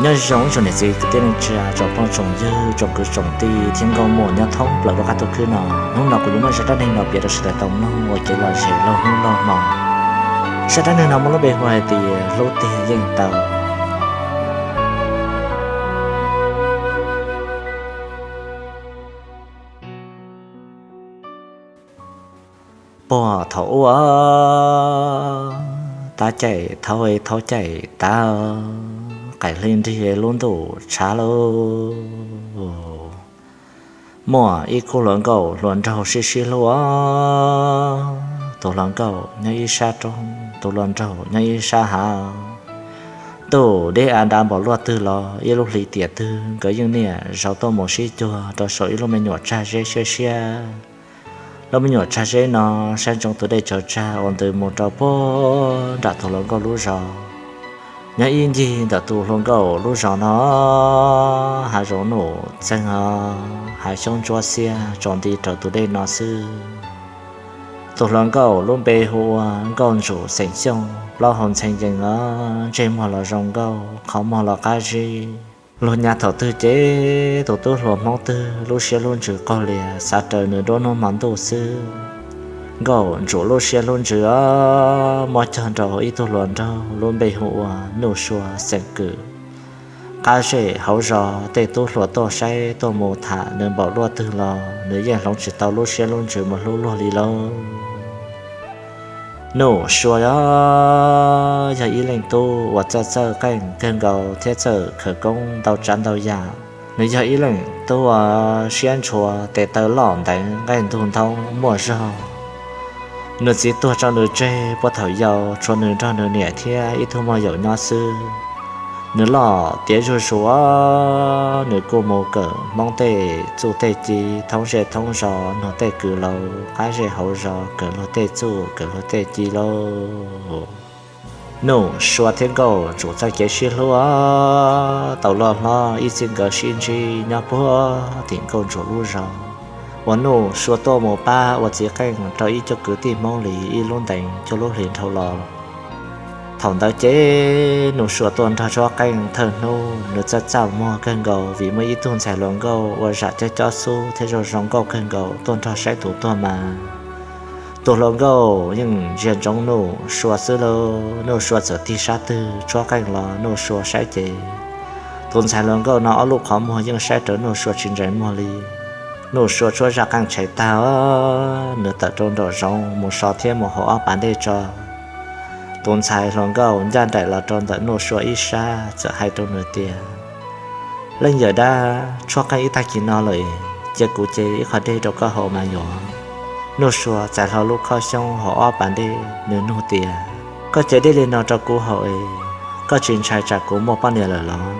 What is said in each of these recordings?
Nyob zoo ib tsoom niam txiv kwv tij neej tsa, tsoom phooj tsoom ywg, tsoom kwv tsoom tij thiab nkauj muam nyob thoob plaws lub qab ntuj khwb no. Hnub no kuv yuav muab zaj dab neeg no piav rau sawv daws tau mloog ua kev lom zem laug hnub laug hmo. Zaj dab neeg no muaj lub npe hu hais tias hlub tiag yeej tau. Puag thaum ub, tav caij thaub, thaub caij tav, qaim hli nrig lub ntuj tshav lauj, muaj ib khub hluas nkauj hluas nraug sib sib hlub. Tus hluas nkauj nyob ib sab roob, tus hluas nraug nyob ib sab hav. Ntuj deb av dav npaum luaj twg los ib lub hli tiam twg nkawd yeej niaj zaus tuaj mus sib cuag rau saum ib lub me nyuam tsag zeb siab siab. Lub me nyuam tsag zeb no saib ntsoov tus dej tsaws tsag uas ntws mus rau puag nram tus hluas nkauj lub zos. Nyob ib ncig ntawm tus hluas nkauj lub zos no, hav zoov nuj txeeg os, hav xyoob ntsuab xiab tsaus nti raws tus dej no xwb. Tus hluas nkauj lub npe hu ua Nkauj Ntsum xeem Xyooj, plaub hau ntxhee yees os, ntsej muag los zoo nkauj, qhov muag los qab zib. Luag nyav thaum twg ces tus tub hluas Hmoob twg lub siab lub ntsws qaug lias xav raws nws duab hnub hmo ntuj xwb. Nkauj Ntsum lub siab lub ntsws os, muab cog nrau ib tug hluas nraug lub npe hu ua Nuj Sua xeem Kwm. Qab zej hauv zos tej tub hluas tuaj saib tuaj mus tham nws npaum luaj twg los nws yeej hloov tsis tau lub siab lub ntsws mus hlub luag li lauj. Nuj Sua os, yog ib leej tub uas txawj txawj qeej kawg nkaus thiab txawj khawv koob ntau tsav ntau yam. Nws yog ib leej tub uas siab ntshua, tes taw loj nteev, nqaij ntug nthoob muaj zog. Nws txiv tuag tso nws tseg puag thaum yau, tshuav nws nrog nws niam thiab ib tug muaj yaum nyob xwb. Nws loj tiav zuj zus, nws kuj mus kawm Hmoob tej txuj tej ci thoob zej thoob zos, nug tej kwv laus qab zej hauv zos, kawm luag tej txuj kawm luag tej ci lauj. Nuj Sua thiab Nkauj Ntsum txoj kev sib hlub tau loj hlob ib txij nkawd sib ntsib nyob puag tim Nkauj Ntsum lub zos, uas Nuj Sua tuaj mus pab ua txiv qeej rau ib co kwv tij Hmoob li ib lub ntees cuaj lub hlis dhau los. Thaum ntawd ces Nuj Sua tuaj nrog Tshuab Qeej thawj hnub, nws txaj txaj muag kawg nkaus vim muaj ib tug ntxhais hluas nkauj ua zam cob cob xub thiab zoo zoo nkauj kawg nkaus tuaj nrog saib tus tuag mas. Tus hluas nkauj yeej ntsia ntsoov Nuj Sua xwb lauj. Nuj Sua txawm tig sab twg Tshuab Qeej los Nuj Sua saib ces tus ntxhais hluas nkauj no ob lub qhov muag yeej saib rawv Nuj Sua tsis ntsees muag li. Nuj Sua tshuab zaj qeej tshais tag, nws tawm rau nraum zoov mus so thiab mus haus ob pas dej tso. Tus ntxhais hluas nkauj ncaj nraim los rau ntawm Nuj Sua ib sab txawm hais rau nws tias, Leej yawm dab, tshuab qeej ib tag kis no lawm, cia kuv ce ib qho dej rau koj haus mas yuav. Nuj Sua txais hlo lub khob xyoob haus ob pas dej, nws nug tias, Koj ce dej li no rau kuv haus es koj tsis ntshai tsam kuv muaj poj niam lawm los?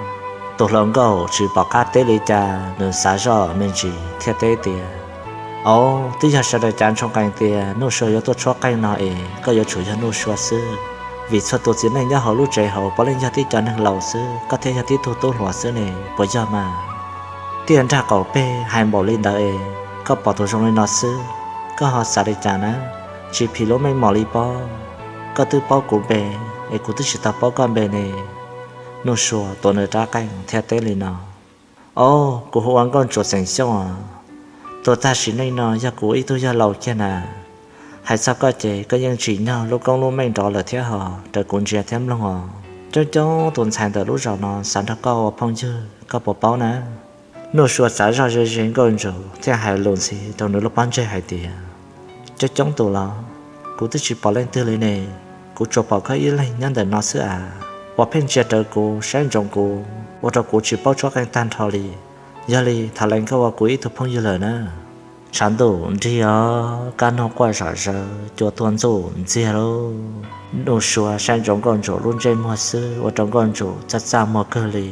Tus hluas nkauj tsis pom qab teb li cas, nws xav zoj me ntsis thiaj teb tias, Au, twb yog sawv daws cav ntshoo qees tias Nuj Sua yuav tuaj tshuab qeej no es koj yuav tsum yog Nuj Sua xwb, vim txhua tus txiv neej nyob hauv lub tsev hauv puav leej yog tib co neeg laus xwb, koj thiaj yog tib tug tub hluas xwb ne, puas yog mas? Tiaj nrag qaum peg hais npaum li ntawd es koj pom tus zoo li no xwb, koj ho xav li cas na? Tsis phim lub meej mom li pob, koj twb paub kuv npe es kuv twb tsis tau paub koj npe ne. Nuj Sua tuav nws rab qeej thiab teb li no, Au, kuv hu ua Nkauj Ntsuab xeem Xyooj os. Tuag tag sim neej no yog kuv ib tug yawg laus kiag na. Hais txog koj ces koj yeej tsim nyog lub koob lub meej nrov lawm thiab hos, raws kuv ntsia thiab mloog os. Coob coob tus ntxhais ntawm lub zos no xav nrog koj ua phooj ywg, koj puas paub na? Nuj Sua xav zoj ze ze Nkauj Ntsuab thiaj hais lus ntxhi rau nws lub pob ntseg hais tias, Coob coob tus los, kuv twb tsis pom leej twg li ne. Kuv tsuas pom koj ib leeg nyob ntawm no xwb as. Puas pheej ntsia rawv kuv saib ntsoov kuv ua rau kuv tsis paub tshuab qeej tag nrho li. Yog li thov lees koj ua kuv ib tug phooj ywg lawm na. Tshav ntuj nrig os, kab noog quaj zom zaws, cua tuag ntxuj ntxiag lauj. Nuj Sua saib ntsoov Nkauj Ntsuab lub ntsej muag xwb ua rau Nkauj Ntsuab txaj txaj muag kawg li.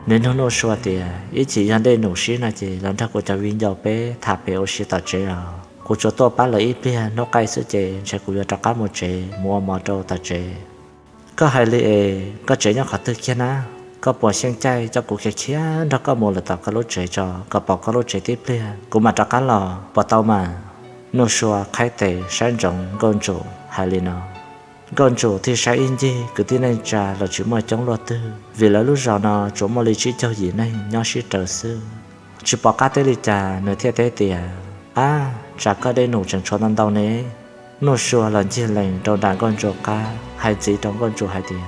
Nws nug Nuj Sua tias, Ib chim yog dej num sib no ces los nrog kuv cov viv ncaus peb tham pem ua si tom tsev os. Kuv tsuas tuaj pab lawv ib pliag hnub qaij xwb ces ntshe kuv yuav rov qab mus tsev mus ua mov rau tom tsev. Koj hais li es koj tsev nyob qhov twg kiag na? Koj puas xyeej caij coj kuv khiav khiav nrog koj mus lawm tom koj lub tsev tso, kom pom koj lub tsev tib pliag kuv mam rov qab los, puas tau mas? Nuj Sua qhaib tes saib ntsoov Nkauj Ntsuab hais li no. Nkauj Ntsum thiaj saib ib ncig kwv tij neej tsa los tsis muaj coob luaj twg, vim lawv lub zos no tsuas muaj li tsib caug yim neeg nyob sib raws xwb. Tsis pom qab teb li cas nws thiaj teb tias, Ab, tsam koj dej num tseem tshuav ntau ntau ne. Nuj Sua los ncig lees rau nram Nkauj Ntsum qab hais ntxiv rau Nkauj Ntsum hais tias,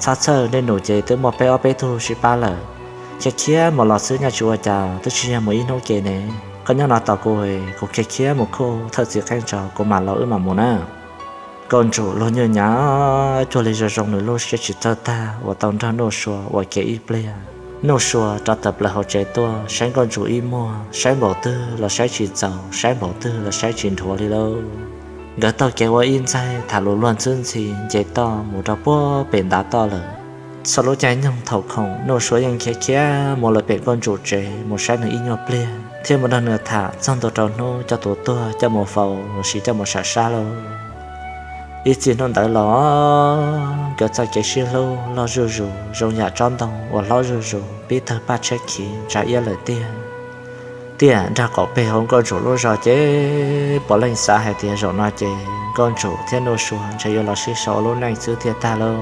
Txhob txhawj, dej num ces twb muaj peb ob peb tug sib pab lawm. Khiav khiav mus los xwb, nyaj tsis ua cas, twb tsis yog mus ib hnub ke ne. Koj nyob no tos kuv, kuv khiav khiav mus khuj thawj txiv qeej tso kuv mam los wb mam mus na. Nkauj Ntsum luag nyuj nyav cuag li zoo zoo nws lub siab tsis txawj tag uas tau nrog Nuj Sua ua ke ib pliag. Nuj Sua rov tawm plaws hauv tsev tuaj saib Nkauj Ntsum ib muag, saib npaum twg los saib tsis txaus, saib npaum twg los saib tsis nrhuav li lauj. Nkawd taug kev ua ib ntxaig tham lus luag ntxwb ntxhi nce toj mus rau puag pem ntav toj lawm. Txhua lub caij nyoog thaum khoom Nuj Sua yeej khiav khiav mus lawm pem Nkauj Ntsum tsev mus saib nws ib nyuag pliag thiab mus nrog nws tham txog ntua rau hnub coj tus tuag coj mus faus los sis coj mus sam sab lauj. Ib txij hnub ntawd los nkawd txoj kev sib hlub loj zuj zus zoo yam tsob ntoo uas hlob zuj zus pib tawg paj tshiab khiv ntsa iab lawm tiag. Tiam nrog qaum peg hauv Nkauj Ntsum lub zos ces puav leej xav hais tias zaum no ces Nkauj Ntsum thiab Nuj Sua ntshe yuav los sib sau ua lub neej xwb thiaj tag lauj.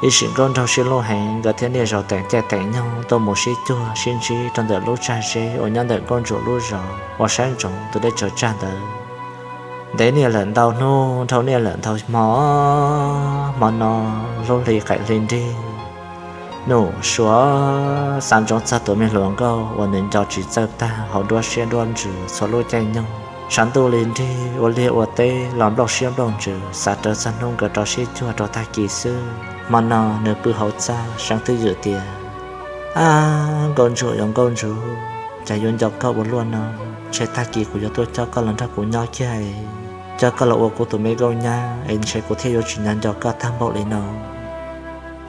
Ib sim nkauj nraug sib hlub heev, nkawd thiaj niaj zaus teem caij teem nyoog tuaj mus sib cuag sib ntsib rau ntawm lub tsag zeb uas nyob ntawm Nkauj Ntsum lub zos uas saib ntsoov tus dej tsaws tsag ntawd. Ntev niaj lawm ntau hnub, dhau niaj lawm ntau hmo, hmo no lub hli qaim hli nrig, Nuj Sua xav ntsoov txog tus me hluas nkauj uas nws nco tsis txawj tag hauv nruab siab nruab ntsws txhua lub caij nyoog. Tshav ntuj li nrig ua liaj ua teb los nplooj siab nplooj ntsws, xav rawv txog hnub nkawd rov sib cuag rau tag kis xwb. Hmo no nws pw hauv txaj seev twj ywm tias, Ab, Nkauj Ntsum, yuav Nkauj Ntsum, cas yuav nco koj ua luaj no. Ntshe tag kis kuv yuav tuaj coj koj los nrog kuv nyob kiag, coj koj los ua kuv tus me nkauj nyab es ntshe kuv thiaj yuav tsis nco nco koj tag npaum li no.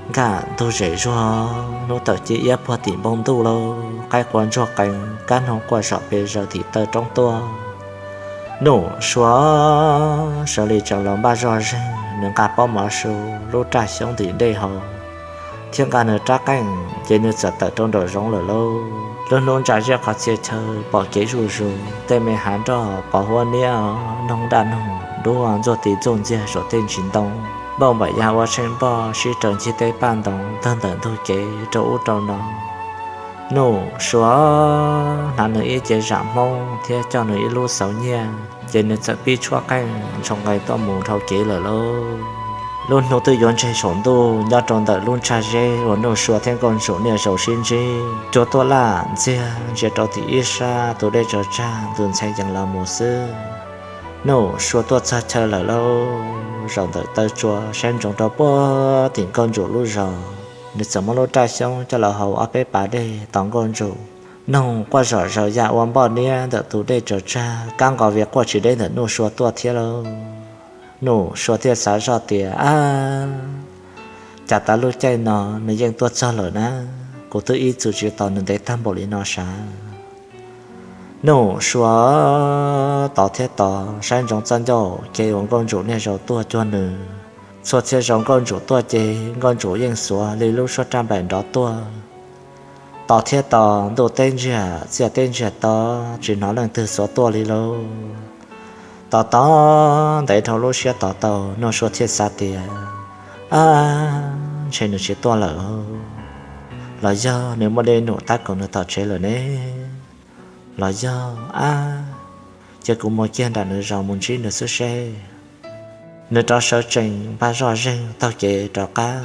Nkaj ntug zem zuag, hnub tawm ci iab puag tim npoo ntuj lauj, qaib qua ntsuag qees, kab noog quaj zom pes zaws tim taw roob tuaj. Nuj Sua sawv li tseem los npaj zoj zeeg, nws nqa pob mov su, lub raj xyoob ntim dej haus, thiab nqa nws rab qeej ces nws txawm tawm rau nraum zoov lawm lauj. Lub hnub ntsa zeb qhov txhia chaw pom kev zuj zus, tej me hav nroj pov huab niab, noog daj noog dub ntxuaj tis ntxuaj ntxiag saum tej ntsis ntoo. Npauj npaim ya ua tsheej npoj sib raws ncig tej paj ntoos tawg ntawm ntug kev rau ub rau no. Nuj Sua hnav nws ib cev zam Hmoob thiab coj nws ib lub xauv nyiaj, ces nws txawm pib tshuab qeej ntshoo nqe tuaj mus dhau kev lawm lauj. Lub hnub twb yuav ntseg saum ntuj, nyob rau ntawm lub ntsag zeb uas Nuj Sua thiab Nkauj Ntsum niaj zaus sib ntsib, cua tuaj laj ntxiag ntsia rau tim ib sab tus dej tsaws tsag ntus ntxhee yees los mus xwb. Nuj Sua tuaj txog chaw lawm lauj, zaum ntawm taw tsua saib ntsoov rau puag tim Nkauj Ntsum lub zos. Nws txawm muab lub raj xyoob coj los haus ob peb pas dej tos Nkauj Ntsum. Noog quaj zom zaws ya ua npoj niab ntawm tus dej tsaws tsag, kab nqos vias quaj tsis deb ntawm Nuj Sua tuaj thiab lauj. Nuj Sua thiaj xav zoj tias, Ab, cas tas lub caij no nws yeej tuaj txog lawm na, kuv twb ib txwm tsis tos nws ntev tag npaum li no sav. Nuj Sua tos thiab tos saib ntsoov txoj ncauj kev uas Nkauj Ntsum niaj zaus tuaj cuag nws. Txhua txhia zaus Nkauj Ntsum tuaj ces Nkauj Ntsum yeej xuav li lub suab raj nplaim nrov tuaj. Tos thiab tos, ntuj teb ntsiag txiaj teb ntsiag to, tsis hnov leej twg xuav tuaj li lauj. Tos tos ntev dhau lub siab tos tau, Nuj Sua thiaj xav tias, Ab, ntshe nws tsis tuaj lawm. Los yog nws muaj dej num tab kaum nws tom tsev lawm ne? Los yog, ab, cia kuv mus kiag nram nws zos mus ntsib nws xwb seb. Nws rov sawv tsees npaj zoj zeeg taug kev rov qab.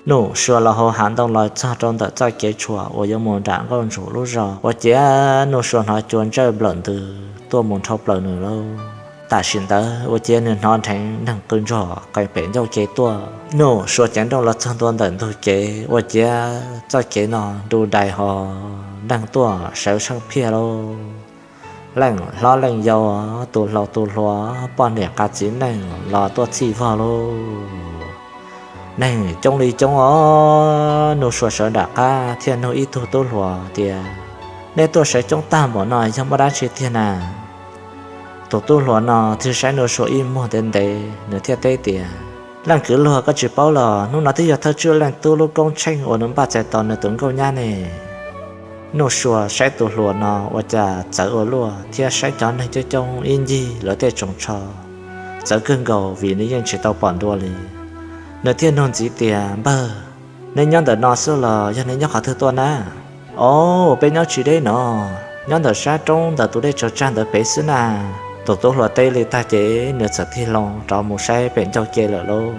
Nuj Sua los hauv hav ntoo los txog rau ntawm txoj kev tshuam uas yuav mus nram Nkauj Ntsum lub zos, ua ciav Nuj Sua hnov cua ntsawj nplawm ntws tuaj mus dhau plaws nws lauj. Tam sim ntawd ua ciav nws hnov dheev neeg qw ntsuag qees pem ncauj kev tuaj. Nuj Sua ceev nrooj los txog ntua ntawm ntug kev, ua ciav txoj kev no nru dais ho neeg tuaj sawv tsheej phiaj lauj. Leej hlob leej yau, tus hlau tus hluas, poj niam qas txiv neej los tuaj txhij vog lauj. Neeg coob li coob os. Nuj Sua sawv nram qab thiaj nug ib tug tub hluas tias, Nej tuaj sawv coob tag npaum no yog muaj dab tsi tiag na? Tus tub hluas no thiaj saib Nuj Sua ib muag ntev ntev, nws thiaj teb tias, Leej kwv luag, koj tsis paub los hnub no twb yog thawj tswj leej tub lub koob tsheej uas nws npaj txais tos nws tus nkauj nyab ne. Nuj Sua saib tus hluas no ua cas txawv ua luaj thiab saib cov neeg coob coob ib ncig lawv tej tsoos tsho, txawv kawg nkaus vim nws yeej tsis tau pom ntua li. Nws thiaj nug ntxiv tias, Npawg, neb nyob ntawm no xwb los yog neb nyob qhov twg tuaj na? Au, peb nyob tsis deb no, nyob ntawm sab roob ntawm tus dej tsaws tsag ntawd pem xwb na. Tus tub hluas teb li tag ces nws txawm tig loo rov mus saib pem ncauj ke lawm lauj.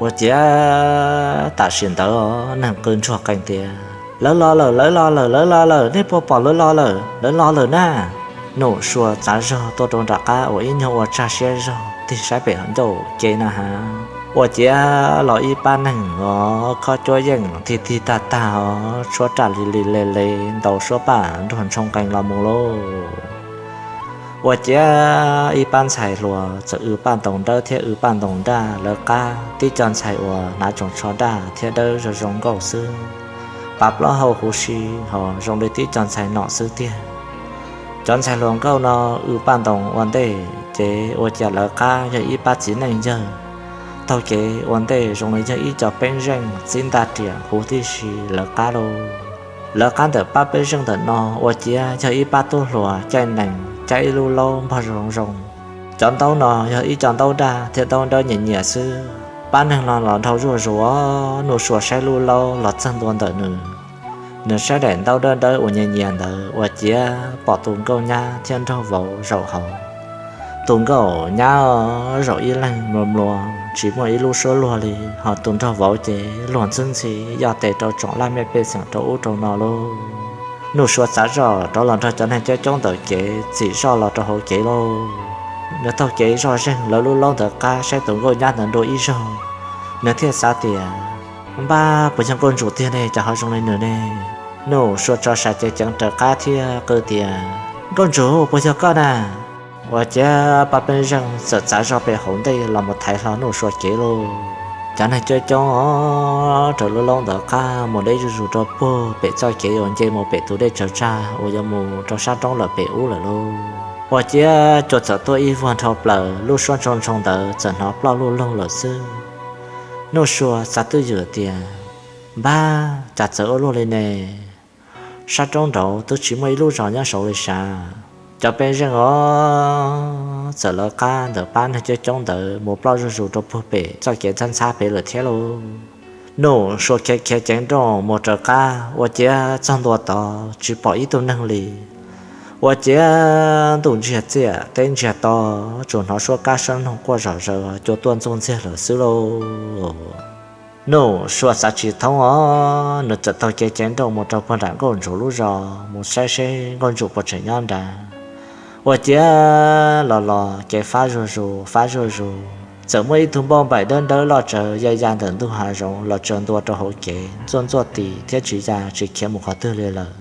Ua ciav tam sim ntawd neeg qw ntsuag qees tias, Lawv los lawm, lawv los lawm, lawv los lawm, nej puas pom lawv los lawm, lawv los lawm na? Nuj Sua txav zog tuaj rau nram qab uas ib nyuag ua tsaj siab zog tig saib pem ncauj ke na has, ua ciav los ib pab neeg os khob cuab yeej tig tig tag tag os tshuab raj li li le le, ntaus suab paj nruag ntshoo qees los mus lauj. Ua ciav ib pab ntxhais hluas txawm w paj ntoos dawb thiab w paj ntoos daj lawv qab, tib co ntxhais uas hnav tsoos tsho daj thiab dawb zoo zoo nkauj xwb, pav plaub hau huv si ho zoo li tib co ntxhais nom xwb tiag. Cov ntxhais hluas nkauj no w paj ntoos ua ntej ces ua ciav lawv qab yog ib pab txiv neej yawg taug kev ua ntej zoo li yog ib co peb zeej txib ntaj riam huv tib si lawv qab lauj. Lawv qab ntawm pab peb zeej ntawm no ua ciav yog ib pab tub hluas caij nees caij ib lub laub npog zoo zoo. Cov ntaub no yog ib co ntaub daj thiab ntaub dawb nyias nyias xwb. Pab neeg no los dhau zuj zus, Nuj Sua saib lub laub los txog ntua ntawm nws. Nws saib daim ntaub dawb dawb uas nyias nyias ntawd ua ciav pom tus nkauj nyab thiab nraug vauv zaum hauv. Tus nkauj nyab zaum ib leeg mluas mluas tsis muaj ib lub suab luag li, ho tus nraug vauv ces luag ntxhwb ntxhi yoj tes rau tsoom laj mej pej xeem rau ub rau no lauj. Nuj Sua txav zoj rov los nrog cov neeg coob coob ntawm kev txim zoj los rau hauv kev lauj. Nws taug kev zoj zeeg lawv lub laub ntawd qab saib tus nkauj nyab ntawd dua ib zaug, nws thiaj xav tias, Npab, puas yog nkauj ntsum tiag ne, cas ho zoo li nws ne? Nuj Sua tso sam ceev ceev raws qab thiab qw tias, Nkauj ntsum, puas yog koj na? Ua ciav pab peb zeej txawm txav zog pem hauv ntej los mus thaiv hlo Nuj Sua kev lauj. Cov neeg coob coob rau lub laub ntawd qab mus deb zuj zus rau puag pem txoj kev uas nce mus pem tus dej tsaws tsag uas yuav mus rau sab roob lawm pem ub lawm lauj. Ua ciav cua txawm tuaj ib vuag nrho plaws, lub suab ntshoo ntshoo ntawd txawm hnov ploj luj loog lawm xwb. Nuj Sua xav twj ywm tias, Npab, cas txawv ua luaj li ne? Sab roob nraud twb tsis muaj ib lub zos nyob saud li sav. Cov peb zeej os txawm lawv qab ntawm pab neeg coob coob ntawd mus ploj zuj zus rau puag pem txoj kev ntxhab ntxhab pem lawm thiab lauj. Nuj Sua khiav khiav ceev nrooj mus raws qab ua ciav txog ntua tod tsis pom ib tug neeg li. Ua ciav ntuj ntsiag txiaj teb ntsiag to, tsuas hnov suab kab suab noog quaj zom zaws cua tuaj ntxuj ntxiag lawm xwb lauj. Nuj Sua xav tsis thoob os, nws txawm taug kev ceev nrooj mus rau puag nram nkauj ntsum lub zos mus saib seb nkauj ntsum puas tseem nyob nrad. Ua ciav los los kev fab zuj zus fab zuj zus, txawm muaj ib tug npauj npaim dawb dawb loj tsawv ya ya ntawm ntug hav zoov los tsaws ntua rau hauv kev ntxuaj ntxuaj tis thiab tsis ya tsis khiav mus qhov twg li lawm.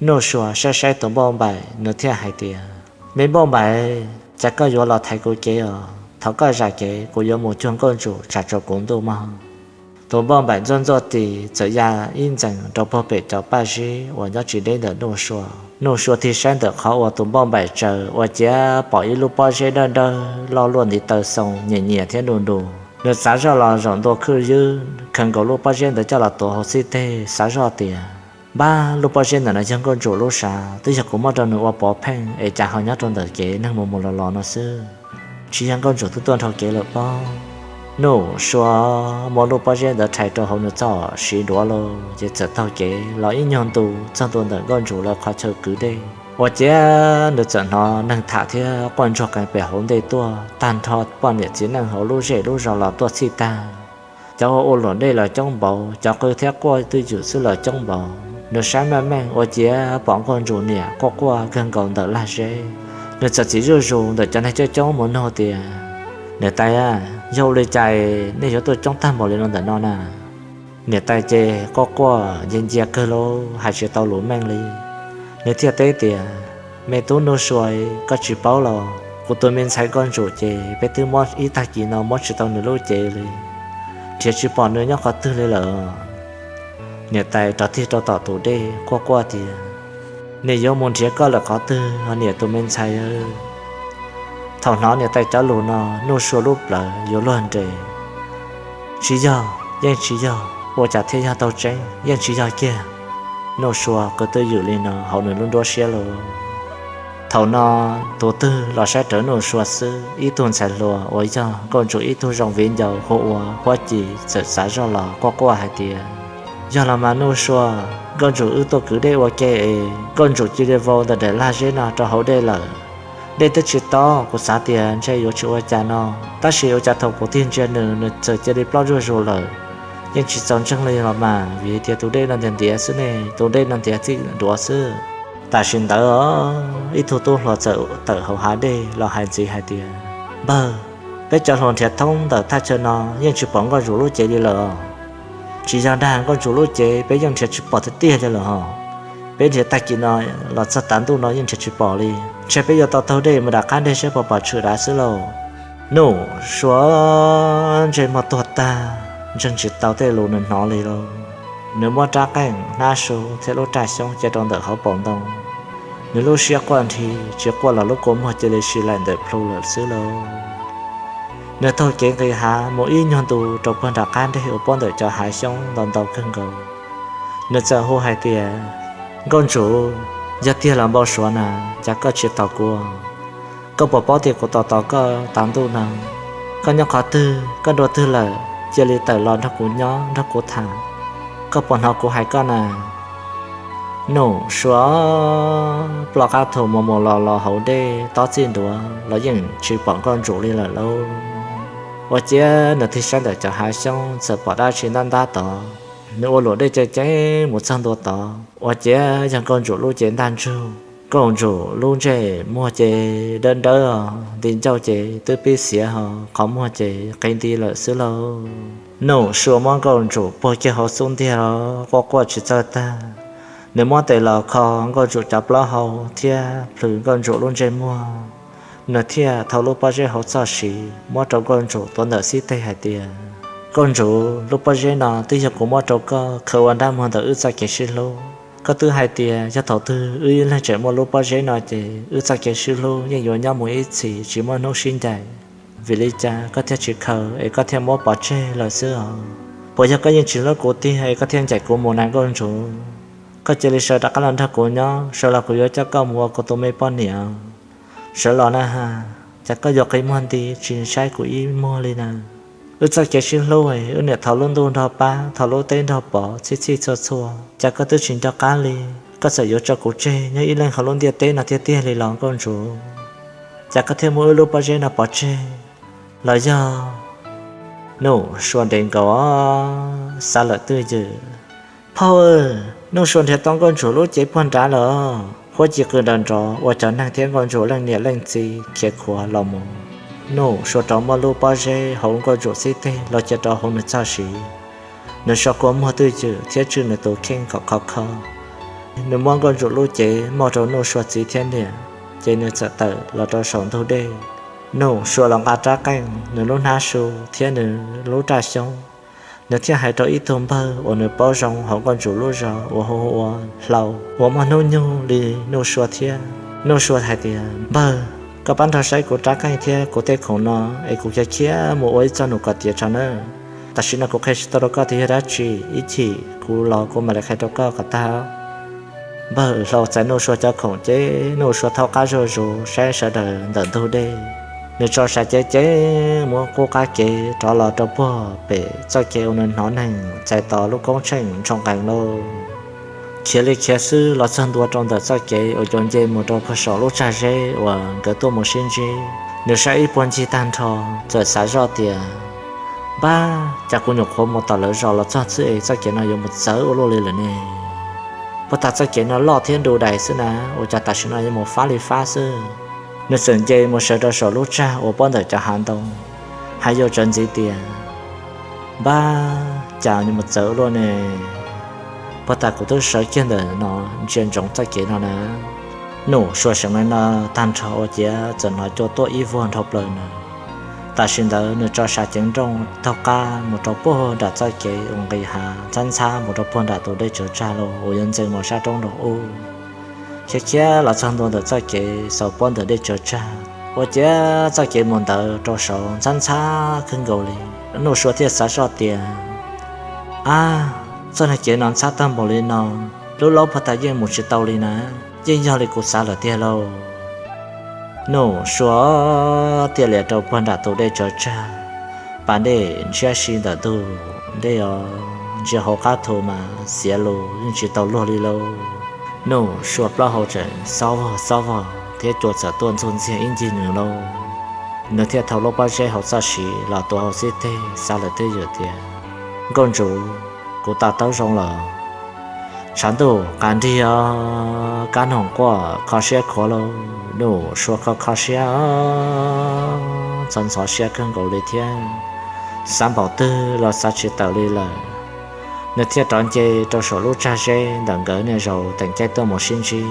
Nuj Sua saib saib tus npauj npaim, nws thiaj hais tias, Me npauj npaim, cas koj yuav los thaiv kuv kev os? Thov koj zam kev, kuv yuav mus cuag nkauj ntsum tsam tsaus kuv ntuj mog. Tus npauj npaim ntxuaj ntxuaj tis txawm ya ib ntxees rau puag pem cov paj zeb uas nyob tsis deb ntawm Nuj Sua. Nuj Sua tig saib ntawm qhov uas tus npauj npaim tsaws ua ciav pom ib lub pob zeb dawb dawb loj luaj ntiv taw xoo nyiam nyiam thiab nus nus. Nws txav zoj los zaum ntua khwj ywb khaws nkaus lub pob zeb ntawd coj los tuav hauv xib teg, xav zoj tias, Npab, lub pob zeb ntawm no yog nkauj ntsum lub sav, twb yog kuv muab rau nws ua pov pheej es cas ho nyob rau ntawm kev neeg mus mus los los no xwb. Tsis yog nkauj ntsum twb tuaj nrho kev lawm pob? Nuj Sua muab lub pob zeb ntawd rhais rau hauv nws txoj siv duav lauj, ces txawm taug kev los ib nyuag ntu txog ntua ntawm nkauj ntsum lawv qhov chaw kwv dej. Ua ciav nws txawm hnov neeg tham thiab quaj ntsuag qees pem hauv ntej tuaj tag nrho poj niam txiv neej hauv lub zej lub zos los tuaj txhij tag. Cov ua ua luam dej los coob npaum, cov qw thiab quaj twj ywm xwb los coob npaum. Nws saib meej meej ua ciav pom nkauj ntsum niam quaj quaj kawg nkaus ntawm lag zeb. Nws txawm txiv zuj zus ntawm cov neeg coob coob mus nug tias, Niam tais, yog ua li cas nej yuav tuaj coob tag npaum li no ntawm no na? Niam tais ces quaj quaj ncia ncia kawg lauj, hais tsis tau lus meej li. Nws thiaj teb tias, Me tub Nuj Sua, koj tsis paub los kuv tus me ntxhais nkauj ntsum ces peb twb muab ib tag kis no muab tsis tau nws lub cev li, nrhiav tsis pom nws nyob qhov twg li lawm. Niam tais rov tig rau tom tus dej quaj quaj tias, Nws yuav mus nrhiav koj lawm qhov twg os niam tus me ntxhais? Thaum hnov niam tais cov lus no, Nuj Sua lub plawv yuav luag nres. Tsis yog, yeej tsis yog, ua cas thiaj yog tau tseeb, yeej tsis yog kiag. Nuj Sua qw twj ywm li no hauv nws lub nruab siab lauj. Thaum no tus twg los saib rawv Nuj Sua xwb, ib tug ntxhais hluas uas yog Nkauj Ntsum ib tug zoo viv ncaus hu ua Huab Ci txawm xav zoj los quaj quaj hais tias, Yog los mas Nuj Sua, Nkauj Ntsum wb tuaj kwv dej ua ke es Nkauj Ntsum cia li vau ntawm daim lag zeb no rau hauv dej lawm. Dej twb tsis tob, kuv xav tias ntshe yuav tsis ua cas no, tab sis ua cas thaum kuv tig ntsia nws, nws txawm cia li ploj zuj zus lawm. Yeej tsis txaus ntseeg li los mas, vim tias tus dej no ntiav ntiav xwb ne, tus dej no ntiav txij duav xwb. Tam sim ntawd ib tug tub hluas txawm tawm hauv hav dej los hais ntxiv hais tias, Npawg, peb cov hluas nrhiav thoob ntawm thaj chaw no yeej tsis pom Nkauj Ntsum lub cev li lawm. Tsis yog dag Nkauj Ntsum lub cev, peb yeej nrhiav tsis pom tiag tiag li lawm hos. Peb nrhiav tag kis no los txog tav ntuj no yeej nrhiav tsis pom li. Ntshe peb yuav tau taug dej mus nram qab deg saib puas pom tshwm dav xwb lauj. Nuj Sua ntsej muag tuag tag, ntseeg tsis tau tej lus nws hnov li lauj. Nws muab rab qeej, hnab su thiab lub raj xyoob cia rau ntawm hauv paus ntoo. Nws lub siab quaj nthi, tsis quaj los lub kua muag cia li si laim ntawm plhu lawm xwb lauj. Nws taug kev nqis hav mus ib nyuag ntu rau puag nram qab deg uas puab ntawm cov hav xyoob ntau ntau kawg nkaus. Nws txawm hu hais tias, Nkauj Ntsum, yog tiag los npau suav na, cas koj tsis tos kuv? Koj puas paub tias kuv tos tos koj tav ntuj no? Koj nyob qhov twg, koj dua twg lawm, cia li tawm los nrog kuv nyob nrog kuv tham. Koj puas hnov kuv hais koj na? Nuj Sua ploj qab thu mus mus los los hauv dej tob txij ntuav los yeej tsis pom Nkauj Ntsum li lawm lauj. Ua ciav nws tig saib ntawm cov hav xyoob txawm pom dab tsi ntab ntab tod. Nws ua luam dej ceev ceev mus txog ntua tod, ua ciav yog Nkauj Ntsum lub cev ntaj ntsug. Nkauj Ntsum lub ntsej muag ces dawb dawb, nti ncauj ces twb pib xiav ho, qhov muag ces qi nti lawm xwb lauj. Nuj Sua muab Nkauj Ntsum puag kiag hauv xub ntiag los quaj quaj tsis txawj tag. Nws muab tes los kho Nkauj Ntsum cov plaub hau thiab plhws Nkauj Ntsum lub ntsej muag. Nws thiaj thau lub pob zeb hauv txoj siv muab rau Nkauj Ntsum tuav ntawm xib teg hais tias, Nkauj Ntsum, lub pob zeb no twb yog kuv muab rau koj khaws ua nrab muag ntawm wb txoj kev sib hlub. Koj twb hais tias yog thaum twg wb ib leeg tseem muaj lub pob zeb no ces wb txoj kev sib hlub yeej yuav nyob mus ib txhis tsis muaj hnub sib ncaim. Vim li cas koj thiaj tsis khaws es koj thiaj muab pov tseg lawm xwb os? Puas yog koj yeej tsis hlub kuv tiag es koj thiaj ncaim kuv mus na Nkauj Ntsum? Koj cia li sawv rov qab los nrog kuv nyob, sawv los kuv yuav coj koj mus ua kuv tus me poj niam. Sawv los na has, cas koj yuav qi muag nti tsis saib kuv ib muag li na? Wb txoj kev sib hlub, wb niam thau lub ntuj nrog pab, thau lub teb nrog pov, txhij txhij txhua txhua, cas koj twb tsis nco qab li? Koj txawm yuav tso kuv tseg nyob ib leeg hauv lub ntiaj teb no tiag tiag li los Nkauj Ntsum? Cas koj thiaj muab wb lub pob zeb no pov tseg? Los yog Nuj Sua ntev nkaus xav lawm twj ywm. Phauj, Nuj Sua nrhiav tau Nkauj Ntsum lub cev puag nrad lawm. Huab Ci qw nrov nrov ua cov neeg thiab Nkauj Ntsum leej niam leej txiv khiav khuav los mus. Nuj Sua rov muab lub pob zeb hauv Nkauj Ntsum xib teg los cia rau hauv nws txoj siv. Nws so kua muag twj ywm thiab tswj nws tus kheej kom khov kho. Nws muab Nkauj Ntsum lub cev muab rau Nuj Sua txiv thiab niam, ces nws txawm tawm los rau saum ntug dej. Nuj Sua los nqa rab qeej, nws lub hnab su thiab nws lub raj xyoob. Nws thiaj hais rau ib tug npawg uas nws paub zoo hauv Nkauj Ntsum lub zos uas hu ua Hlau uas muaj hnub nyoog li Nuj Sua thiab. Nuj Sua hais tias, Npawg, koj pab nrog saib kuv rab qeej thiab kuv tej khoom no es kuv khiav khiav mus ua ib txoj num kom tiav tso nawb. Tam sim no kuv qhia tsis tau rau koj tias yog dab tsi, ib chim kuv los kuv mam li qhia rau koj kom tag. Npawg Hlau txais Nuj Sua cov khoom ces Nuj Sua thaub qab zuj zus saib sawv daws ntawm ntug dej. Nws tso sas cev cev muab qub qab kev rov los rau puag pem txoj kev uas nws hnov neeg txais tos lub koob tsheej ntshoo nqees lauj. Khiav li khiav xwb los txog ntua rau ntawm txoj kev uas cua nce mus rau puag saum lub tsag zeb uas nkawd tuaj mus sib ntsib. Nws saib ib puag ncig tag nrho, txawm xav zoj tias, Npab, cas kuv nyuam qhuav mus tom lawv zos los txog xwb es txoj kev no yuav mus txawv ua luaj li lawm ne? Puag ta txoj kev no loj thiab ntu dais xwb na, ua cas tam sim no yuav mus fab li fab xwb. Nws txawm nce mus sawv rau saum lub tsag uas puag ntawm cov hav ntoo, hais yau tsawv ntxiv tias, Npab, cas yuav mus txawv ua luaj ne? Puag ta kuv twb sawv kiag ntawm no ntsia ntsoov txoj kev no na. Nuj Sua seem li no tag nrho ua ciav txawm hnov cua tuaj ib vuag nrhau plaws nws. Tam sim ntawd nws tso sas ceev nrooj taug qab mus rau puag nram txoj kev uas nqis hav ntxhab ntxhab mus rau puag nram tus dej tsaws tsag los uas yuav ntxeev mus sab roob nraum ub. Khiav khiav los txog ntua ntawm txoj kev xaus puag ntawm dej tsaws tsag, ua ciav txoj kev mus ntawd rau saud ntxhab ntxhab kawg nkaus li. Nuj Sua thiaj xav zoj tias, Ab, txoj niag kev no ntxhab tag npaum li no, lub laub puag ta yeej mus tsis tau li na, yeej yog li kuv xav lawm tiag lauj. Nuj Sua thiaj li rau puag nram tus dej tsaws tsag, pas dej ntshiab si ntawm ntug dej os, ntsia hauv qab thu mas xiav lus yeej tsis tau luag li lauj. Nuj Sua plaub hau tseem xob vog xob vog thiab cua txawm tuaj ntxuj ntxiag ib ncig nws lauj. Nws thiaj thau lub pob zeb hauv txoj siv los tuav hauv xib teg xa lawm twj ywm tias, Nkauj Ntsuv, kuv to taub zoo lawm. Tshav ntuj qas nrig os, kab noog quaj kho siab khuav lauj. Nuj Sua kho kho siab, ntxhov ntxhov siab kawg nkaus li thiab, xav npaum twg los xav tsis tawm li lawm. Nws thiaj rov nce rau saum lub tsag zeb ntawm nkawd niaj zaus teem caij tuaj mus sib ntsib.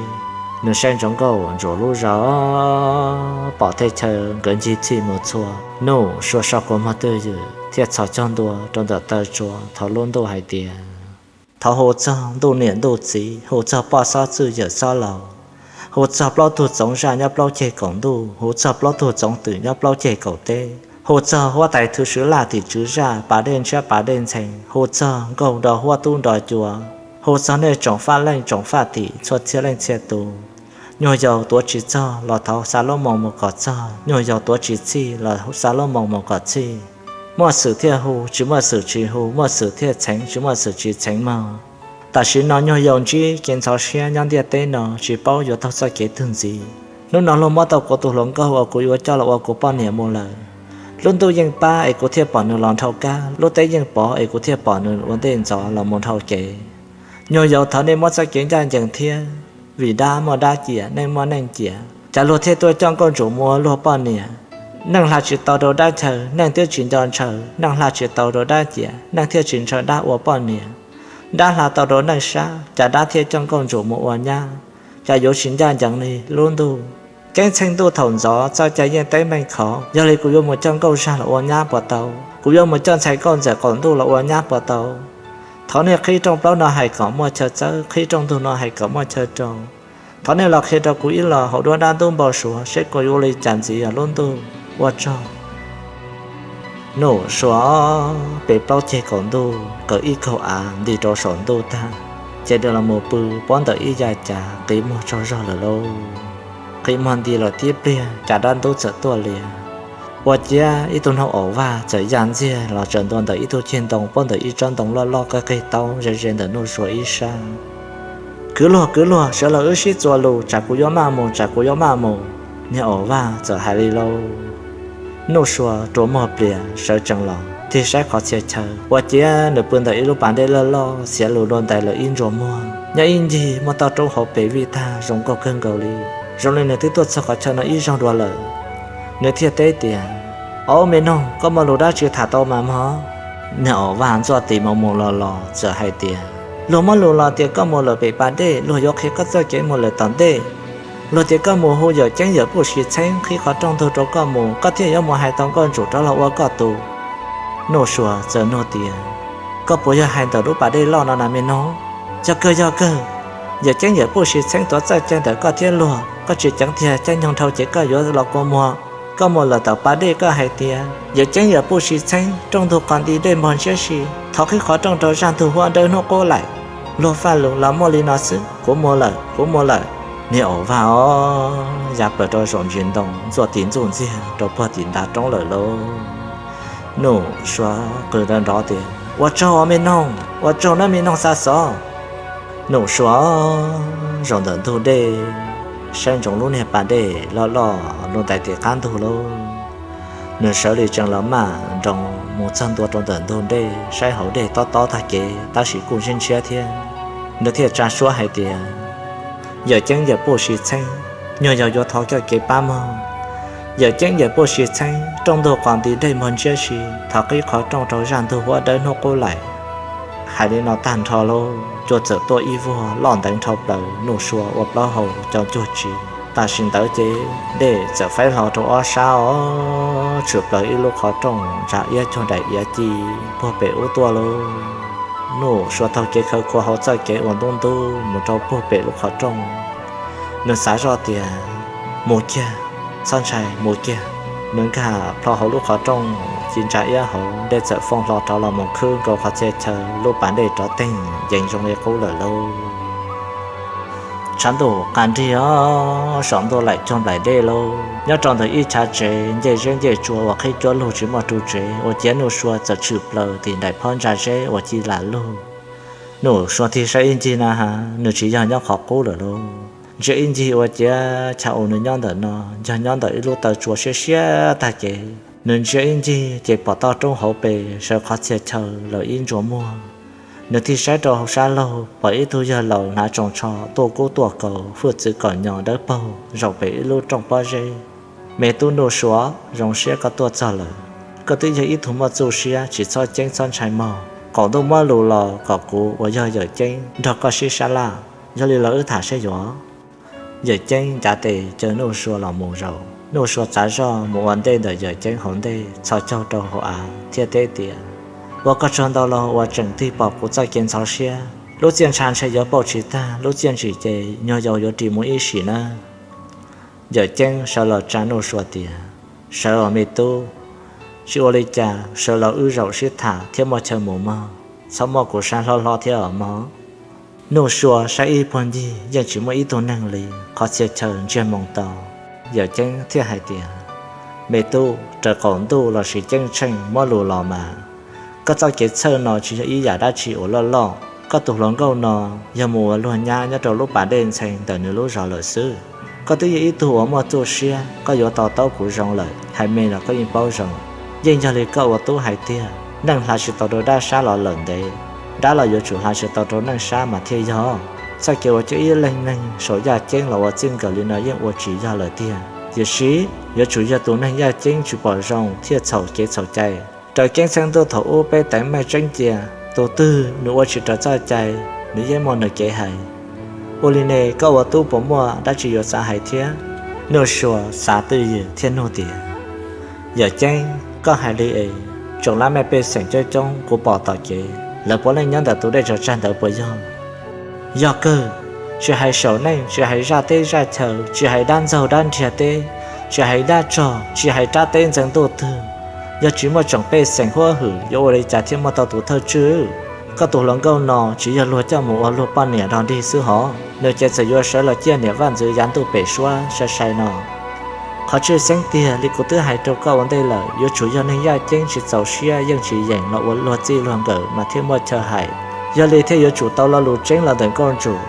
Nws saib ntsoov Nkauj Ntsuv lub zos, pom tej chaw nkawd ncig txhij mus txhua. Nuj Sua so kua muag twj ywm thiaj txhos caug ntua rau ntawm taw tsua thov lub ntuj hais tias, Thov hu txog ntuj niam ntuj txiv, hu txog poj xob txwj yawm xob laus, hu txog plaub tug txoov zaj nyob plaub ceg kaum ntuj, hu txog plaub tug txoov twm nyob plaub ceg kaum teb, hu txog huab tais thwv swv laj tim tswv zaj, pas dej ntshiab pas dej ntxhee, hu txog nkauj nrog huab tub nrog cua, hu txog nej tsoom faj leej tsoom faj tim txhua txhia leej txhia tus. Nyuag yaus tuav tsis txog los thov xa lub moo mus kom txog, nyuag yaus tuav tsis txhij los xa lub moo mus kom txhij. Muaj xwm thiaj hu, tsis muaj xwm tsis hu, muaj xwm thiaj txheev, tsis muaj xwm tsis txheev mog. Tam sim no nyuag yaus ntsib kev ntxhov siab nyob ntiaj teb no tsis paub yuav taug txoj kev twg ntxiv. Hnub no luag muab tau kuv tus hluas nkauj uas kuv yuav coj los ua kuv poj niam mus lawm. Lub ntuj yeej pab es kuv thiaj pom nws los nrhau kab, lub teb yeej pov es kuv thiaj pom nws ua ntej ntxov los mus nrhau kev. Nyuag yaus thov nej muab txoj kev ncaj ncees thiab, vim dab muaj dab ciam, neej muaj neej ciam, cas luag thiaj tuaj coj Nkauj Ntsum mus ua luag poj niam. Neej hla tsis tau rau dab chaw, neej twb tsis nco ntshaw, neej hla tsis tau rau dab ciam, neej thiaj tsis ntshaw dab ua poj niam. Dab hla tau rau neej sab, cas dab thiaj coj Nkauj Ntsum mus ua nyab, cas yuav tsis ncaj ncees li lub ntuj. Ceeb tsheej ntuj thaum ntxov txoj cai yeej teeb meem khov, yog li kuv yuav mus coj Nkauj Zag los ua nyab puas tau? Kuv yuav mus coj ntxhais Nkauj Ntxawm Qaum Ntuj los ua nyab puas tau? Thov nej qhib rooj plaub no hais kom muaj chaw txawb, qhib rooj ntug no hais kom muaj chaw rau. Thov nej los qhia rau kuv ib los hauv duab dab ntub npau suav seb kuv yuav ua li cas ntxiv os lub ntuj. Ua tsaug. Nuj Sua pem plaub ceg kaum ntuj kaw ib kaug av nti rau saum ntuj tag, ces dhia los mus pw pob ntawm ib yav cav qi muag tsaug zog lawm lauj. Qi muag nti lawm tib pliag cas dab ntub txawm tuaj lias. Ua ciav ib tug noog Aum Vaj txawm ya ntxiag los tsaws ntua ntawm ib tug ceg ntoo pob ntawm ib tsob ntoo loj loj qig qig taub ze ze ntawm Nuj Sua ib sab. Kwv luag kwv luag, sawv los wb sib txuas lus, tsam kuv yuav maj mus, tsam kuv yuav maj mus. Niag Aum Vaj txawm hais li lauj. Nuj Sua rua muag plias sawv tsees los tig saib qhov txhia chaw. Ua ciav nws pw ntawm ib lub pas dej loj loj xiav lus dua ntais lawm ib ntsuas muag, nyob ib ncig muaj toj roob hauv pes vij tag zoo nkauj kawg nkaus li. Zoo li nws twb tuaj txog qhov chaw no ib zaug dua lawm. Nws thiaj teb tias, Au me noog, koj muaj lus dab tsi tham tau mas mog? Niag Aum Vaj ntxuaj tis mus mus los los txawm hais tias, Luag muab lus los tias koj mus lawm pem pas dej, luag yuav qhia koj txoj kev mus lawm tom ntej. Luag tias koj mus hu Yawm Ceeb Yawm Puj Sis Txheeb qhib qhov rooj ntug rau koj mus, koj thiaj yuav mus hais tau Nkauj Ntsum rov los ua koj tus. Nuj Sua txawm nug tias, Koj puas yog hais ntawm lub pas dej loj no na me noog? Yog kawg yog kawg. Yawm Ceeb Yawm Puj Sis Txheeb tuav txoj cai ntawm koj thiab luag, koj tsis ceev tiag caij nyoog dhau ces koj yuav los kua muag. Koj mus lawm tom pas dej koj hais tias, Yawm Ceeb Yawm Puj Sis Txheeb, rooj ntug qos nti dej npog ntsiab si, thov qhib qhov rooj rau zaj ntug huab dawb hnub qub laim. Luag faj lus los muaj li no xwb, kuv mus lawm, kuv mus lawm. Niag Aum Vaj os, ya plaws rau saum ntsis ntoo ntxuaj tis ntxuj ntxiag rau puag tim ntav roob lawm lauj. Nuj Sua qw nrov nrov tias, Ua tsaug os me noog, ua tsaug nawb me noog xa xov. Nuj Sua zaum ntawm ntug dej, saib ntsoov lub niag pas dej loj loj lub ntais tim qab ntug lauj. Nws sawv li tsees los maj nroos mus txog ntua rau ntawm ntug dej, saib hauv dej tob tob tag kev tab sis kuj ntshiab ntshiab thiab. Nws thiaj tsa suab hais tias, Yawm Ceeb Yawm Puj Sis Txheeb, nyuag yaus yuav thov koj kev pab mog. Yawm Ceeb Yawm Puj Sis Txheeb, rooj ntug qos nti dej npog ntsiab si, thov qhib qhov rooj rau zaj ntug huab dawb hnub qub laim. Hais li no tag nrho lauj, cua txawm tuaj ib vuag loj nteev nrho plaws, Nuj Sua ua plaub hau co ncuag tsis. Tam sim ntawd ces dej txawm faib hlo rau ob sab os, tshwm plaws ib lub qhov rooj ntsa iab cuag daim iav ci puag pem ub tuaj lauj. Nuj Sua taug kev khawv khuav hauv txoj kev uas ntub ntub mus rau puag pem lub qhov rooj. Nws xav zoj tias, Mus kiag, txhob ntshai, mus kiag. Nws nkag plho hauv lub qhov rooj ci ntsa iab hauv, dej txawm fooj hlo rov los mus khwb nkaus qhov txhia chaw, lub pas dej rov teeg yees zoo li qub lawm lauj. Tshav ntuj qab nrig os, saum ntuj laim cuag nplaim dej lauj. Nyob rau ntawm ib chav tsev ncej zeb ncej tsua uas qhib cuab lug tsis muaj ru tsev, ua ciav Nuj Sua txawm tshwm plaws tim nraim phab ntsa zeb uas ci lam lug. Nuj Sua tig saib ib ncig na has, nws tsis yog nyob qhov qub lawm lauj. Ntsia ib ncig ua ciav chav uas nws nyob ntawm no yog nyob ntawm ib lub taw tsua siab siab tag kev. Nws ntsia ib ncig ces pom toj roob hauv pes sawv qhov txhia chaw lawm ib ntsuas muag. Nws tig saib rau hauv sab laug pom ib tug yawg laus hnav tsoos tsho tuaj kub tuaj kaus hwj txwv kom nyos dawb paug zaum pem ib lub rooj pob zeb. Me tub Nuj Sua, zoo siab koj tuaj txog lawm. Koj twb yog ib tug muaj txuj siab tsis txhob ceeb txhob ntshai mog. Qaum ntuj muab lus los kom kuv uas yog Yawm Ceeb nrog koj sib sab laj, yog li los wb tham saib yuav. Yawm Ceeb ncav tes caw Nuj Sua los mus zaum. Nuj Sua txav zoj mus ua ntej ntawm Yawm Ceeb hauv ntej txhos caug rau hauv av thiab teb tias, Ua koj tsaug ntau los uas tseem tig pom kuv txoj kev ntxhov siab. Lub txiaj ntsha ntshe yuav pauj tsis tag, lub txiaj ntsim ces nyuag yaus yuav ris mus ib sim nawb. Yawm Ceeb sawv los tsa Nuj Sua tias, Sawv os me tub, tsis ua li cas, sawv los wb zaum sib tham thiab muaj chaw mus mog, txhob muab kuv saib hlob hlob thiab os mog. Nuj Sua saib ib puag ncig yeej tsis muaj ib tug neeg li, qhov txhia chaw ntsiag moo to. Yawm Ceeb thiaj hais tias, Me tub, raws qaum ntuj lossis ceeb tsheej muab lus los mas, koj txoj kev txhawj no tsis yog ib yam dab tsi uas loj loj. Koj tus hluas nkauj no yog mus ua luag nyab nyob rau lub pas dej ntxhee ntawm nws lub zos lawm xwb. Koj twb yog ib tug uas muaj txuj siab, koj yuav to taub kuv zoo lawm, hais me los koj yeej paub zoo. Yeej yog li koj ua tub hais tiag, neeg hla tsis tau rau dab sab los lawm ntev, dab los yuav tsum hla tsis tau rau neej sab mas thiaj yog. Txoj kev uas coj ib leeg neeg saum yaj ceeb los ua txij nkawm li no yeej ua tsis yog lawm tiag. Tiam sis yuav tsum yog tus neeg yaj ceeb tsis pom zoo thiaj txhaum kev txhaum cai. Raws keeb txheej ntuj thaum ub peb teev meej tseeb cia, tus twg nws ua tsis raws txoj cai, nws yeej muaj nws kev hais. Ua li ne koj ua tub puas muaj dab tsi yuav xav hais thiab? Nuj Sua xav twj ywm thiaj nug tias, Yawm Ceeb, koj hais li es, tsoom lab mej pej xeem coob coob kuv pom tom kev, lawv puav leej nyob ntawm tus dej tsaws tsag ntawd puas yog? Yog kawg, tsis hais saum neej, tsis hais zaj teb zaj chaw, tsis hais dab ntxaug dab nriag teb, tsis hais dab tsog, tsis hais rab teb ntxeev ntuj twg, yog tsis muaj tsoom pej xeem huab hwm yuav ua li cas thiaj muaj tau tus thawj tswj? Koj tus hluas nkauj no tsis yog luag coj mus ua luag poj niam dog dig xwb hov, nws ces txawm yuav sawv los ciaj niam vaj ntxwv yav ntuj pem suab sai sai no. Qhov tshwj xeeb tiag li kuv twb hais rau koj ua ntej lawm, yuav tsum yog neeg yaj ceeb tsis txaus siab yeej tsis yeem los ua luag txij luag nkawm mas thiaj muaj chaw hais. Yog li thiaj yuav tsum tau lo lus tseeb los ntawm nkauj ntsum,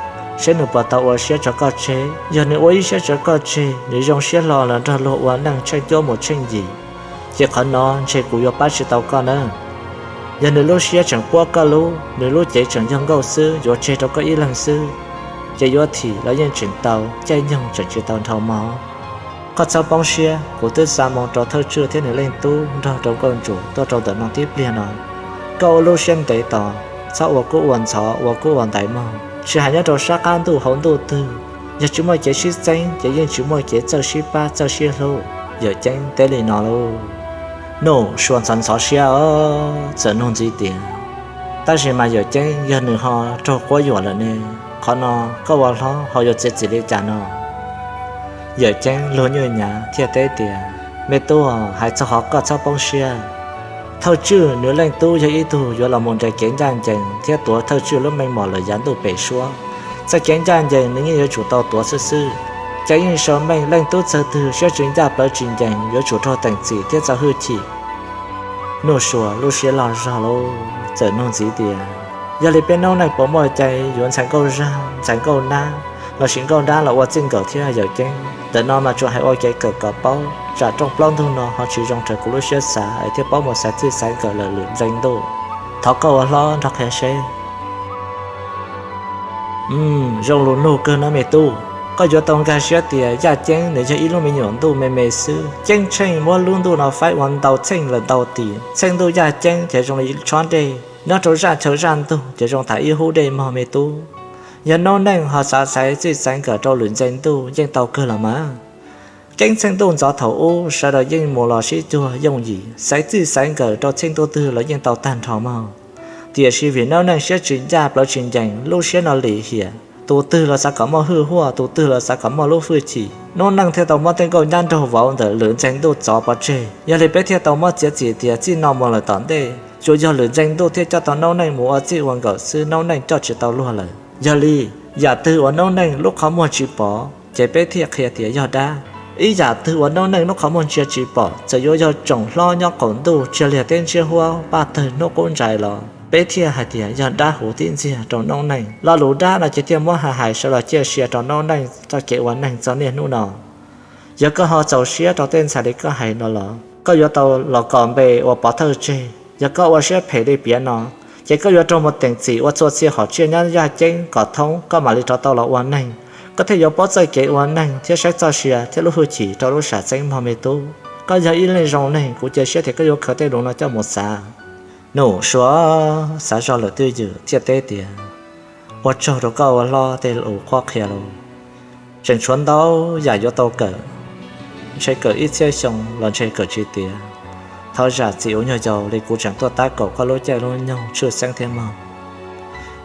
seb nws puas tau ua siab tso koj tseg. Yog nws ua ib siab tso koj tseg, nws zoo siab hlo los nrog luag ua neej tsheej cuab mus tsheej yim, ces qhov no ntshe kuv yuav pab tsis tau koj nawb. Yog nws lub siab tseem puab koj lub, nws lub cev tseem yog nkauj xwb yuav tseg rau koj ib leeg xwb, ces yuav thim los yeej tseem tau, caij nyoog tseem tsis tau nrho mog. Koj txhob poob siab, kuv twb xa moo rau thawj tswj thiab nws leej tub nrog rau nkauj ntsum tuaj rau ntawm no tib pliag no. Koj ua lub siab ntev tos, txhob ua kub ua ntxhov ua kub ua ntaiv mog. Tsis hais nyob rau sab qab ntuj hauv ntuj twg, yog tsis muaj kev sib txeeb ces yeej tsis muaj kev txawj sib pab txawj sib hlub. Yawm Ceeb teb li no lauj. Nuj Sua ntxhov ntxhov siab os, txawm nug ntxiv tias, Tab sis mas Yawm Ceeb, yog nws ho raug quab yuam lawm ne, qhov no koj ua hlob ho yuav txiav txim li cas no? Yawm Ceeb luag nyuaj nyav thiaj teb tias, Me tub, hais txog qhov koj txhob poob siab. Thawj tswj nws leej tub yog ib tug yuav los mus nres kev ncaj ncees thiab tuav thawj tswj lub meej mom lawm yav ntuj pem suab. Txoj kev ncaj ncees nws yeej yuav tsum tau tuav xwb xwb. Ces yeej sau meej leej tub txawg twg siab tsis ncaj plawv tsis ncees yuav tsum raug teem txim thiab txo hwj chim. Nuj Sua lub siab loj zog lauj, txawm nug ntxiv tias, Yog li peb noob neej puas muaj cai yuav ntxhais nkauj zaj ntxhais nkauj nab lossis nkauj nrab los ua txij nkawm thiab Yawm Ceeb? Ntawm no mas tsuas hais ua kev kawm kom paub, tsam rooj plaub ntug no ho tsis zoo raws kuv lub siab xav es thiaj paub mus xaiv txij xaiv nkawm lawm lwm ntxeev ntuj. Thov koj ua hlob nrog qhia seb. Zoo lus nug kawg no me tub. Koj yuav tau nkag siab tias Yaj Ceeb nws yog ib lub me nyuam ntuj me me xwb, ceeb tsheej muab lub ntuj no faib ua ntau txheej lawm ntau tim. Txheej ntuj Yaj Ceeb ces zoo li tshob dej, nyob rau zaj chaw zaj ntug ces zoo tham ib hub dej mog me tub. Yog noob neej ho xav xaiv txij xaiv nkawm rau lwm ntxeev ntuj yeej tau kawg los mas. Keeb txheej ntuj ntxov thaum ub sawv daws yeej mus los sib cuag yooj yim, xaiv txij xaiv nkawm rau txheej ntuj twg los yeej tau tag nrho mog. Tiam sis vim noob neej siab tsis ncaj plawv tsis ncees, lub siab no lim hiam, tus twg los xav kom muaj hwj huaj, tus twg los xav kom muaj lub hwj chim, noob neej thiaj tau muab tej nkauj nyab nraug vauv ntawm lwm ntxeeg ntuj txov pov tseg. Yog li peb thiaj tau muab txiav txim tias txij no mus lawm tom ntej tsuas yog lwm ntxeeg ntuj thiaj coj tau noob neej mus ua txij ua nkawm xwb, noob neej coj tsis tau luag lawm. Yog li Yam twg uas noob neej lub qhov muag tsis pom ces peb thiaj qhia tias yog dab. Ib yam twg uas noob neej lub qhov muag ntsia tsis pom, txawm yuav yog tsoom hlob nyob qaum ntuj, tsaig liag teb ntsiab huab, paj tawg hnub qub ntsais los peb thiaj hais tias yog dab huv tib ntxiag rau noob neej. Lo lus dab no ces thiaj muab hais sawv los ciaj sia rau noob neej txoj kev ua neej txog niaj hnub no. Yog koj ho txaus siab rau tej ntxhais li koj hais no los koj yuav tau los kom npe ua pov thawj tseg. Yog koj ua siab phem li piav no, ces koj yuav raug mus teem txim ua txhua txhia hom tsiaj nyob yaj ceeb kom thoob koj mam li rov tau los ua neeg. Koj thiaj yuav paub txoj kev ua neeg thiab saib txoj sia thiab lub hwj chim rau lub sam txeeb mog me tub. Koj yog ib leeg zoo neeg, kuv cia siab tias koj yuav khaws tej lus no coj mus xav. Nuj Sua xav zog lawm twj ywm thiaj teb tias, ua tsaug rau koj ua hlob tej lus qhuab qhia los. Tseem tshuav ntau yam yuav tau kawm, ntshe kawm ib txhiab xyoo los ntshe kawm tsis tiav. Thov zam txim uas nyuag yaus li kuv tseem tuaj tab kaum koj lub caij lub nyoog tshwj xeeb thiab mog.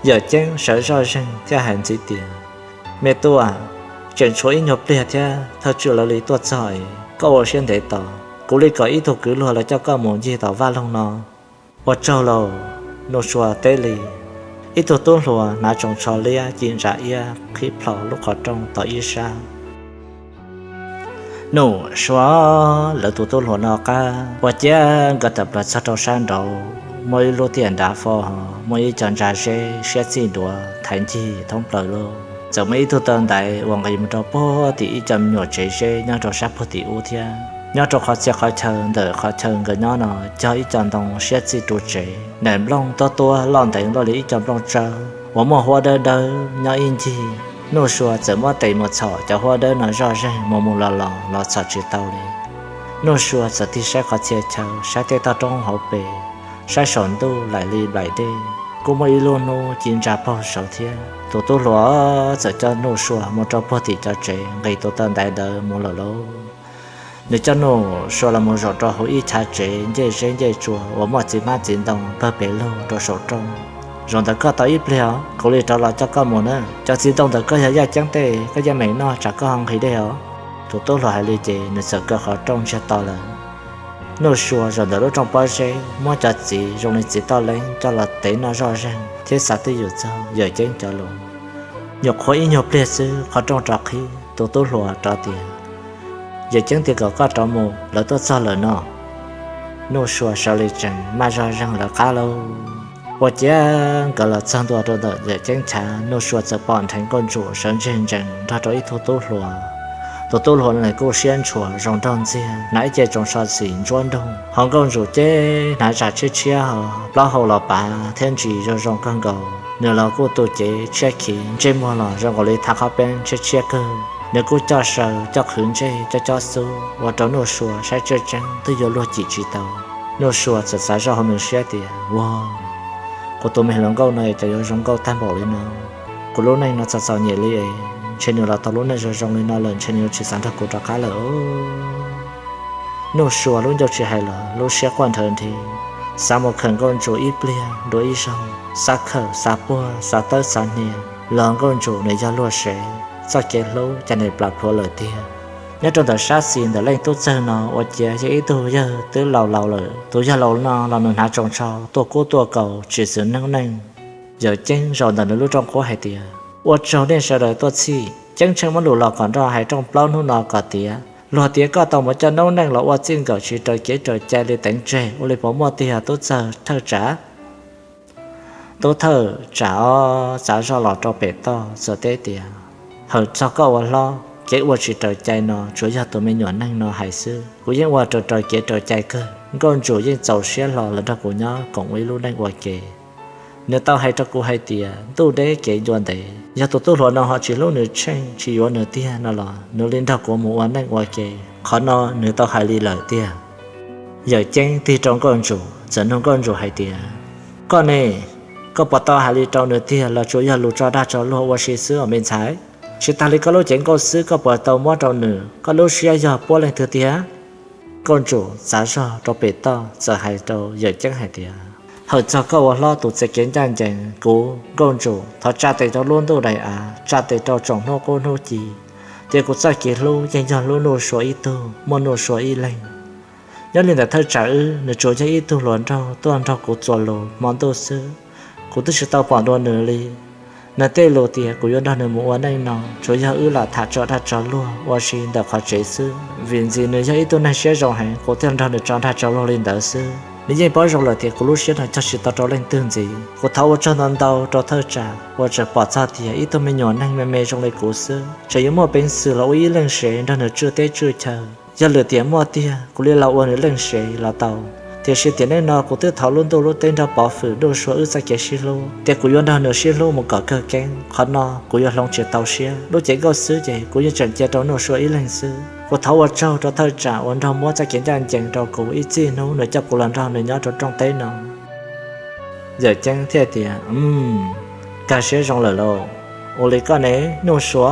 Yawm Ceeb sawv zoj zeeg thiaj hais ntxiv tias, me tub, tseem tshuav ib nyuag pliag thiab thawj tswj lawv li tuaj txog es koj ua siab ntev tos, kuv li kom ib tug kwv luag los coj koj mus ncig tom vaj loog no. Ua tsaug lauj. Nuj Sua teb li. Ib tug tub hluas hnav tsoos tsho liab ci ntsa iab qhib plho lub qhov rooj tom ib sab. Nuj Sua lawv tus tub hluas no qab ua ciav nkawd tawm plaws txog rau sab nraud, muaj ib lub tiaj nrad fo, muaj ib co ntsa zeb siab txij nruav thaiv ncig thoob plaws lawm. Txawm muaj ib tug taw ntaiv uas nqis mus rau puag tim ib co me nyuam tsev zeb nyob rau sab puag tim ub thiab. Nyob rau qhov txhia qhov chaw ntawm qhov chaw nkawd nyob no cog ib co ntoo siab txij ru tsev, daim nplooj tuab tuab loj nteev loj li ib co nplooj tsawb uas muaj huab dawb dawb nyob ib ncig. Nuj Sua txawm muab tes mus txhom cov huab dawb no zoj zeeg mus mus los los los txhom tsis tau li. Nuj Sua txawm tig saib qhov txhia chaw, saib tej toj roob hauv pes, saib saum ntuj laim li nplaim dej, kuj muaj ib lub hnub ci ntsa paug saud thiab. Tus tub hluas txawm coj Nuj Sua mus rau puag tim cov tsev nqis tus taw ntaiv ntawd mus lawm lauj. Nws coj Nuj Sua los mus zaum rau hauv ib chav tsev ncej zeb ncej tsua uas muaj txiv hmab txiv ntoo pawg pes lug rau saum rooj. Zaum ntawd koj tau ib pliag os, kuv li rov los coj koj mus na. Cov txiv ntoo ntawm koj yog yaj ceeb tej, koj yeej meem noj tsam koj ho nqhis dej os. Tus tub hluas hais li ces nws txawm kaw qhov rooj ntsiag to lawm. Nuj Sua zaum ntawm lub rooj pob zeb muab cov txiv zoo li txiv toj leeb coj los tev noj zoj zeeg thiab xav twj ywm txog Yawm Ceeb cov lus. Nyuam qhuav ib nyuag pliag xwb qhov rooj rov qhib, tus tub hluas rov tias, Yawm Ceeb tias kom koj rov mus, lawv tuaj txog lawm no. Nuj Sua sawv li tsees maj zoj zeeg lawv qab lauj. Ua ciav nkawd los txog ntua rau ntawm Yawm Ceeb chav, Nuj Sua txawm pom nrheev Nkauj Ntsum sawv ntseg ntsees nrog rau ib tug tub hluas. Tus tub hluas no nws kuj siab ntshua zoo nraug ntxiag, hnav ib ce tsoos tsho xim ntsuab nroog, ho Nkauj Ntsum ces hnav zam tshiab tshiab ho plaub hau los pav thiab ntsis zoo zoo kawg nkaus. Nws los kuj tu cev tshiab khiv, ntsej muag los zoo nkaus li thav qhob peeb tshiab tshiab kawg. Nws kuj coj saw coj qhwv ntsej coj cob xub ua rau Nuj Sua saib tseeb tseeb twb yuav luag cim tsis tau. Nuj Sua txawm xav zoj hauv nws siab tias, Ua, kuv tus me hluas nkauj no es cas yuav zoo nkauj tag npaum li no. Kuv lub neej no txom txom nyem li es ntshe nws los tau lub neej zoo zoo li no lawm ntshe nws yuav tsis xav nrog kuv rov qab lawm. Nuj Sua lub ncauj tsis hais los lub siab quaj nrhawv nrhi, xav mus khawm Nkauj Ntsum ib pliag dua ib zaug, xav khawm xav puag xav tawb xav hnia los Nkauj Ntsum nws yog luag sev, txoj kev hlub cas nws plam plhuav lawm tiag. Nyob rau ntawm sab xis ntawm leej tub txawg no ua ciav yog ib tug yawg twb laus laus lawm. Tus yawg laus no los nws hnav tsoos tsho tuaj kub tuaj kaus tsis xwm noob neej. Yawm Ceeb zaum ntawm nws lub rooj qhuab hais tias, Ua tsaug nej sawv daws tuaj txhij. Ceeb Tsheej muab lus los kom nroj hais rooj plaub hnub no kom tiav. Luag tias koj tau mus coj noob neej los ua txij nkawm tsis raws kev raws cai li teev tseg, ua li puas muaj tiag tub txawg thawj tsam? Tub thawj tsam ob txav zoj los rau pem toj txawm teb tias, Hawm txog koj ua hlob, kev ua tsis raws cai no tsuas yog tus me nyuam neeg no hais xwb. Kuv yeej ua raws raws kev raws cai kawg. Nkauj Ntsum yeej txaus siab hlo los nrog kuv nyob koom ua ib lub neej ua ke. Nws tau hais rau kuv hais tias ntuj deb kev ncua ntev, yog tus tub hluas no ho tsis hlub nws Tsheej tsis yuav nws tiag no los nws li nrog kuv mus ua neej ua ke. Qhov no nws tau hais li lawm tiag. Yawm Ceeb tig rau Nkauj Ntsum txawm nug Nkauj Ntsum hais tias, Koj ne, koj puas tau hais li rau nws tiag los tsuas yog lus tso dag tso luag ua si xwb os me ntxhais? Tsis tas li koj lub cev nkauj xwb koj puas tau muab rau nws, koj lub siab yog puab leej twg tiag? Nkauj Ntsum txav zog rau pem toj txawm hais rau Yawm Ceeb hais tias, Hawm txog koj ua hlob tus txiv kev ncaj ncees, kuv Nkauj Ntsum thov tsa tes rau lub ntuj daim av, tsa tes rau tsoom hnub qub hnub ci, tias kuv txoj kev hlub yeej yog hlub Nuj Sua ib tug, muaj Nuj Sua ib leeg. Nyob li ntawm thawj tsam wb, nws tsuas yog ib tug hluas nraug tuaj nrog kuv txuas lus hmo ntuj xwb, kuv twb tsis tau pom dua nws li. Nws tej lus tias kuv yuav nrog nws mus ua neej no tsuas yog wb lam tham tso dag tso luag ua si ntawm qhov tsev xwb, vim ntxiv nws yog ib tug neeg siab zoo heev, kuv thiaj nrog nws tso dag tso luag li ntawd xwb. Nws yeej paub zoo lawm tias kuv lub siab no cog tsis tau rau leej twg ntxiv. Kuv thov ua tsaug ntau ntau rau thawj tsam uas tseem pom txog tias ib tug me nyuam neeg me me zoo li kuv xwb tseem yuav muaj peev xwm los ua ib leeg sev nrog nws tswj teb tswj chaw. Yog lwm tiam muaj tiag kuv li los ua nws leej sev los tau, tiam sis tiam neej no kuv twb thov lub ntuj lub teb nrog pov hwm Nuj Sua wb txoj kev sib hlub, tias kuv yuav nrog nws sib hlub mus kom kawg keeb. Qhov no kuv yuav hloov tsis tau siab, lub cev nkauj xwb ces kuv yeej tseem cia rau Nuj Sua ib leeg xwb. Kuv thov ua tsaug rau thawj tsam uas nrog muab txoj kev ncaj ncees rau kuv, ib txij hnub nws coj kuv los nrog nws nyob rau rooj teb no. Yawm Ceeb thiaj tias, Nkag siab zoo lawm lauj. Ua li koj ne Nuj Sua,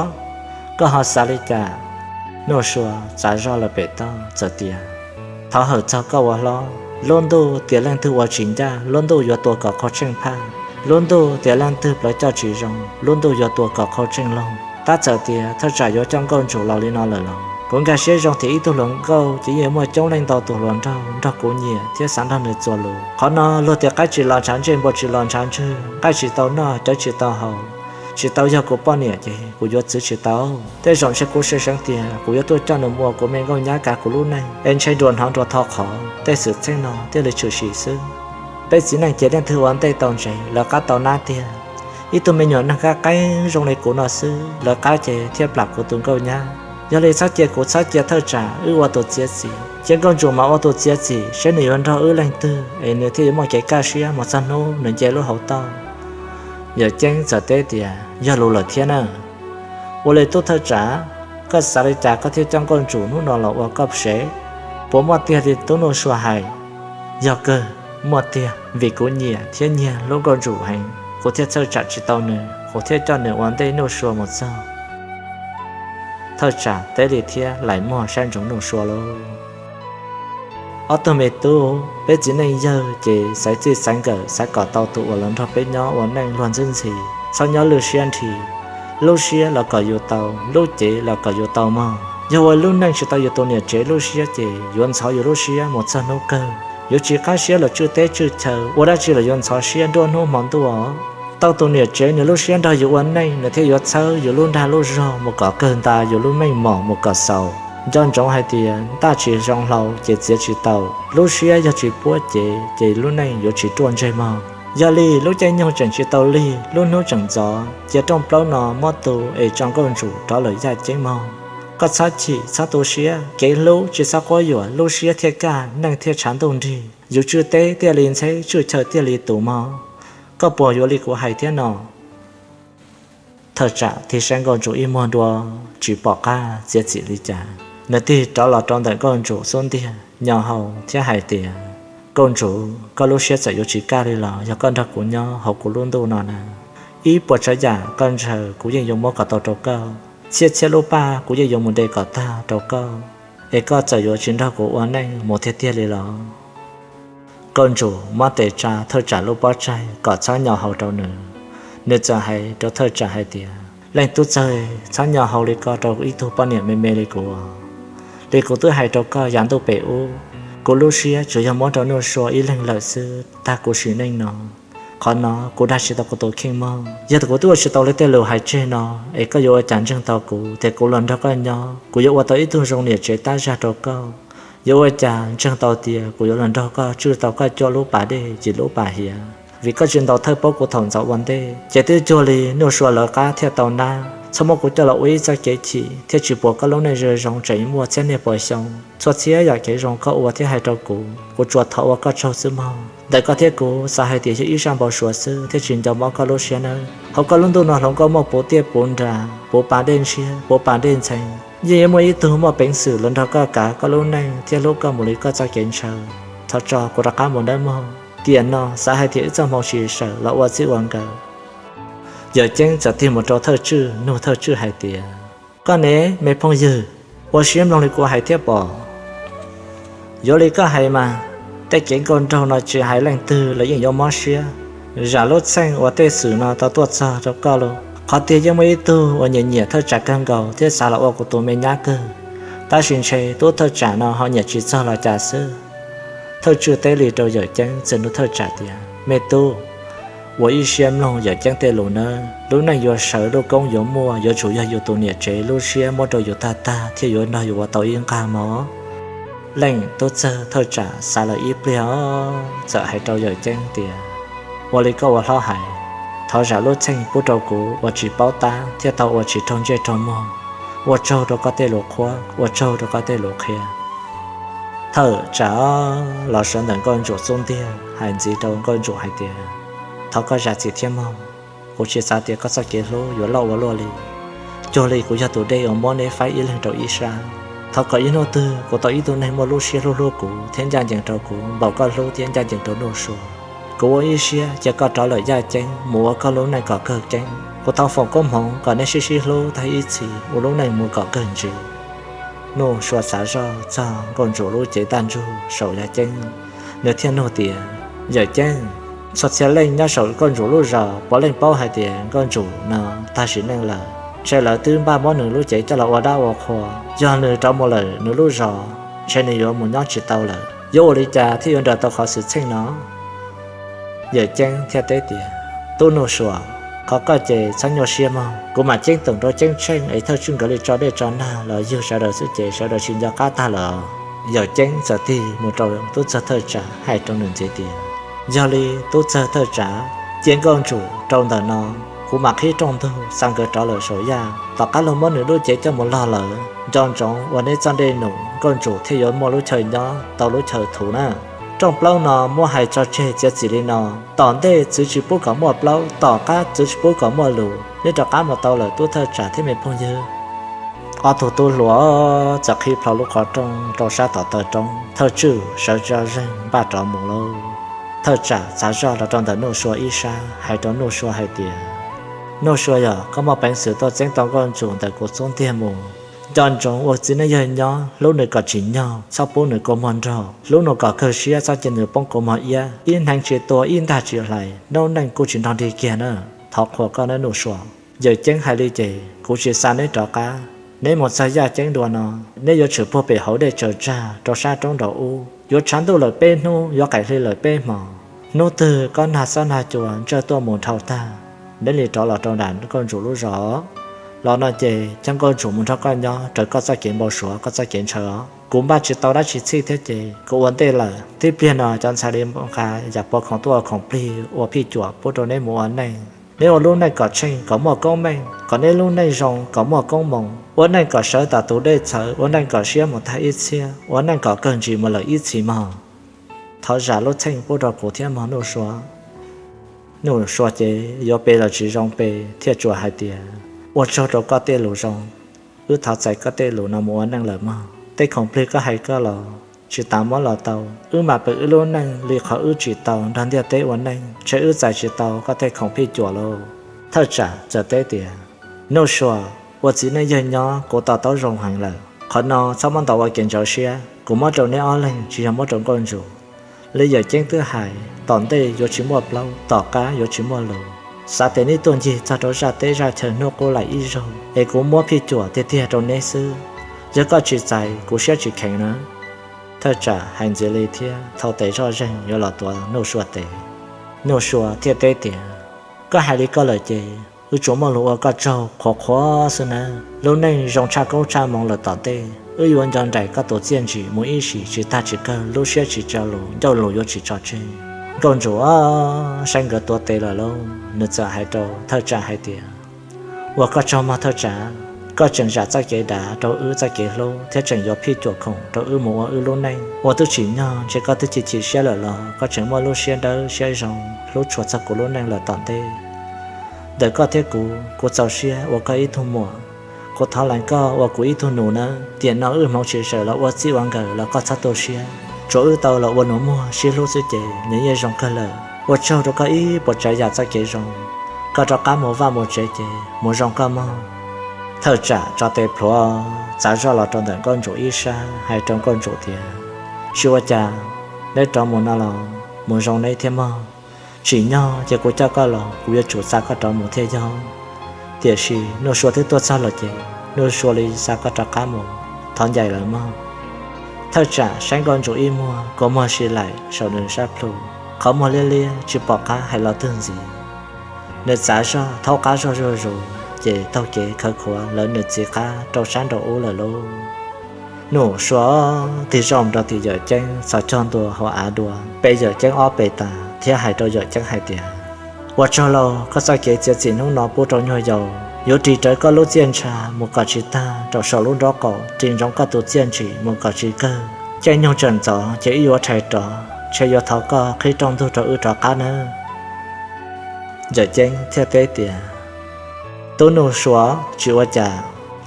koj ho xav li cas? Nuj Sua txav zog lawm pem toj txawm tias, Thov hawm txog koj ua hlob, lub ntuj tias leej twg ua tsis ncaj lub ntuj yuav tua kom qaug tsheej phaj, lub ntuj tias leej twg plawv coj tsis zoo lub ntuj yuav tua kom qaug tsheej loog. Tab txawm tias thawj tsam yuav coj Nkauj Ntsum los li no lawm los kuv nkag siab zoo tias ib tug hluas nkauj ces yeej muaj coob leej ntau tus hluas nraug nrog kuv nyiam thiab xav nrog nws txuas lus. Qhov no luag tias qaib tsis los ntshav ntsej, npua tsis los ntshav ntswg, nqaij tsis tau noj cawv tsis tau haus, tsis tau yog kuv poj niam ces kuv yuav txwv tsis tau. Tej zaum ntshe kuv seev seev tias kuv yuav tuaj coj nws mus ua kuv me nkauj nyab kav kuv lub neej es ntshe nruas hnov nruas tho qhov tej xwm txheej no thiaj li tshwm sim xwb. Peb txiv neej ces leej twg ua ntej tau ntsev lawv qab tau nab tiag. Ib tug me nyuam neeg qab qeeb zoo li kuv no xwb lawv qab ces thiaj plam kuv tus nkauj nyab. Yog li txhob cia kuv, txhob cia thawj tsam, wb ua tus txiav txim. Cia Nkauj Ntsum mas ua tus txiav txim seb nws yuav nrog wb leej twg es nws thiaj yuav muaj kev kaj siab mus txog hnub nws nce lub hauv toj. Yawm Ceeb txawm teb tias, Yog lus lawm thiab na. Ua li tub thawj tsam, koj xav li cas koj thiaj coj Nkauj Ntsum hnub no los ua koj sev? Puas muaj tiag li tub Nuj Sua hais? Yog kawg, muaj tiag, vim kuv nyiam thiab nyiag lub Nkauj Ntsum heev kuv thiaj txhawj tsam tsis tau nws, kuv thiaj coj nws ua ntej Nuj Sua mus txog. Thawj tsam teb li thiab laim muag saib ntsoov Nuj Sua lauj. Ob tug me tub, peb txiv neej yawg ces xaiv txij xaiv nkawm xav kom tau tus uas los nrog peb nyob ua neej luag ntxhi ntxhi, txhob nyob lwj siab nthi. Lub siab los kom yus tau, lub cev los kom yus tau mog. Yog ua lub neej tsis tau yus tus niam tsev lub siab ces yuav ntxhov yus lub siab mus txog hnub kawg. Yuav tsis qab siab los tswj teb tswj chaw, ua dab tsi los yuav ntxhov siab nruab hnub hmo ntuj. Tau tus niam tsev nws lub siab nrog yus ua neej nws thiaj yuav txhawb yus lub nrag lub zog mus kom kawg nta, yus lub meej mom mus kom xaus. Nco ntsoov hais tias ntaj tsis zoo hlau ces txiav tsis tau, lub siab yog tsis puab cev ces lub neej yuav tsis ruaj ntseg mog. Yog li lub caij nyoog tseem tsis tau lig, lub hnub tseem ntxov, cia rooj plaub no muab tu es tso Nkauj Ntsum rov lawm Yaj Ceeb mog. Koj txhob chim txhob tu siab, kev hlub tsis txhob quab yuam lub siab thiaj kaj neej thiaj tshav ntuj nrig, yus tswj teb thiaj li ntxheb tswj chaw thiaj li tus mog. Koj puas yuav li kuv hais thiab no? Thawj tsam tig saib Nkauj Ntsum ib muag dua tsis pom qab txiav txim li cas, nws tig rov los rau ntawm Nkauj Ntsum xub ntiag nyo hau thiab hais tias, Nkauj Ntsum, koj lub siab txawm yuav tsis kaj li los yog koj nrog kuv nyob hauv kuv lub ntuj no na, ib puas tsav yam koj ntshaw kuv yeej yuav muab kom tau rau koj, txhiab txhiab lub paj kuv yeej yuav mus de kom tag rau koj, es koj txawm yuav tsis nrog kuv ua neej mus tiag tiag li los? Nkauj Ntsum muab tes tsa thawj tsam lub pob tsaig kom txhob nyo hau rau nws. Nws txawm hais rau thawj tsam hais tias, Leej tub txawg, txhob nyo hau li ko rau ib tug poj niam me me li kuv. Li kuv twb hais rau koj yav ntuj pem ub, kuv lub siab tsuas yog muab rau Nuj Sua ib leeg lawm xwb tag kuv sim neej no. Qhov no kuv dag tsis tau kuv tus kheej mog. Yog kuv twb ua tsis tau li tej lus hais tseg no, es koj yuav ua cas ntseeg tau kuv tias kuv los nrog koj nyob kuv yuav ua tau ib tug zoo niam tsev tab zag rau koj? Yuav ua cas ntseeg tau tias kuv yuav los nrog koj tswj tau koj cuaj lub pas dej yim lub pas hiav? Vim koj tsis ntaus thawj paub kuv thaum ntxov ua ntej, ces twb cuag li Nuj Sua lawv qab thiaj tau nab. Txhob muab kuv coj los ua ib txoj kev chim thiab tsis puas koj lub neej zoo zoo tseem muaj txhiab niaj puas xyoo. Txhua txhiab yam kev zoo koj ua thiab hais rau kuv, kuv tsuas thov ua koj tsaug xwb mog. Ntawm koj thiab kuv xav hais tias yog ib zaj npau suav xwb thiaj tsis nco mob koj lub siab nawb. Hauv koj lub ntuj no hloov nkauj muaj puv tiaj puv nras, puv pas dej ntshiab, puv pas dej ntxhee, yeej yuav muaj ib tug muaj peev xwm los nrog koj kav koj lub neej thiab hlub koj mus li koj txoj kev ntshaw. Thov tso kuv rov qab mus nawb mog. Tiam no xav hais tias wb txoj hmoo tsis sawm los ua txij ua nkawm. Yawm Ceeb txawm tig mus rau thawj tswj nug thawj tswj hais tias, Koj ne me phooj ywg, ua siab mloog li kuv hais thiab pom. Yuav li koj hais mas, tej kev nkauj nraug no tsis hais leej twg los yeej yuav mob siab. Zam lub txheej uas tej xwm no tau tuaj txog rau koj los qhov tiag yeej muaj ib tug uas nyiam nyiam thawj tsam kawg nkaus thiab xav los ua kuv tus me nyab kawg, tab sis ntshe tub thawj tsam no ho nyiam tsis txog los cas xwb. Thawj tswj teb li rau Yawm Ceeb txawm nug thawj tsam tias, Me tub, Ua ib siab mloog Yawm Ceeb tej lus nawb, lub neej yuav sawv lub koob yuav muaj yuav tsum yog yus tus niam tsev lub siab muab rau yus tag tag thiaj yuav nrog yus ua tau ib nqag mog. Leej tub txawg thawj tsam xav lawm ib pliag os, txawm hais rau Yawm Ceeb tias, ua li koj ua hlob hais, thov zam lub txheej pub rau kuv uas tsis paub tab thiaj tau ua tsis raug ntsej raug muag. Ua tsaug rau koj tej lus qhuab, ua tsaug rau koj tej lus qhia. Thawj tsam los sawv ntawm Nkauj Ntsum xub ntiag hais ntxiv rau Nkauj Ntsum hais tias, thov koj zam txim thiab mog, kuv tsis xav tias koj txoj kev hlub yuav loj ua luaj li. Cuag li kuv yog tus dej uas muab neb faib ib leeg rau ib sab. Thov kom ib hnub twg kuv tau ib tug neeg muaj lub siab hlub hlub kuv thiab ncaj ncees rau kuv npaum koj hlub thiab ncaj ncees rau Nuj Sua. Kuv ua ib siab cia koj rov lawm Yaj Ceeb mus ua koj lub neej kom kawg keeb. Kuv thov foom koob hmoov kom neb sib sib hlub tag ib txhis ua lub neej mus kom kawg ntsis. Nuj Sua xav zoj txog Nkauj Ntsum lub cev taj ntsug saum Yaj Ceeb, nws thiaj nug tias, Yawm Ceeb, txhua txhia leej nyob saum Nkauj Ntsum lub zos puav leej paub hais tias Nkauj Ntsum no tag sim neej lawm, ntshe lawv twb npaj muab nws lub cev coj los ua dab ua qhua. Yog nws rov mus lawm nws lub zos, ntshe nws yuav mus nyob tsis tau lawm. Yuav ua li cas thiaj yuav nrawm tau qhov xwm txheej no? Yawm Ceeb thiaj teb tias, Tub Nuj Sua, qhov koj ces txhob nyuaj siab mog, kuv mam ceeb toom rau Ceeb Tsheej es Thawj Tswj nkawd li tso dej tso nag los yug sawv daws xwb ces sawv daws tsis nco qab tag lawm. Yawm Ceeb txawm tig mus rau tub txawg thawj tsam hais rau nws ntxiv tias, Yog li tub txawg thawj tsam, cia Nkauj Ntsum rau ntawm no, kuv mam qhib rooj ntug xa nkawd rov lawm saum Yaj. Tom qab luag muab nws lub cev coj mus log lawm, nco ntsoov ua neb txoj dej num, Nkauj Ntsum thiaj yuav muaj lub chaw nyob tau lub chaw thuv na. Rooj plaub no muab hais tso tseg txiav txim li no, tom ntej txwv tsis pub kom muaj plaub, tom qab txwv tsis pub kom muaj lus. Neb rov qab mus tau lawm tub thawj tsam thiab me phooj ywg. Ob tug tub hluas txawm qhib plho lub qhov rooj rau sab tom taw roob, Thawj Tswj sawv tso zeeg npaj rov mus lauj. Thawj tsam txav zoj los rau ntawm Nuj Sua ib sab hais rau Nuj Sua hais tias, Nuj Sua yog koj muaj peev xwm tuaj txeeb tau Nkauj Ntsum ntawm kuv xub ntiag mus, nco ntsoov ua txiv neej yawg nyob hlub nws kom tsim nyog, txhob pub nws kua muag nrog, hlub nws kom kawg siab, txhob cia nws poob kua muag iab, ib hneev tsis tua ib ntaj tsis hlais, noob neej kuj tsis nrog nrig kiag na. Thov qhuas koj nawb Nuj Sua. Yawm Ceeb hais li ces kuv tsis xa neb rov qab. Neb mus txog Yaj Ceeb dua no, neb yuav tshwm puag pem hauv dej tsaws tsag rau sab roob nraud ub, yuav tshav ntuj lawm peb hnub, yuav qaim hli lawm peb hmos. Hnub twg kob nag xob nag cua ntsawj tuaj mus dhau tag, neb li rov los rau nram Nkauj Ntsum lub zos. Los no ces coj Nkauj Ntsum mus nrog koj nyob raws koj txoj kev npau suav koj txoj kev ntshaw os. Kuv npaj tsis tau dab tsi txhij thiab ces kuv ua ntej lawm. Tib pliag no cov ntxhais li nqa yam pov khoom tuaj ua khoom plig ua phij cuam pub rau neb mus ua neej. Neb ua lub neej kom tsheej kom muaj koob meej, kom neb lub neej zoo kom muaj koob moos, ua neej kom sawv tam tus dej txhawv, ua neej kom siab mus tag ib txhiab, ua neej kom kawg ntsis mus lawm ib txhis mog. Thov zam lub txheej pub rau kuv thiab mog Nuj Sua. Nuj Sua ces yuav pe los tsis zoo pe thiaj tsuas hais tias, ua tsaug rau koj tej lus zoo, wb thov txais koj tej lus no mus ua neej lawm mog. Tej khoom plig koj hais koj los tsis tas muab los tau, wb mam pw wb lub neej li qhov wb tsim tau nrog ntiaj teb ua neej, ntshe wb txais tsis tau koj tej khoom phij cuam lauj. Thawj tsam txawm teb tias, Nuj Sua, ua txiv neej yawg nyob kuv to taub zoo heev lawm, qhov no txhob muab ntau ua kev ntxhov siab, kuv muab rau neb ob leeg tsis yog muab rau Nkauj Ntsum. Li Yawm Ceeb twb hais, tom ntej yuav tsis muaj plaub, tom qab yuav tsis muaj lus. Xav tias neb tuaj ncig txog rau zaj teb zaj chaw hnub qub laim ib zaug es kuv muab phij cuam tiag tiag rau neb xwb. Yog koj tsis txais kuv siab tsis kheev na. Thawj tsam hais ntxiv li thiab thau tes zoj zeeg yuav los tuav Nuj Sua tes. Nuj Sua thiaj teb tias, koj hais li koj lawm ces wb tsuas muaj lus ua koj tsaug qhuav qhuav xwb nawb. Lub neej zoo tshaj koob tshaj moov lawm tom ntej, wb yuav nco nraim koj tus txiaj ntsim mus ib sim tsis tag tsis kawg, lub siab tsis tso lus, ncauj lus yuav tsis tso tseg. Nkauj Ntsum saib nkawd tuav tes lawm lauj, nws txawm hais rau thawj tsam hais tias, ua koj tsaug mog thawj tsam, koj tseem zam txoj kev dav rau wb txoj kev hlub thiab tseem yuav phij cuam khoom rau wb mus ua wb lub neej uas twb tsim nyog, ntshe koj twb chim chim siab lawm los koj tseem muaj lub siab dawb siab zoo hlub tshua txog kuv lub neej lawm tom ntej. Ntawm koj thiab kuv, kuv txaus siab ua koj ib tug muam. Kuv thov lees koj ua kuv ib tug nus nawb. Tiam no wb hmoov tsis sawm los ua txij ua nkawm los koj txhob tu siab. Tsuas wb tau los ua nus muag sib hlub xwb ces nws yeej zoo kawg lawm. Ua tsaug rau koj ib puas tsav yam txoj kev zoo. Koj rov qab mus vaj mus tsev ces mus zoo koj mog. Thawj tsam tso tes plhuav txav zoj los rau ntawm Nkauj Ntsum ib sab hais rau Nkauj Ntsum tias, tsis ua cas, neb rov mus no los mus zoo neb thiab mog. Tsim nyog ces kuv coj koj los kuv yuav tsum xa koj rov mus thiab yog. Tiam sis Nuj Sua twb tuaj txog lawm ces Nuj Sua li xa koj rov qab mus, thov ncaim lawm mog. Thawj tsam saib Nkauj Ntsum ib muag kua muag si laim saum nws sab plhu, qhov muag liab liab tsis pom qab hais lo twg ntxiv. Nws txav zog thaub qab zog zuj zus ces taug kev khawv khuav lawv nws txiv qab rau sab nraum ub lawm lauj. Nuj Sua tig zog rau tim Yawm Ceeb txhos caug ntua hauv av dua, pe Yawm Ceeb ob pe tas thiab hais rau Yawm Ceeb hais tias, Ua tsaug lauj, koj txoj kev txiav txim hnub no pub rau nyuag yaus yuav ris rawv koj lub txiaj ntsha mus kom tsis tag rau saum lub nraub qaum, ris ntsoov koj tus txiaj ntsim mus kom tsis kawg. Caij nyoog tseem ntxov ces wb yuav rhais rov, ntshe yuav thov koj qhib rooj ntug rau wb rov qab nawb. Yawm Ceeb thiaj teb tias, Tub Nuj Sua, tsis ua cas,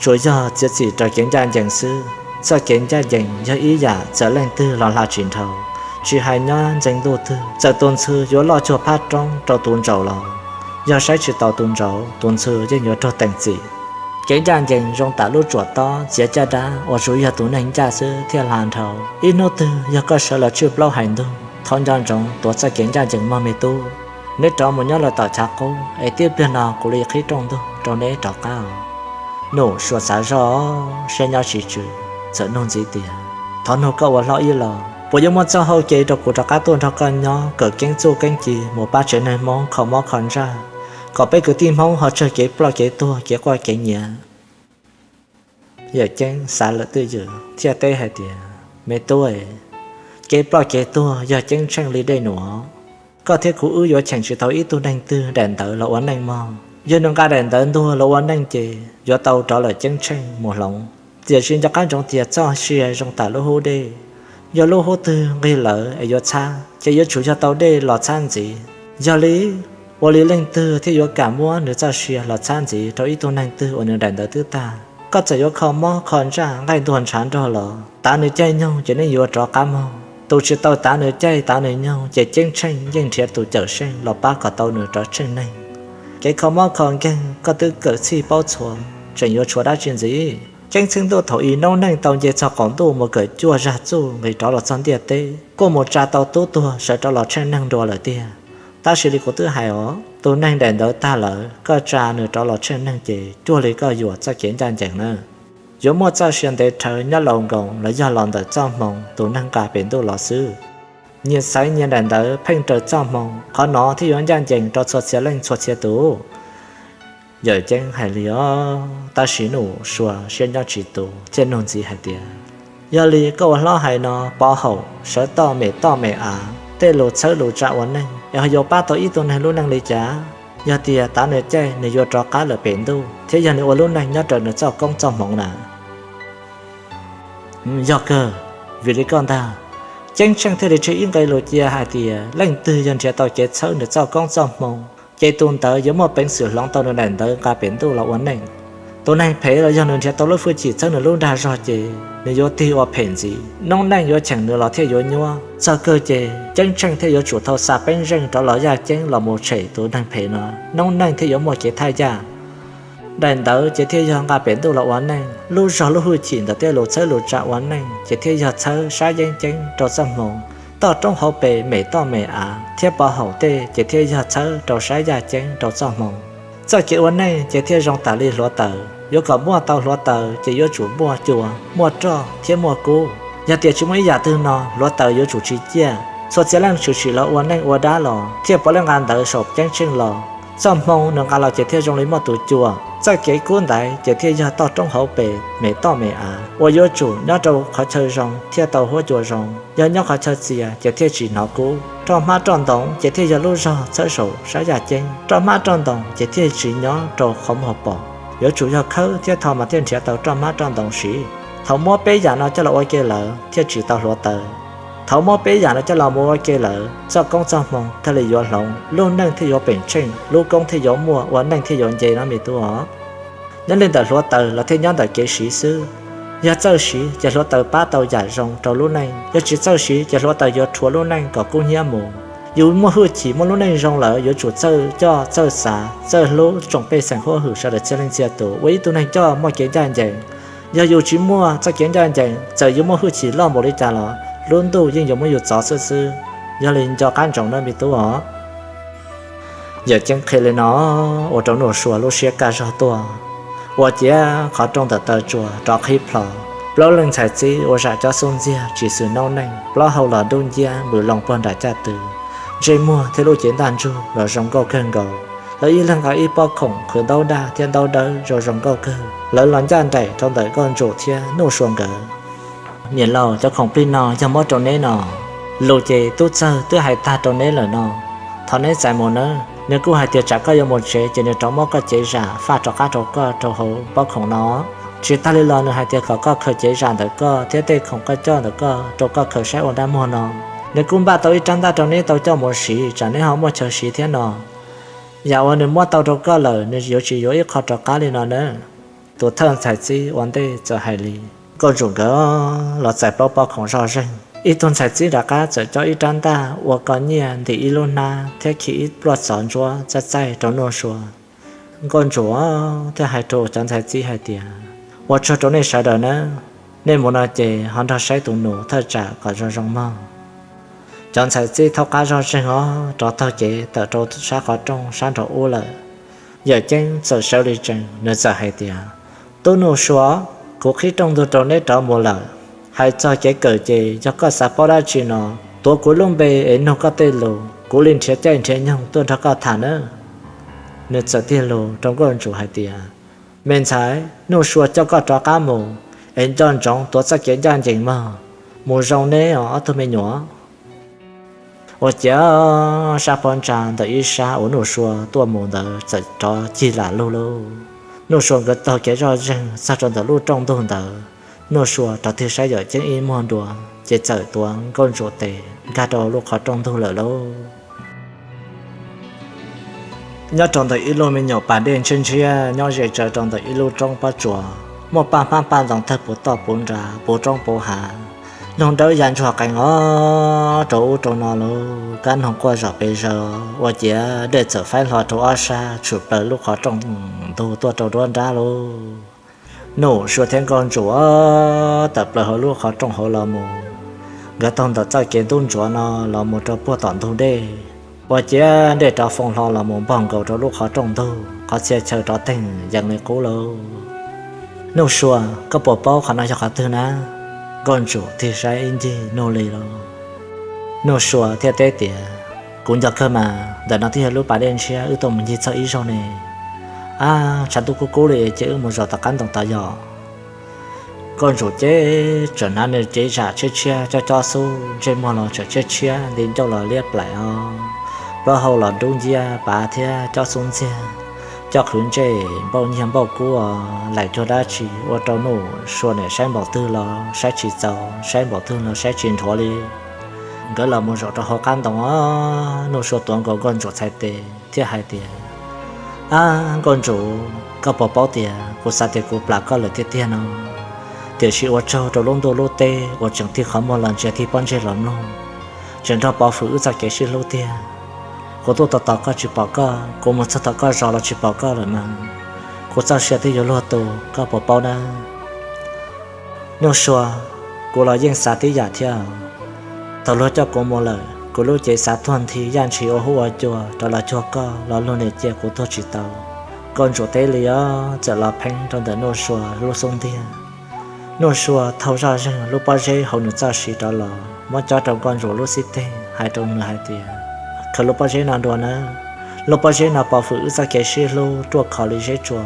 tsuas yog txiav txim raws kev ncaj ncees xwb. Txoj kev ncaj ncees yog ib yam txawm leej twg los hla tsis dhau, tsis hais nyob ntxeev ntuj twg, txawm tus ntxhw yuav loj cuag phab roob rau tus ntsaum los, yog saib tsis taus tus ntsaum, tus ntxhw yeej yuav raug teem txim. Kev ncaj ncees zoo tam lub tsuam tob txiav caj dab uas tsuas yog tus neeg ncaj xwb thiaj hla dhau. Ib hnub twg yog koj sawv los tswj plaub hais ntug, thov nco ntsoov tuav txoj kev ncaj ncees mog me tub. Neb rov mus nyob lawm tom chav qub es tib pliag no kuv li qhib rooj ntug rau neb rov qab. Nuj Sua xav zoj siab nyob tsis tswm, txawm nug ntxiv tias, Thov nug koj ua hlob ib los, puas yuav muaj txoj hau kev rau kuv rov qab tuaj nrog koj nyob kawm keeb txuj keeb ci mus pab tsev neeg Hmoob kho mob kho ntsaj, kom peb kwv tij Hmoob ho tsawg kev ploj kev tuag kev quaj kev nyiav? Yawm Ceeb xav lawm twj ywm thiaj teb hais tias, Me tub, kev ploj kev tuag yog ceeb tsheej li dej num. Koj thiab kuv wb yuav cheem tsis tau ib tug neeg twg daim ntawv los ua neej mog. Yog nws nqa daim ntawv ntuag los ua neej ces yuav tau rov lawm ceeb tsheej mus hloov. Tiam sis nco qab ntsoov tias txoj sia zoo tam lub hub dej, yog lub hub twg nqig lawm es yuav txhab ces yuav tsum yog tau dej los txhab ntxiv. Yog li, ua li leej twg thiaj yuav kam muab nws txoj sia los txhab ntxiv rau ib tug neeg twg uas nws daim ntawv twb tag? Koj txawm yuav kho mob kho ntsaj nqaij ntuag ntshav nrog los, tav nws caij nyoog ces nws yuav rov qab mog. Tus tsis tau tav nws caij tav nws nyoog ces ceeb tsheej yeej nrhiav tus cawm seej los pab kom tau nws rov tsheej neeg. Kev kho mob kho nkeeg koj twb kawm txhij paub txhua, tseem yuav tshuav dab tsi ntxiv? Ceeb tsheej ntuj thaum i noob neej tau nce txog qaum ntuj mus kawm cuaj zag txuj nqis rov los txog ntiaj teb, kuj mus tsa tau tub tuag sawv rov los tsheej neeg dua lawm tiag. Tab sis li kuv twb hais os, tus neeg daim ntawv tag lawm koj tsa nws rov los tsheej neeg ces cuag li koj yuam txoj kev ncaj ncees na. Yuav muaj txoj sia ntev rhawv nyob laus nkoos los yog los ntawm txoj hmoo tus neeg nqa pem ntuj los xwb. Nyias xaiv nyias daim ntawv pheej raws txoj hmoo, qhov no thiaj yuav ncaj ncees rau txhua txhia leej txhua txhia tus. Yawm Ceeb hais li os, tab sis Nuj Sua siab nyob tsis tus thiaj nug ntxiv hais tias, Yog li koj ua hlob hais no, pov haum sawv toj mem toj mem av, tej lus txhawb lus tsa ua neej es ho yuav pab tau ib tug neeg lub neej li cas? Yog tias tav nws caij nws yuav rov qab lawm pem ntuj thiab yog nws ua lub neej nyob raws nws txoj koob txoj hmoov na. Yog kawg, vim li koj ntag, ceeb tsheej thiaj li tseg ib nqe lus cia hais tias leej twg yog nrhiav tau kev txhawb nws txoj koob txoj hmoo ces tus ntawd yuav muaj peev xwm hloov tau nws daim ntawv nqa pem ntuj los ua neej. Tus neeg phem los yog nws nrhiav tau lub hwj chim txhawb nws lub dag zog ces nws yuav tig ua phem ntxiv, noob neej yuav cheem nws los thiaj yuav nyuaj. Txog kawg ces ceeb tsheej thiaj yuav tsum tau xa peeb zeej rov los yaj ceeb los mus tshem tus neeg phem no, noob neej thiaj yuav muaj kev thaj yaj. Daim ntawv ces thiaj yog nqa pem ntuj los ua neej, lub zog lub hwj chim ntawm tej lus txhawb lus tsa ua neej ces thiaj yog txhawb sab yeeb ceeb rau txoj hmoo, toj roob hauv pes mem toj mem av thiab pov haum tej ces thiaj yog txhawb rau sab yaj ceeb rau txoj hmoo. Txoj kev ua neej ces thiaj zoo tas li hluav taws, yuav kom muaj tau hluav taws ces yuav tsum muaj cua, muaj roj thiab muaj kub. Yog tias tsis muaj ib yam twg no, hluav taws yuav tsum tsis ciaj. Txhua txhia leej tshwm sim los ua neej ua dab los thiaj puav leej nqa ntawv saum ceeb tsheej los. Txoj hmoo nws nqa los ces thiaj zoo li muaj tus cua. Txoj kev kub ntaiv ces thiaj yog toj roob hauv pes mem toj mem av uas yuav tsum nyob rau qhov chaw zoo thiaj tau huab cua zoo. Yog nyob qhov chaw txias ces thiaj tsis hnov kub. Roj hmab roj ntoos ces thiaj yog lub zog txhawb saum sab yaj ceeb. Roj hmab roj ntoos ces thiaj tsis nyob rau qhov muag pom. Yuav tsum yog khawb thiab tho mas thiaj nrhiav tau roj hmab roj ntoos siv. Thaum muab peb yam no coj los ua ke lawm thiaj tsim tau hluav taws. Thaum muab peb yam no coj los mus ua ke lawm, txoj koob txoj hmoo thiaj li yuav hloov, lub neej thiaj yuav peem tsheej, lub koob thiaj yuav muaj, ua neej thiaj yuav nce no me tub os. Nyob li ntawm hluav taws los thiaj nyob ntawm kev siv xwb. Yog txawj siv ces hluav taws pab tau yam zoo rau lub neej, yog tsis txawj siv ces hluav taws yuav rhuav lub neej kom kub hnyiab mus. Yus muaj hwj chim muaj lub neej zoo lawm yuav tsum txawj coj txawj xav txawj hlub tsoom pej xeem huab hwm sawv daws txhia leej txhia tus ua ib tug neeg coj muaj kev ncaj ncees. Yog yus tsis muaj txoj kev ncaj ncees, txawm yuav muaj hwj chim loj npaum li cas los lub ntuj yeej yuav muab yus txov xwb xwb. Yog li nco qab ntsoov nawb me tub os. Yawm Ceeb qhia li no ua rau Nuj Sua lub siab kaj zog tuaj. Ua ciav qhov rooj ntawm taw tsuas rov qhib plho. Plaub leej ntxhais txib ua zam cob xub ntxiag tsis xws noob neej, plaub hau los dub nciab npws loo puag nram caj tw, ntsej muag thiab lub cev ntaj ntsug los zoo nkauj kawg nkaus. Lawv ib leeg nqa ib pob khoom khwv ntaub daj thiab ntaub dawb zoo zoo nkauj kawg, lawv los ncaj nraim rau ntawm Nkauj Ntsum thiab Nuj Sua nkawd. Niam laus, cov khoom plig no yog muab rau neb no, lus ces tub txawg twb hais tag rau neb lawm no. Thov neb txais mus nawb. Nws kuj hais tias tsam koj yuav mus tsev ces nws rov muab koj cev zam faj rov qab rau koj rau hauv pob khoom no. Tsis tag li los nws hais tias kom koj khaws cev zam ntawm koj thiab tej khoom koj coj ntawm koj rau koj khaws saib ua dab muag no. Nws kuj npaj tau ib rab ntaj rau neb tau coj mus siv tsam neb ho muaj chaw siv thiab no. Yam uas nws muab tau rau koj lawm nws yuav tsis yuav ib qho rov qab li no nawb. Tus thawj ntxhais txib ua ntej txawm hais li. Nkauj Ntsum nkawd los txais plaub pob khoom zoj zeeg. Ib tug ntxhais txib nram qab txawm coj ib rab ntaj ua koj nyiaj ntim ib lub hnab thiab khi ib pluaj txov ntsuab txaij txaij rau Nuj Sua. Nkauj Ntsum thiaj hais rau cov ntxhais txib hais tias, ua tsaug rau nej sawv daws nawb, nej mus no ces ho nrog saib tus nus thawj tsam kom zoo zoo mog. Cov ntxhais txib thaub qab zoj zeeg os rov taug kev tawm rau sab qhov rooj sab nraum ub lawm. Yawm Ceeb txawm sawv li tsees nws txawm hais tias, tub Nuj Sua, kuv qhib rooj ntug rau neb rov mus lawm. Hais txog kev kawm ces yog koj xav paub dab tsi no tuav kuv lub npe es nug koj tej lus kuv li nrhiav caij nrhiav nyoog tuaj nrog koj tham nawb. Nws txawm tig lus rau Nkauj Ntsum hais tias, me ntxhais, Nuj Sua coj koj rov qab mus es nco ntsoov tuav txoj kev ncaj ncees mog. Mus zoo neb os ob tug me nyuam. Ua ciav sab pob ntsa ntawm ib sab uas Nuj Sua tuaj mus ntawd txawm rov cig lam lug lauj. Nuj Sua nkawd taug kev zoj zeeg txog rau ntawm lub rooj ntug ntawd, Nuj Sua rov tig saib Yawm Ceeb ib muag dua, ces txawm tuav Nkauj Ntsum tes nkag rau lub qhov rooj ntug lawm lauj. Nyob rau ntawm ib lub me nyuam pas dej ntshiab ntshiab nyob ze tsaws rau ntawm ib lub roob pob tsuas, muaj paj hmab paj ntoo tawg puv toj puv nrad puv roob puv hav, noog dawb ya ntsuag qees os rau ub rau no lauj, kab noog quaj zom pes zaws, ua ciav dej txawm faib hlo rau ob sab tshwm plaws lub qhov rooj ntug tuaj rau nruab nrab lauj. Nuj Sua thiab Nkauj Ntsum tawm plaws hauv lub qhov rooj hauv los mus, nkawd taug ntawm txoj kev ntub ntsuav no los mus rau puag tom ntug dej, ua ciav dej rov foo hlo los mus npog nkaus rau lub qhov rooj ntug, qhov txhia chaw rov teeg yees li qub lauj. Nuj Sua, koj puas paub qhov no yog qhov twg na? Nkauj Ntsum tig saib ib ncig Nuj Li lauj. Nuj Sua thiaj teb tias, kuv nco kawg mas, ntawm no twb yog lub pas dej ntshiab, wb tuaj mus ncig txog ib zaug ne. Ab, tshav ntuj kub kub li ces wb mus zaum tom qab ntoo tod yom. Nkauj Ntsum ces tseem hnav nws cev zam tshiab tshiab cob cob xub, ntsej muag los tseem tshiab tshiab, nti ncauj los liab plaim os, plaub hau los dub nciab pav thiab cob xub ntxiag, coj qhwv ntsej npauj nyiag npauj kub os, laim cuag dab tsi ua rau Nuj Sua nim saib npaum twg los saib tsis txaus, saib npaum twg los saib tsis nrhuav li. Nkawd los mus zaum rau hauv qab ntoo os, Nuj Sua tuav nkaus Nkauj Ntsum txhais tes thiaj hais tias, ab, Nkauj Ntsum, koj puas paub tias kuv xav tias kuv plam koj lawm tiag tiag no, tiam sis ua tsaug rau lub ntuj lub teb uas tseem tig qhov muag los ntsia tig pob ntseg los mloog, tseem nrog pov hwm wb txoj kev sib hlub tiag. Kuv tuaj tos tos koj tsis pom koj, kuv mus txog tom koj zos los tsis pom koj lawm mas, kuv txoj sia twb yuav luag tu, koj puas paub na? Nuj Sua, kuv los yeej xav tib yam thiab. Thaum luag coj kuv mus lawm, kuv lub cev xav tuag nthi yaj ntshis ua huj ua cua rov los cuag koj los luag nim cia kuv tuag tsis tau. Nkauj Ntsum teb li os, txawm los pheeb rau ntawm Nuj Sua lub xub ntiag. Nuj Sua thau zoj zeeg lub pob zeb hauv nws txoj siv rov los muab cob rau Nkauj Ntsum lub xib teg hais rau nws hais tias, khaws lub pob zeb no dua nawb. Lub pob zeb no pov hwm wb txoj kev sib hlub ruaj khov li zeb tsua.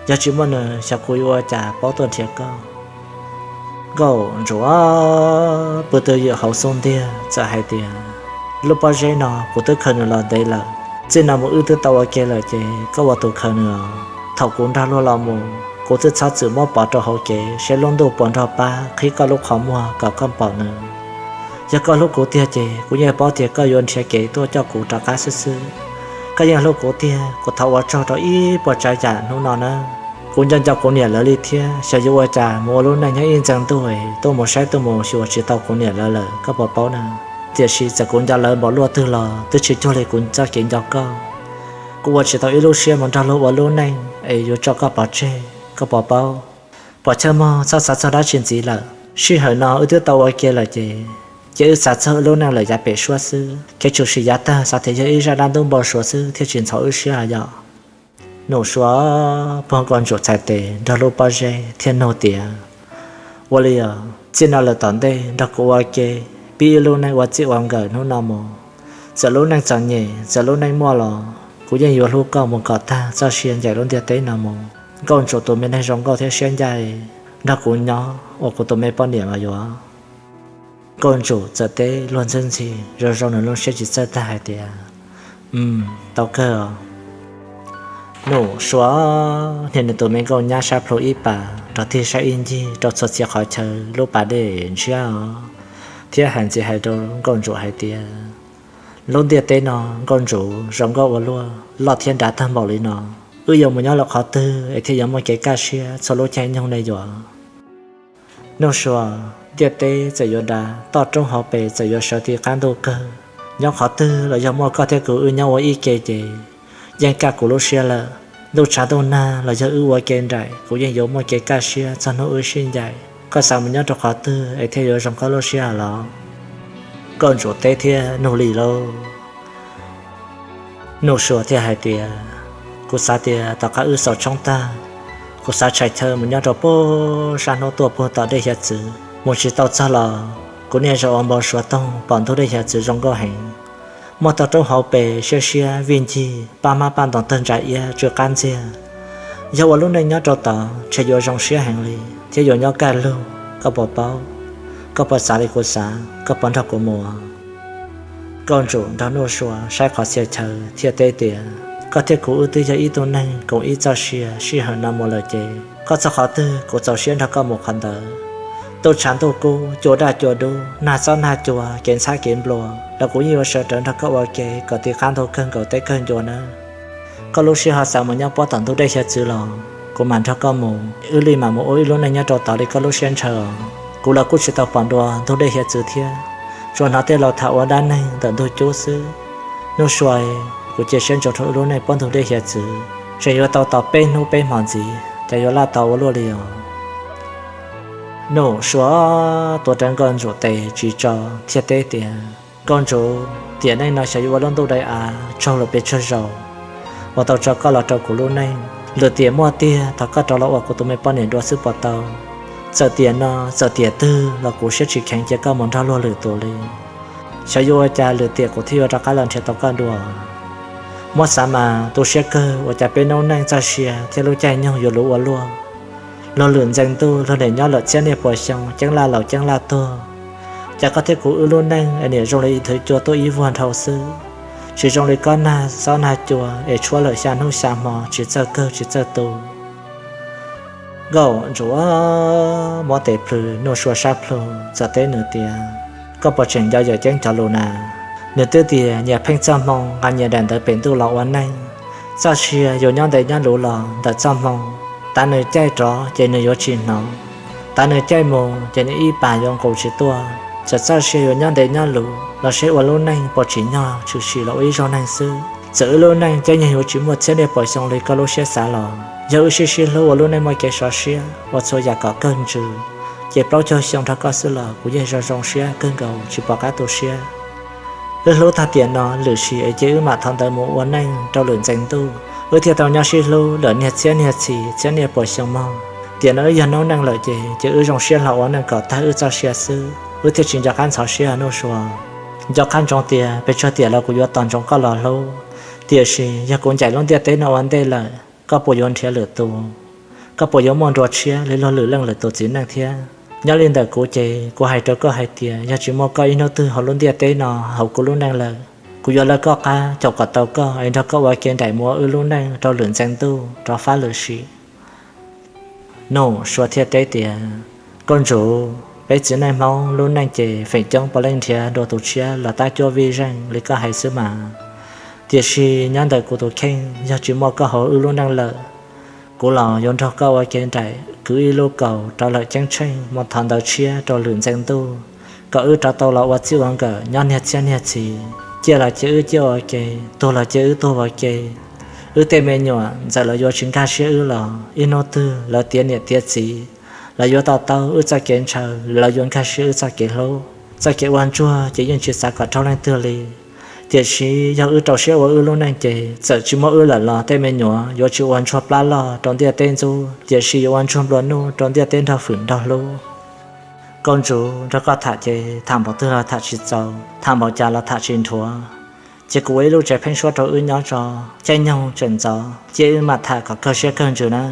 Yog tsis muaj nws xyov kuv yuav ua cas paub tuaj nrhiav koj. Nkauj Ntsum pw twj ywm hauv xub ntiag txawm hais tias, lub pob zeb no kuv twb khaws nws los ntev lawm. Txij no mus wb twb tau ua ke lawm ces koj ua tus khaws nws os. Thaum kuv nrog luag los mus, kuv twb txhob txwm muab pov rau hauv kev seb lub ntuj puas nrog pab qhib koj lub qhov muag kom koj pom nws. Yog koj hlub kuv tiag ces kuv yeej paub tias koj yuav nrhiav kev tuaj coj kuv rov qab xwb xwb. Koj yeej hlub kuv tiag, kuv thov ua tsaug rau ib puas tsav yam hnub no nawb. Kuv nco nco kuv niam lawv li thiab, xyov yuav ua cas mus ua lub neej nyob ib ntxees ntuj es tuaj mus saib tuaj mus xyuas tsis tau kuv niam lawv lawm, koj puas paub na? Tiam sis txawm kuv nco lawv npaum luaj twg los twb tsis cuag li kuv txoj kev nco koj. Kuv ua tsis tau ib lub siab mus nrog luag ua lub neej es yuav tso koj pov tseg, koj puas paub? Pom chawj mog, txhob xav txog dab tsi ntxiv lawm. Sij hawm no wb twb tau ua ke lawm ces, ces wb xav txog wb lub neej lawm yav pem suab xwb, kev tshwm sim yav tag xav tias yog ib zaj dab ntub npau suav xwb thiaj tsis ntxhov wb siab yom. Nuj Sua puag Nkauj Ntsum txhais tes nrog lub pob zeb thiaj nug tias, ua li os, txij no lawm tom ntej nrog kuv ua ke, pib wb lub neej ua txij ua nkawm hnub no mus. Txawm lub neej txom nyem, txawm lub neej muaj los Kuv yeej yuav hlub koj mus kom tag txoj sia ncaim lub ntiaj teb no mus. Nkauj Ntsum tus me neeg zoo nkauj thiab siab ncaj, nrog kuv nyob ua kuv tus me poj niam mas yuav. Nkauj Ntsum txawm teb luag ntxhi ntxhi, zoo zoo nws lub siab tsis txawj tag hais tias, tau kawg. Nuj Sua nias nws tus me nkauj nyab sab plhu ib pas, rov tig saib ib ncig rau txhua txhia qhov chaw lub pas dej ntshiab os, thiab hais ntxiv hais rau Nkauj Ntsum hais tias, lub ntiaj teb no Nkauj Ntsum zoo nkauj ua luaj, loj thiab dav tag npaum li no, wb yuav mus nyob lawm qhov twg es thiaj yuav muaj kev kaj siab txhua lub caij nyoog ne yuav? Nuj Sua, ntiaj teb txawm yuav dav, toj roob hauv pes txawm yuav sawv ti qab ntuj kawg, nyob qhov twg los yog muaj koj thiab kuv wb nyob ua ib ke ces yeej kaj kuv lub siab lawm. Ntuj tshav ntuj nag los yog wb ua ke nraim kuv yeej yuav muaj kev kaj siab txog hnub wb sib ncaim. Koj xav mus nyob rau qhov twg es thiaj yuav zoo koj lub siab los? Nkauj Ntsum teb thiab nug li lauj. Nuj Sua thiaj hais tias, kuv xav tias tom qab wb xaus tshoob tag, kuv xav tshais chaw mus nyob rau puag sab hnub tuaj puag tom dej hiav txwv mus tsis tau txog los kuv niaj zaus ua npau suav toog pom ntug dej hiav txwv zoo nkauj heev, muaj toj roob hauv pes siab siab vij ncig, paj hmab paj ntoos tawg ntsa iab tsw qab ntxiag. Yog ua lub neej nyob rau tod ntshe yuav zoo siab heev li thiab yuav nyob kaj lug. Koj puas paub? Koj puas xav li kuv xav? Koj puas nrog kuv mus? Nkauj Ntsum nrog Nuj Sua saib qhov txhia chaw thiaj teb tias, koj thiab kuv wb twb yog ib tug neeg koom ib txoj sia sij hawm no mus lawm ces koj txog qhov twg kuv txaus siab nrog koj mus qhov ntawd. Ntuj tshav ntuj kub, cua daj cua dub, nag xob nag cua, kev ntxhab kev nplua los kuv yeej yuav sawv rawv nrog koj ua ke kom ti qab ntug kawg nkaus teb kawg ncua nawb. Koj lub siab ho xav mus nyob puag tom ntug dej hiav txwv los kuv mam nrog koj mus, wb li mam mus ua wb lub neej nyob rau tod li koj lub siab ntshaw os. Kuv los kuj tsis tau pom dua ntug dej hiav txwv thiab, tsuas hnov tej laus tham ua dab neeg ntawm ntug cub xwb. Nuj Sua, kuv cia siab ntsoov rau wb lub neej puag ntug dej hiav txwv, tseem yuav tau tos peb hnub peb hmo ntxiv cas yuav laj tau ua luaj li os. Nuj Sua tuav rawv Nkauj Ntsum tes tsis tso thiaj teb tias, Nkauj Ntsum, tiam neej no xyov yuav ua lub ntuj dai av tsaug lawm pes tsawg zaus uas tau tso koj los rau kuv lub neej. Lwm tiam muaj tiag thov koj rov los ua kuv tus me poj niam dua xwb puas tau? Txawm tiam no txawm tiam twg los kuv siab tsis kheev cia koj mus nrog luag lwm tus li. Xyov yuav ua cas lwm tiam kuv thiaj yuav rov qab los nrhiav tau koj dua. Muab xav mas tu siab kawg ua cas peb noob neej txoj sia thiab lub caij nyoog yuav luv ua luaj. Luag lwm ntxeev ntuj luag niaj nyob lawm txhiab niaj puas xyoo ceeb laj laus ceeb laj tuag, cas koj thiab kuv wb lub neej es niaj zoo li ib thwv cua tuaj ib vuag nrhau xwb, tsis zoo li koj nag xob nag cua es tshuab lawm xya hnub xya hmo tsis txawj kawg tsis txawj tu. Nkauj Ntsum muab tes plhws Nuj Sua sab plhu txawm teb nws tias, koj puas tseem nco Yawm Ceeb cov lus na? Nws twb tias nyias pheej txoj hmoo nqa nyias daim ntawv pem ntuj los ua neej. Txoj sia yuav nyob ntev nyob luv los ntawm txoj hmoo, tav nws caij rov ces nws yuav tsis hnov, tav nws caij mus ces nws ib pas yuav nqus tsis tuaj. Txawm txoj sia yuav nyob ntev nyob luv los seb ua lub neej puas tsim nyog tshwm sim los ua ib zaug neeg xwb. Txawm wb lub neej caij nyoog yuav tsis muaj txhiab niaj puas xyoo li koj lub siab xav los, yog wb sib sib hlub ua lub neej muaj kev sov siab ua txhua yam kom kawg ntsws, ces plaub caug xyoo nrog koj xwb los kuv yeej zoo zoo siab kawg nkaus tsis pom qab tu siab. Wb hlub tag tiam no lwm sim es cia wb mam thov ntawv mus ua neej rau lwm ntxeev ntuj, wb thiaj tau nyob sib hlub lawm niag txhiab niag txhis txhiab niaj puas xyoo mog. Tiam no wb yog noob neej lawm ces cia wb zoo siab hlo ua neej kom tag wb txoj sia xwb, wb thiaj tsis nco qab ntxhov siab Nuj Sua. Nco qab ntsoov tias pes tsawg tiam los kuv yuav tos ntsoov koj los hlub, tiam sis yog kuv ncaim lub ntiaj teb no ua ntej lawm, koj puas yuav nrhiav lwm tus? Koj puas yuav muaj nruas tshiab li luag lwm leej lwm tus txiv neej thiab? Nyob li ntawm kuv ces kuv hais rau koj hais tias yog tsis muaj koj ib hnub twg hauv lub ntiaj teb no hauv kuv lub neej lawm, kuv yuav lawv koj qab caum kom tau koj es nrog koj ua ke nraim mus ua wb lub neej rau lwm ntxeev ntuj rov fab lwm sim. Nuj Sua thiaj teb tias, Nkauj Ntsum, peb txiv neej Hmoob lub neej ces feem coob puav leej nrhiav dua tus tshiab los tab cuab vij zeej li koj hais xwb mas. Tiam sis nyob ntawm kuv tus kheej yog tsis muaj koj hauv wb lub neej lawm, kuv los yuav nrog koj ua ke nraim kwv ib lub kaus rau lawm ceeb tsheej mus thov ntawv tshiab rau lwm ntxeev ntuj, kom wb rov tau los ua txij ua nkawm nyob niag txhiab niag txhis. Ciaj los cia wb ciaj ua ke, tuag los cia wb tuag ua ke. Wb tej me nyuam ntxawm lawv yuav tsis nkag siab wb los ib hnub twg lawv tiav niam tiav txiv, lawv yuav to taub wb txoj kev ntshaw, lawv yuav nkag siab wb txoj kev hlub, txoj kev ua ntsuag ces yeej tsis xav kom raug leej twg li. Tiam sis yog wb rau siab ua wb lub neej ces txawm tsis muaj wb lawm los tej me nyuam yuav tsis ua ntsuag plab loj rau ntiaj teb ntxub, tiam sis yuav ua ntsuag nplua nuj rau ntiaj teb nrog fwm nrog hlub. Nkauj Ntsum, nrog koj tham ces tham npaum twg los tham tsis txaus, tham npaum cas los tham tsis nrhuav. Cia kuv ua ib lub tsev pheeb suab rau wb nyob tso, caij nyoog tseem ntxov, cia wb mam tham kom kawg siab kawg ntsws na.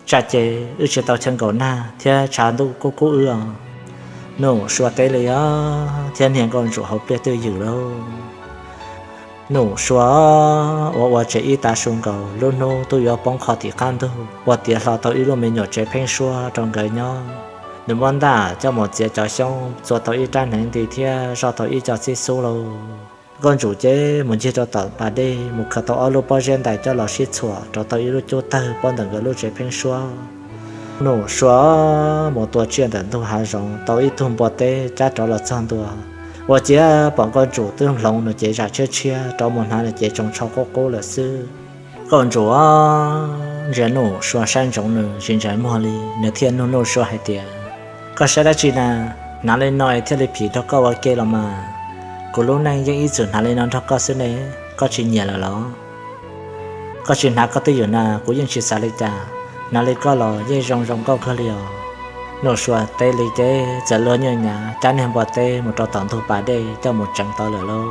Tsam ces wb tsis tau chaw nkaum nag thiab tshav ntuj kub kub wb os. Nuj Sua teb li os, thiab niag Nkauj Ntsum hauv pliaj twj ywm lauj. Nuj Sua ua ua tsev ib tav su nkaus, lub hnub twb yuav poob qho tim qab ntug, ua tiav hlo tau ib lub me nyuam tsev pheeb suab rau nkawd nyob. Nws muab ntaj coj mus txiav cov xyoob, txua tau ib rab hneev nti thiab zoj tau ib co txib xub lauj. Nkauj Ntsum ces mus ncig rau tom pas dej, mus khaws tau ob lub pob zeb ntais coj los sib txhuam rau tau ib lub cub tawg puag ntawm nkawd lub tsev pheeb suab. Nuj Sua mus tua tsiaj ntawm ntug hav zoov tau ib tug npua teb cab rov los txog ntua, ua ciav pom Nkauj Ntsum twb hloov nws cev zam tshiab tshiab rov mus hnav nws cev tsoos tsho qub qub lawm xwb. Nkauj Ntsum ntsia Nuj Sua saib ntsoov nws tsis ntsais muag li, nws thiaj nug Nuj Sua hais tias, koj saib dab tsi na? Hnav li no thiaj li phim nrog koj ua ke los mas. Kuv lub neej yeej ib txwm hnav li no nrog koj xwb ne, koj tsis nyiam lawm los? Koj tsis hnav koj twj ywm na, kuv yeej tsis xav li cas. Hnav li koj los yeej zoo zoo nkauj kawg li os. Nuj Sua teb li ces txawm luag nyuj nyav cab niag npua teb mus rau tom ntug pas dej coj mus tseev tau lawm lauj.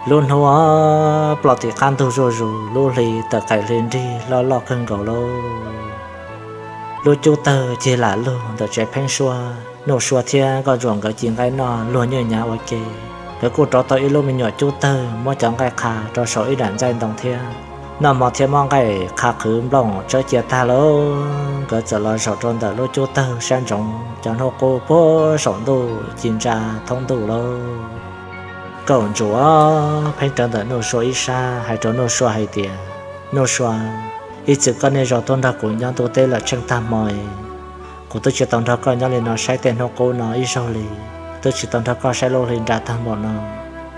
Lub hnub ploj tim qab ntug zuj zus, lub hli tawm qaim hli nrig loj loj kawg nkaus lauj. Lub cub tawg cig lam lug ntawm tsev pheeb suab, Nuj Sua thiab Nkauj Ntsum nkawd ci nqaij noj luag nyuj nyav ua ke. Nkawd kuj rauv tau ib lub me nyuam cub tawg muab cov nqaij qha rau saum ib daim ntxaij ntoo thiab. Noj hmo thiab muab nqaij qha qhwv nplooj tsawb cia tag lauj, nkawd txawm los zaum rau ntawm lub cub tawg saib ntsoov cov hnub qub puag saum ntuj ci ntsa thoob ntuj lauj. Nkauj Ntsum pheej rawv ntawm Nuj Sua ib sab hais rau Nuj Sua hais tias, Nuj Sua, ib txwm koj niaj zaus tuaj nrog kuv nyob ntuj teb lawm tsheej tag hmo, kuv twb tsis tau nrog koj nyob li no saib tej hnub qub no ib zaug li, twb tsis tau nrog koj saib lub hli nra tag npaum no.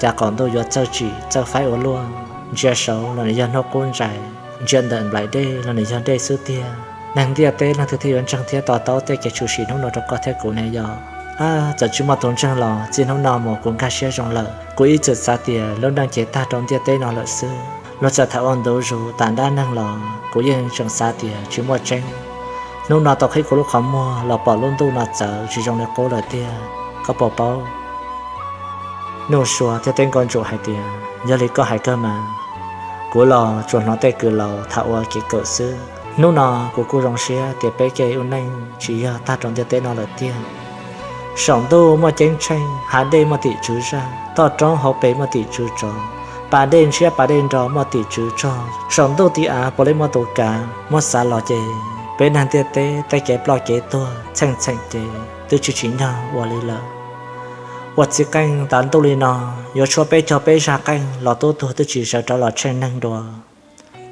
Cas qaum ntuj yuav txawj tsim txawj faib ua luaj, ntsia saud los nws yog hnub qub ntsais, ntsia ntawm nplaim dej los nws yog dej xwb tiag. Neeg ntiaj teb leej twg thiaj yuav ntseeg thiab to taub tej kev tshwm sim hnub no rau koj thiab kuv ne yog? Ab, txawm tsis muaj tus ntseeg los txij hnub no mus kuv nkag siab zoo lawm. Kuv ib txwm xav tias lub neej ces tag rau ntiaj teb no lawm xwb. Luag txawm tham ua ntu zus tas dab neeg los kuv yeej tseem xav tias tsis muaj tseeb. Hnub no tau qhib kuv lub qhov muag los pom lub ntuj no txawv tsis zoo li qub lawm tiag, koj puas paub? Nuj Sua thiaj teb Nkauj Ntsum hais tias, yog li koj hais kawg mas, kuv los tsuas hnov tej kws laus tham ua kev kawm xwb. Hnub no kuv kuj zoo siab tias peb kev ua neej tsis yog tag rau ntiaj teb no lawm tiag. Saum ntuj muaj ceeb tsheej, hav dej muaj tim tswv zaj, toj roob hauv pes muaj tim tswv tsov, pas dej ntshiab pas dej nro muaj tim tswv tsog. Saum ntuj tim av puav leej muaj tus kav, muab xav los ces peb neeg ntiaj teb tej kev ploj kev tuag txheej txheem ces twb tsis tsim nyog ua li lawm. Ua txiv qeej tav ntuj li no, yuav tshuab peb caug peb zag qeej los tub tuag twb tsis sawv rov los tsheej neeg dua.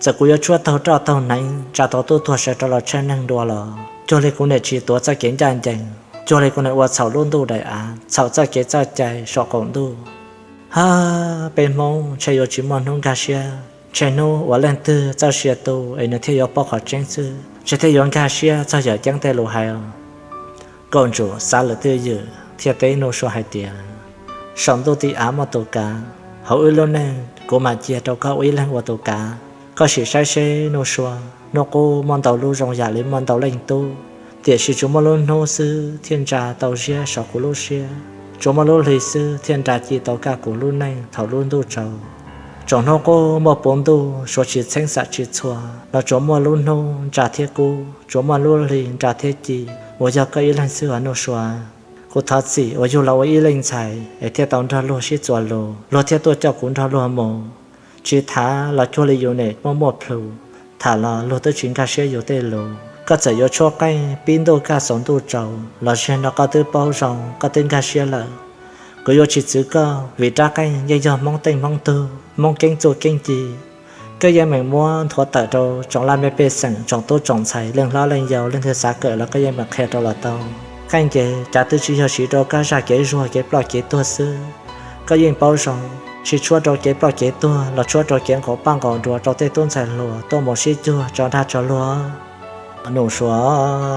Txawm kuv yuav tshuab taug roj taug hneev tsa tau tub tuag sawv rov los tsheej neeg dua los cuag li kuv niam tsis tuav txoj kev ncaj ncees, cuag li kuv niam ua txhaum lub ntuj daim av, txhaum txoj kev txoj cai saum qaum ntuj. Ha, peb Hmoob ntshe yuav tsis muaj hnub nkag siab, ntshe hnub uas leej twg txoj sia tu es nws thiaj yuav paub qhov tseeb xwb, ntshe thiaj yuav nkag siab txog yawm ceeb tej lus hais os. Nkauj Ntsum xav lawm twj ywm thiaj teb Nuj Sua hais tias, saum ntuj tim av muaj tus kav, hauv wb lub neej kuv mam cia rau koj ua ib leeg ua tus kav. Koj sim saib seb Nuj Sua, hnub qub muaj ntau lub zoo yam li muaj ntau leej tub, tiam sis tsuas muaj lub hnub xwb thiaj ntsa tau ziab saum kuv lub siab, tsuas muaj lub hli xwb thiaj nra ci tau kaj kuv lub neej thaum lub ntuj tsaus. Tsoom hnub qub muaj puv ntuj suav tsis txheeb xam tsis txhua los tsuas muaj lub hnub ntsa thiab kub, tsuas muaj lub hli nra thiab ci, uas yog koj ib leeg xwb os Nuj Sua. Kuv thov txim uas yug los ua ib leej ntxhais es thiaj tau nrog luag sib txuas lus, luag thiaj tuaj coj kuv nrog luag mus. Tsis tham los cuag li yus niam muaj muaj plhus, tham los luag twb tsis nkag siab yus tej lus. Koj txawm yuav tshuab qeej pib ntuj kaj xaus ntuj tsaus los zeeg no koj twb paub zoo koj twb nkag siab lawm. Kuv yuav tsis txwv koj vim rab qeej yeej yog Hmoob teej Hmoob tug, Hmoob keeb txuj keeb ci. Koj yeej meem muab nthuav tawm rau tsoom laj mej pej xeem, tsoom tub tsoom ntxhais, leej hlob leej yau leej twg xav kawm los koj yeej meem qhia rau los tau. Qeej ces cas twb tsis yog siv rau koj zaj kev zuag kev ploj kev tuag xwb. Koj yeej paub zoo, tsis tshuab rau kev ploj kev tuag los tshuab rau kev nqaus paj nqaus nruas rau tej tub ntxhais hluas tuaj mus sib cuag tso dag tso luag. Nuj Sua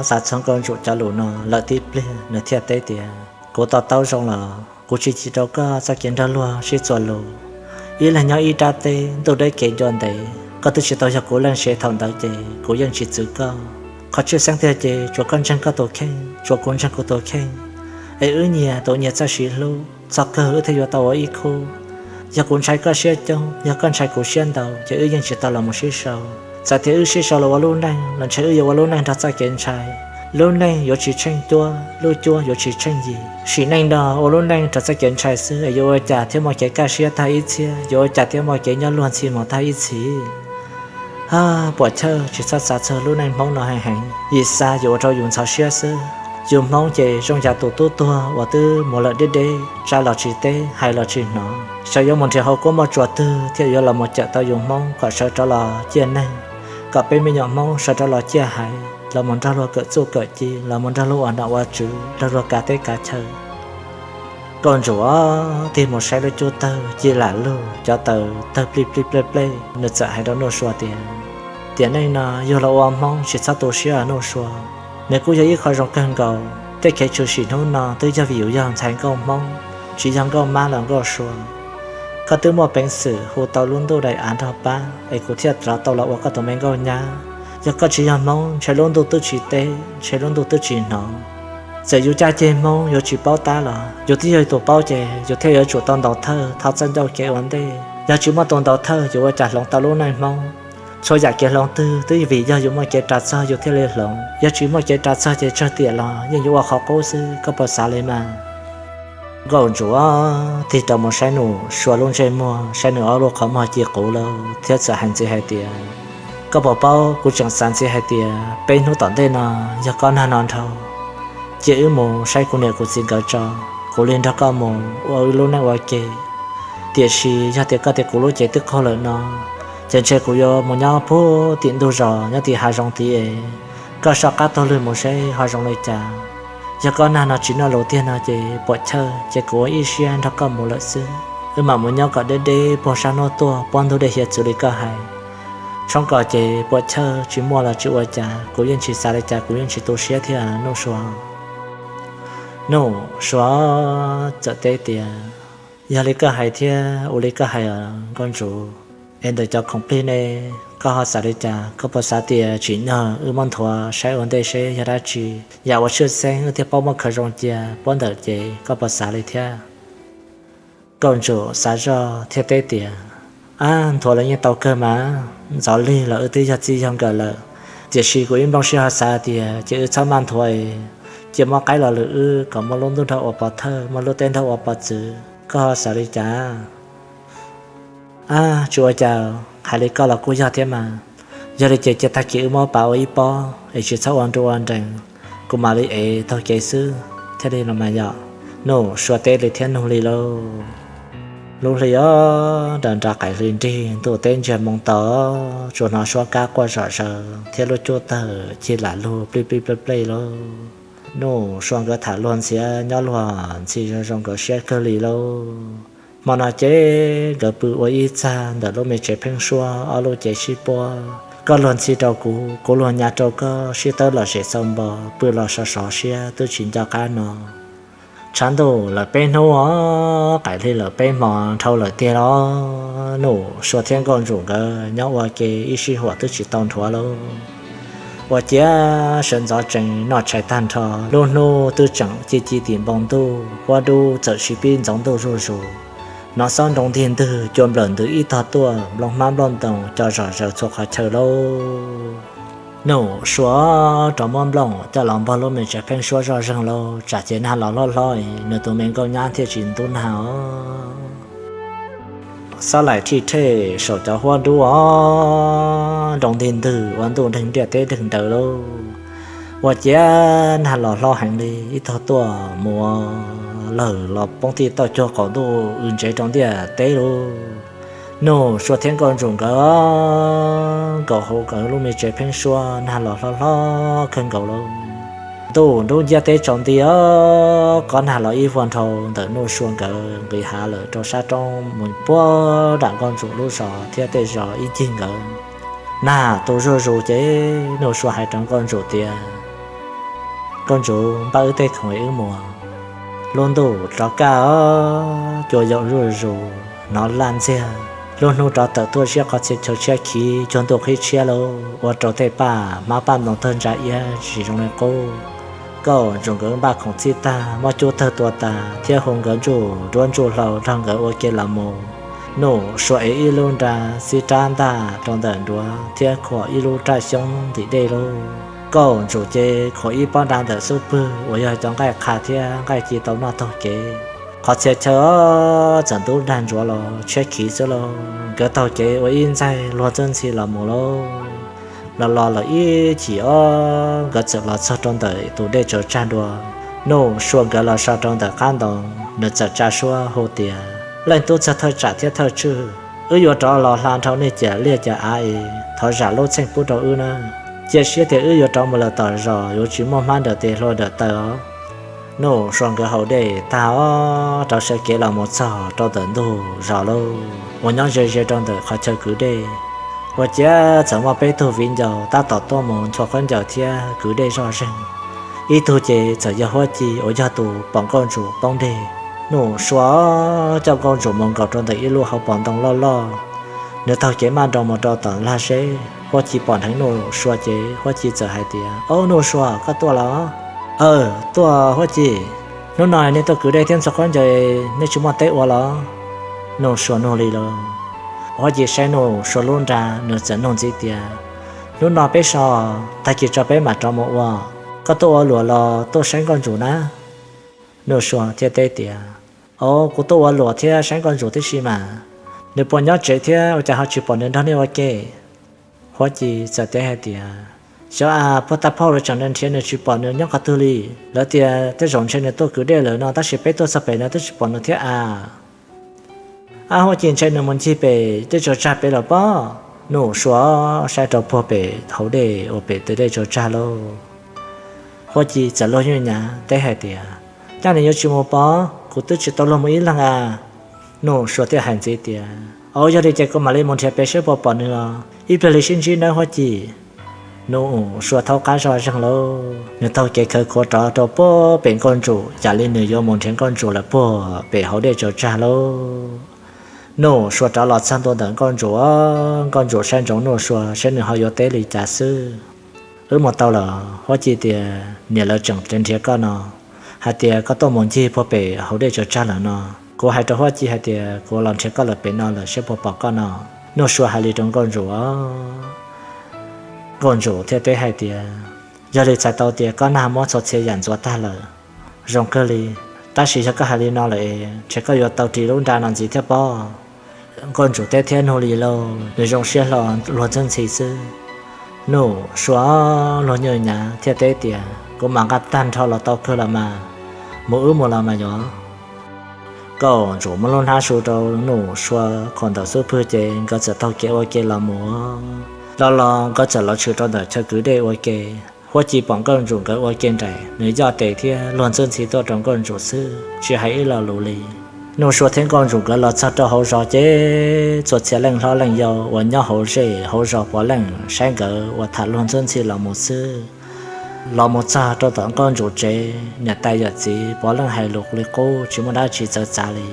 xav txog Nkauj Ntsum cov lus no lawm tib pliag nws thiaj teb tias, kuv to taub zoo los kuv tsis cim rau koj txoj kev nrog luag sib txuas lus. Ib leeg nyob ib rab teb, ntuj deb kev ncua ntev, koj twb tsis tau yog kuv leej sev thaum ntawd ces kuv yeej tsis txwv koj. Qhov tshwj xeeb tiag ces tsuas koj ntseeg koj tus kheej, tsuas kuv ntseeg kuv tus kheej, es wb nyias tus nyias txoj siv hlub, txog kawg wb thiaj yuav tau ua ib khub. Yog kuv ntshai koj siab coob, yog koj ntshai kuv siab ntau, ces wb yeej tsis tau los mus sib sau. Txawm tias wb sib sau los ua lub neej los ntshe wb yuav ua lub neej nrog txoj kev ntshai. Lub neej yuav tsis tsheej cuab, lub cuab yuav tsis tsheej yim. Sim neej no ua lub neej raws txoj kev ntshai xwb es yuav ua cas thiaj muaj kev kaj siab tag ib txhiab, yuav ua cas thiaj muaj kev nyob luag ntxhi mus tag ib txhis. Puam chawj, tsis txhob xav txog lub neej Hmoob no heev heev, yim xa yuav ua rau yus ntxhov siab xwb. Yus Hmoob ces zoo yam tus tub tuag uas twb mus lawm deb deb, tsa los tsis teb, hais los tsis hnov. Xyov yuav mus nrhiav hauv kuab muaj tsuas twg thiaj yuav los mus cawm tau yus Hmoob kom sawv rov los ciaj neeg, kom peb me nyuam Hmoob sawv rov los ciaj haiv, los mus nrog luag kawm txuj kawm ci, los mus nrog luag ua nom ua tswv, nrog luag kav teb kav chaw. Nkauj Ntsum tig mus saib lub cub tawg ci lam lug, cov taws tawg plij plij plej plej, nws txawm hais rau Nuj Sua tias, tiam neej no yug los ua Hmoob tsis txhob tu siab Nuj Sua. Nws kuj yog ib qho zoo kawg nkaus. Tej kev tshwm sim hnub no twb yog vim yus yog ntxhais nkauj Hmoob, tsis yog nkauj mab los nkauj sua. Koj twb muaj peev xwm hu tau lub ntuj daim av nrog pab es kuv thiaj rov tau los ua koj tus me nkauj nyab. Yog koj tsis yog Hmoob ntshe lub ntuj twb tsis teb, ntshe lub ntuj twb tsis hnov. Txawm yus caj ceg Hmoob yuav tsis paub tab los yus twb yog tus paub ces yus thiaj yuav tsum tau ntaus thawj thov txoj ncauj kev ua ntej. Yog tsis muaj tus ntaus thawj yuav ua cas hloov tau lub neej Hmoob? Txhua yam kev hloov twg twb vim yog yus muaj kev ras txog yus thiaj li hloov. Yog tsis muaj kev ras txog ces tsawg tiam los yeej yuav ua qhov qub xwb, koj puas xav li mas? Nkauj Ntsum tig rau mus saib Nuj Sua lub ntsej muag, saib nws ob lub qhov muag ci quv lawm thiab txawm hais ntxiv hais tias, koj puas paub kuv tseem xav ntxiv hais tias peb hnub tom ntej no yog koj nag no nrhau, cia wb mus saib kuv niam kuv txiv nkawd tso, kuv li nrog koj mus ua wb lub neej ua ke. Tiam sis yog tias koj tias kuv lub cev twb qaug lawm no, ces ntshe kuv yuav mus nyob puag tim ntug zos nyob tim hav zoov tid es koj soj qab taug lw mus seb ho zoo li cas. Yog koj nag no tsis noj lus tiag no ces puam chawj ces kuv ua ib siab nrog koj mus lawm xwb. Wb mam mus nyob kom deb deb puag sab hnub tuaj, puab ntug dej hiav txwv li koj hais. Tshoob kos ces puam chawj tsis muaj los tsis ua cas, kuv yeej tsis xav li cas, kuv yeej tsis tu siab thiab Nuj Sua. Nuj Sua txawm teb tias, yog li koj hais thiab ua li koj hais os Nkauj Ntsum. Es ntawm cov khoom plig ne, koj ho xav li cas? Koj puas xav tias tsim nyog wb muab nthuav saib ua ntej seb yog dab tsi, yam uas tshwj xeeb wb thiaj paub muab khaws zoo cia puab ntawm cev, koj puas xav li thiab? Nkauj Ntsum xav zoj thiaj teb tias, ab, nthuav los yeej tau kawg mas, ntxov lig los wb twb yog txij yog nkawm lawm. Tiam sis kuv ib nplooj siab ho xav tias ces wb txhob maj nthuav es cia muab qaib los lwm wb kom muaj lub ntuj nrog ua pov thawj, muaj lub teb nrog ua pov txwv. Koj ho xav li cas? Ab, tsis ua cas, hais li koj los kuj yog thiab mas. Yog li ces cia tag kis wb muab pas ua ib pob es tsis txhob ua nru ua nrees, kuv mam li ev taug kev xwb thiaj li los mas yom. Nuj Sua teb li thiab nug li lauj. Lub hli os, nra nra qaim hli nrig, ntuj teb ntsiag moo to, tsuas hnov suab kab quaj zom zaws thiab lub cub tawg ci lam lug plij plij plej plej lauj. Nuj Sua nkawd tham luag ntxhiav nyob luag ntxhi zoo zoo nkawd siab kawg li lauj. Hmo no ces nkawd pw ua ib txag ntawm lub me tsev pheeb suab, ob lub cev sib puab, koj luag ntxhi rau kuv, kuv luag nyav rau koj, sib tawb lom zem xau npo, pw los sov sov siab twb tsis nco qab no. Tshav ntuj lawm peb hnub os, qaim hli lawm peb hmo, nrhau lawm tiag los. Nuj Sua thiab Nkauj Ntsum nkawd nyob ua ke ib sij huam twb tsis tau nrhuav lauj. Ua ciav sawv ntxov tsees noj tshais tag nrho, lub hnub twb tseem ci ci tim npoo ntuj, huab dub txawm sib pib ntxoov ntuj zuj zus. Hnov xob nroo ntig ntwg, cua nplawm ntws ib tog tuaj, nplooj hmab nplooj ntoos co zom zaws txhua qhov chaw lauj. Nuj Sua rov muab nplooj coj los npog lub me tsev pheeb suab zoj zeeg lauj, tsam ces nag los hlob hlob, nws tus me nkauj nyab thiaj tsis ntub nag os. Xob laim rhij rhej saum cov huab dub os, nroo ntig ntwg ua ntuj deeg ntiaj teb deeg daws lauj. Ua ciav nag los hlob heev li, ib tog tuaj mus lawm los poob tij tauj cuag qaum ntuj w ntsev rau ntiaj teb lauj. Nuj Sua thiab Nkauj Ntsum nkawd nkaum hauv nkawd lub me tsev pheeb suab, nag los hlob hlob kawg nkaus lauj. Ntuj nrub nciab teb tsaus nti os, kob nag los ib vuag nrhau ntawm Nuj Sua nkawd nqis hav lawm rau sab roob mus puag nram Nkauj Ntsum lub zos thiab tej zos ib ncig nkawd. Nag tu zuj zus ces Nuj Sua hais rau Nkauj Ntsum tias, Nkauj Ntsum, npaj wb tej khoom es wb mus. Lub ntuj rov kaj os, cua yaum zuj zus, hnov laj ntxiag. Lub hnub rov tawm tuaj ziab qhov txhia chaw tshiab khiv, cuag ntuj qhib tshiab lauj, ua rau tej paj hmab paj ntoos tawg ntsa iab tsis zoo li qub. Nkauj Ntsum nkawd npaj khoom txhij tag, muab cub tawg tua tas thiab hu nkawd ntsuj duab ntsuj hlauv nrog nkawd ua ke los mus. Nuj Sua ev ib lub nra xib rab ntaj rau ntawm nruav thiab khuam ib lub raj xyoob ntim dej lauj. Nkauj Ntsum ces khuam ib pob nra ntawm xub pwg uas yog cov nqaij qha thiab nqaij ci tau noj taug kev. Qhov txhia chaw txawm ntub dag ntsuav los tshiab khiv xwb lauj. Nkawd taug kev ua ib ntxaig luag txwj ntxhi los mus lauj. Los los lawm ib chim ob nkawd txawm los txog rau ntawm tus dej tsaws tsag dua. Nuj Sua nkawd los so rau ntawm qab ntoo, nws txawm tsa suab hu tias, Leej tub txog thawj tsam thiab thawj tswj, wb yuav rov los hla nrhau nej cov liaj cov av es thov zam lub txheej pub rau wb na. Cia siab tias wb yuav rov mus lawm tom zos yuav tsis muaj hmab ntawm tes hlua ntawm taw os. Nuj Sua nkawd haus dej tag os, rov sawv kev los mus txog rau ntawm ntug zos lauj, uas nyob ze ze rau ntawm qhov chaw kwv dej. Ua ciav txawm muaj peb tug viv ncaus tab tom tuaj mus nchua khaub ncaws thiab kwv dej zoj zeeg. Ib tug ces txawm yog Huab Ci uas yog tus pom Nkauj Ntsum poob deg. Nuj Sua coj Nkauj Ntsum mus nkaum rau ntawm ib lub hauv paus ntoo loj loj. Nws taug kev maj nroos mus rau tom lag zeb. Huab Ci pom dheev Nuj Sua ces Huab Ci txawm hais tias, Au Nuj Sua, koj tuaj los? Aw, tuaj Huab Ci. Hnub no nej tuaj kwv dej thiab nchua khaub ncaws, nej tsis muaj teb ua los? Nuj Sua nug li lauj. Huab Ci saib Nuj Sua lub nra, nws txawm nug ntxiv tias, Hnub no peb so, tag kis tso peb mam rov mus ua. Koj tuaj ua luam los tuaj saib Nkauj Ntsum na? Nuj Sua thiaj teb tias, Au, kuv tuaj ua luam thiab saib Nkauj Ntsum tib si mas. Nws puas nyob tsev thiab ua cas ho tsis pom nws nrog nej ua ke? Huab Ci txawm teb hais tias, Xyov as, puag ta phauj lawv tseem nrhiav nws tsis pom nws nyob qhov twg li. Lawv tias tej zaum ntshe nws tuaj kwv dej lawm no, tab sis peb tuaj txog pem no twb tsis pom nws thiab as. Ab, Huab Ci, ntshe nws mus ncig pem dej tsaws tsag pem lawm pob. Nuj Sua saib rau puag pem hauv dej uas pem tus dej tsaws tsag lauj. Huab Ci txawm luag nyuj nyav teb hais tias, Cas nws yuav tsis mus pob, kuv twb tsis tau luag mus ib leeg as. Nuj Sua thiaj hais ntxiv tias, Au, yog li ces kuv mam li mus nrhiav pem saib puas pom nws os, ib pliag li sib ntsib nawb Huab Ci. Nuj Sua thaub qab zoj zeeg lauj, nws taug kev khawv khuav rov rau puag pem Nkauj Ntsum, yam li nws yuav mus nrhiav Nkauj Ntsum lawm puag pem hauv dej tsaws tsag lauj. Nuj Sua rov los txog ntua ntawm Nkauj Ntsum, Nkauj Ntsum saib ntsoov Nuj Sua saib nws ho yuav teb li cas xwb. Wb mus tau lawm, Huab Ci tias niam lawv tseem nrhiav koj no, hais tias koj tuaj mus ncig puag pem hauv dej tsaws tsag lawm no. Kuv hais rau Huab Ci hais tias kuv los nrhiav koj lawm pem no lawm saib puas pom koj no. Nuj Sua hais li rau Nkauj Ntsum. Nkauj Ntsum thiaj teb hais tias, Yog li txhais tau tias koj nag muab txhua txhia yam ntxuav tag lawm. Zoo kawg li, tab sis yog koj hais li no lawm es ntshe koj yuav tau ris lub nra no ntxiv thiab pob. Nkauj Ntsum teb thiab nug li lauj, nws zoo siab hlo luag txwj ntxhi xwb. Nuj Sua luag nyuj nyav thiaj teb tias, Kuv mam nqa tag nrho los tau kawg los mas, mus wb mus los mas yog. Nkauj Ntsum muab lub hnab su rau Nuj Sua khuam ntawm xub pwg ces nkawd txawm taug kev ua ke los mus. Los los nkawd txawm los tshwm rau ntawm chaw kwv dej ua ke. Huab Ci pom Nkauj Ntsum nkawd ua ke nraim, nws yoj tes thiab luag txwj ntxhi tuaj rau Nkauj Ntsum xwb, tsis hais ib lo lus li. Nuj Sua thiab Nkauj Ntsum nkawd los txog rau hauv zos ces txhua txhia leej hlob leej yau uas nyob hauv zej hauv zos puav leej saib nkawd uas tham luag txwj ntxhi los mus xwb. Los mus txog rau tom Nkauj Ntsum tsev, niam tais yawm txiv puav leej hais lus li qub tsis muaj dab tsi txawv txav li.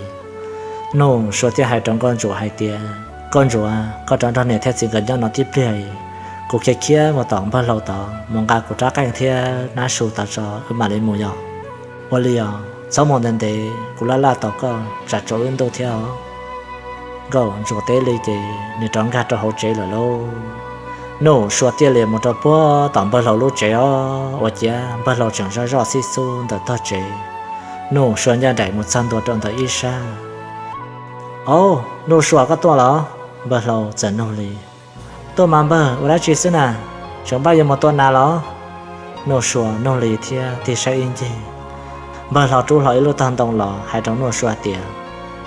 Nuj Sua thiaj hais rau Nkauj Ntsum hais tias, Nkauj Ntsum, koj rov nrog niam thiab txiv nkawd nyob no tib pliag, kuv khiav khiav mus tom npawg Hlau tod mus nqa kuv rab qeej thiab hnab su tod tso wb mam li mus yom. Ua li os, txhob mus ntev ntev, kuv laj laj tos koj tsam tsaus wb ntuj thiab os. Nkauj Ntsum teb li ces nws rov nkag rau hauv tsev lawm lauj. Nuj Sua thiaj li mus rau puag tom npawg Hlau lub tsev os, ua ciav npawg Hlau tseem zoj zoj xib xub ntawm tog tsev. Nuj Sua ncaj nraim mus txog ntua rau ntawm ib sab. Au, Nuj Sua, koj tuaj los? Npawg Hlau txawm nug li. Tuaj mas npawg, ua dab tsi xwb na? Tseem npaj yuav mus tua nas los? Nuj Sua nug li thiab tig saib ib ncig. Npawg Hlau rub hlo ib lub tog ntoo los hais rau Nuj Sua tias,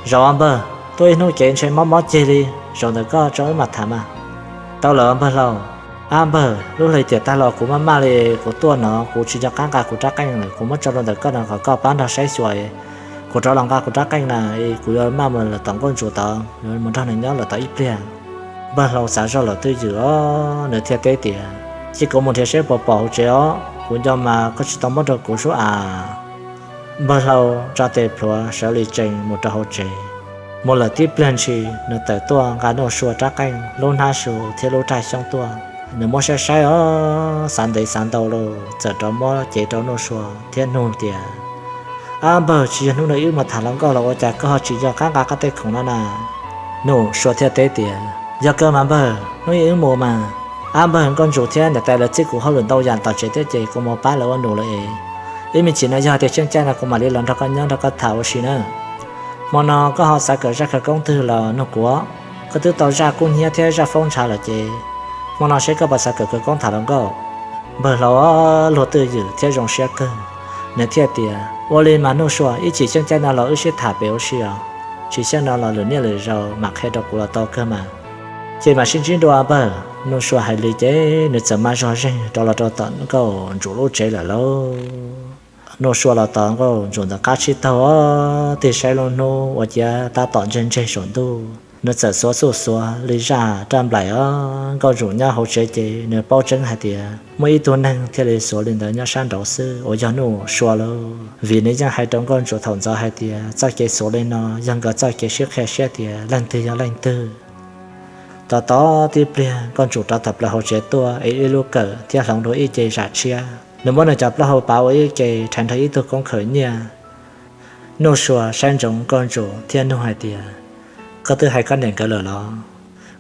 Zaum npawg, tuaj ib hnub ces ntshe mob mob ceg li, zaum ntawm koj tso wb mam tham mas. Tau lawm npawg Hlau. Ab npawg, lub hli tiam tag los kuv maj maj li, kuv tuaj no kuv tsis nco qab nqa kuv rab qeej lawm, kuv muab tso rau ntawm koj no kom koj pab nrog saib xyuas. Kuv rov los nqa kuv rab qeej na, kuv yuav maj mus lawm tom Nkauj Ntsuas tod, yuav mus nrog nws nyob lawm tau ib pliag. Npawg Hlau xav zoj lawm twj ywm os, nws thiaj teb tias, Cia kuv mus nrhiav seb puas pom hauv tsev os, kuv nco mas koj tsis tau muab rau kuv sub as. Npawg Hlau tso tes plhuav sawv li tsees mus rau hauv tsev. Mus lawm tib pliag ntshis nws tawm tuaj nqa Nuj Sua rab qeej, lub hnab su thiab lub raj xyoob tuaj. Nws muab saib saib os, xav ntev xav ntau los txawm rov muab cev rau Nuj Sua thiab nug tias, Ab npawg, tsis yog hnub no wb mus tham hluas nkauj los ua cas koj ho tsis nco qab nqa koj tej khoom no na? Nuj Sua thiaj teb tias, Yog kawg mas npawg, hnub ib wb mus mas. Ab npawg, Nkauj Ntsum thiab niam tais lawv txib kuv hauj lwm ntau yam tom tsev thiab ces kuv mus pab lawv ua num lawm es. Ib me ntsis no yog tias tsheej caij no kuv mam li los nrog koj nyob nrog koj tham ua si na. Hmo no koj ho xav kawm zaj khawv koob twg los nug kuv. Koj twb tau zaj kub hnyiab thiab zaj foob ntshav lawm ces hmo no seb koj puas xav kawm khawv koob tham los nkauj? Npawg hlau luag twj ywm thiab zoo siab kawg, nws thiaj tias, Ua li mas Nuj Sua, ib chim tsheej caij no los wb sib tham pem ua si os. Tsis xyeej no los lwm niaj lwm zaus mam qhia rau kuv los tau kawg mas. Ces mam sib ntsib dua npawg. Nuj Sua hais li ces nws txawm maj zog zeeg rov los rau tom Nkauj Ntsum lub tsev lawm lauj. Nuj Sua los tos Nkauj Ntsum ntawm qab tsib taug, tig saib lub hnub ua ciav tab tom ntseg ntseg saum ntuj, nws txawm xuav xuj xuav li zaj raj nplaim os. Nkauj Ntsum nyob hauv tsev ces nws paub tseeb hais tias muaj ib tug neeg thiaj li xuav li ntawd nyob sab nraud xwb uas yog Nuj Sua lauj, vim nws yeej hais rau Nkauj Ntsum thaum ntxov hais tias txoj kev xuav li no yog nkawd txoj kev sib qhia siab tias leej twg yog leej twg. Tos tos tib pliag Nkauj Ntsum rov tawm plaws hauv tsev tuaj es ib lub kawm thiab hloov dua ib ce zam tshiab. Nws muab nws cov plaub hau pav ua ib ke rhais nrog ib tug koob khawm nyiaj. Nuj Sua saib ntsoov Nkauj Ntsum thiab nug hais tias, Koj twb hais koj niam nkawd lawm los?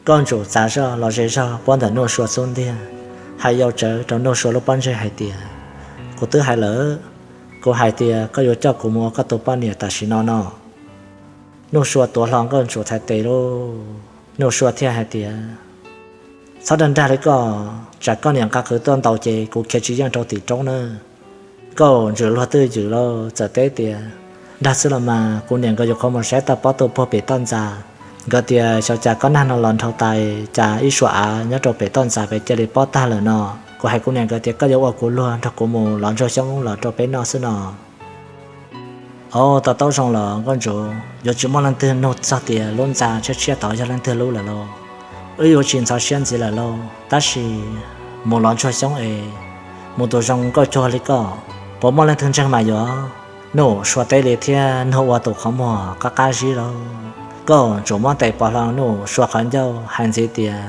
Nkauj Ntsum txav zog los ze zog puab ntawm Nuj Sua xub ntiag, hais yau tsawv rau Nuj Sua lub pob ntseg hais tias, Kuv twb hais lawm, kuv hais tias koj yuav coj kuv mus ua koj tus poj niam tam sim no no. Nuj Sua tuav hlo Nkauj Ntsum txhais tes lauj. Nuj Sua thiaj hais tias, Txhob dag nrag li koj, tsam koj niam nqa qws tuaj ntaus ces kuv khiav tsis yeej rau tim roob nawb. Nkauj Ntsum luag twj ywm lauj txawm teb tias, Dag xwb los mas, kuv niam nkawd yuav qhuav mus saib tau pob tuj puag pem toj ntxas. Nkawd tias xyov cas koj nag no los nrhau tais cas ib suab av nyob rau pem toj ntxas pem cia li pob tag lawm no. Kuv hais kuv niam nkawd tias koj yuav ua kuv luag nrog kuv mus lov ntsuag xyoob los rau peb noj xwb no. Au, to taub zoo los Nkauj Ntsum, yuav tsis muaj leej twg nug txog tias lub ntxa tshiab tshiab tod yog leej twg lub lawm lauj. Wb yuav tsis ntxhov siab ntxiv lawm lauj, tab sis mus lov ntsuag xyoob es mus tus zoo nkauj cuag li koj, puas muaj leej twg ntseeg mas yuav? Nuj Sua teb li thiab nug ua tus qhov muag qab qab zib lauj. Nkauj Ntsum muab tes pov hlo Nuj Sua qhov ncauj hais ntxiv tias,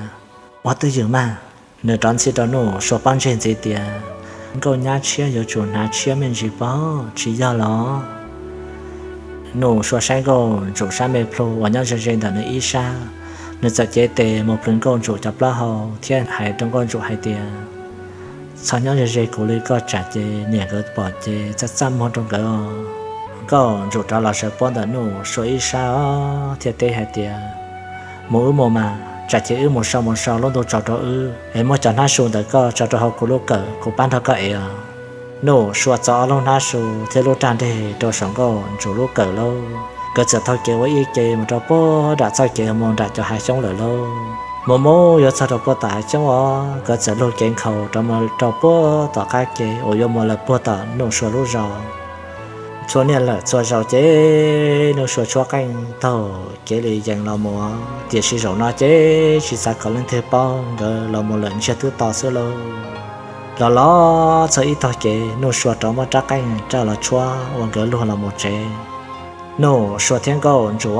Ua twj ywm mas. Nws rov ntxhi rau Nuj Sua pob ntseg ntxiv tias, Nkauj nyab tshiab yuav tsum hnav tshiab me ntsis pob, tsis yog los? Nuj Sua saib Nkauj Ntsum sab me plhu uas nyob ze ze ntawm nws ib sab, nws txawm cev tes mus plhws Nkauj Ntsum cov plaub hau thiab hais rau Nkauj Ntsum hais tias, Txhob nyob ze ze kuv li koj tsam ces niam nkawd pom ces txaj txaj muag rau nkawd os. Nkauj Ntsum rov los sawv puab ntawm Nuj Sua ib sab os thiaj teb hais tias, Mus wb mus mas, tsam ces wb mus so mus so lub ntuj tsaus rau wb es muab cov hnab su ntawm koj tso rau hauv kuv lub kawm, kuv pab nrog koj ev os. Nuj Sua txo ob lub hnab su thiab lub raj nreg rau saum Nkauj Ntsum lub kawm lauj. Nkawd txawm taug kev ua ib ke mus rau puag nram txoj kev mus nram cov hav xyoob lawm lauj. Mus mus yuav txog rau puag tom hav xyoob os, nkawd txawm lug kev nkhaus rov mus rau puag tom qab ke uas yuav mus lawm puag tom Nuj Sua lub zos. Txhua niaj lawm txhua zaus ces Nuj Sua tshuab qeej taug kev li yees los mus, tiam sis zaum no ces tsis xav kom leej twg paub, nkawd los mus lawm ntsiag twb to xwb lauj. Los los txog ib tog kev, Nuj Sua rov muab rab qeej raj los tshuab ua nkawd luag los mus tsev. Nuj Sua thiab Nkauj Ntsum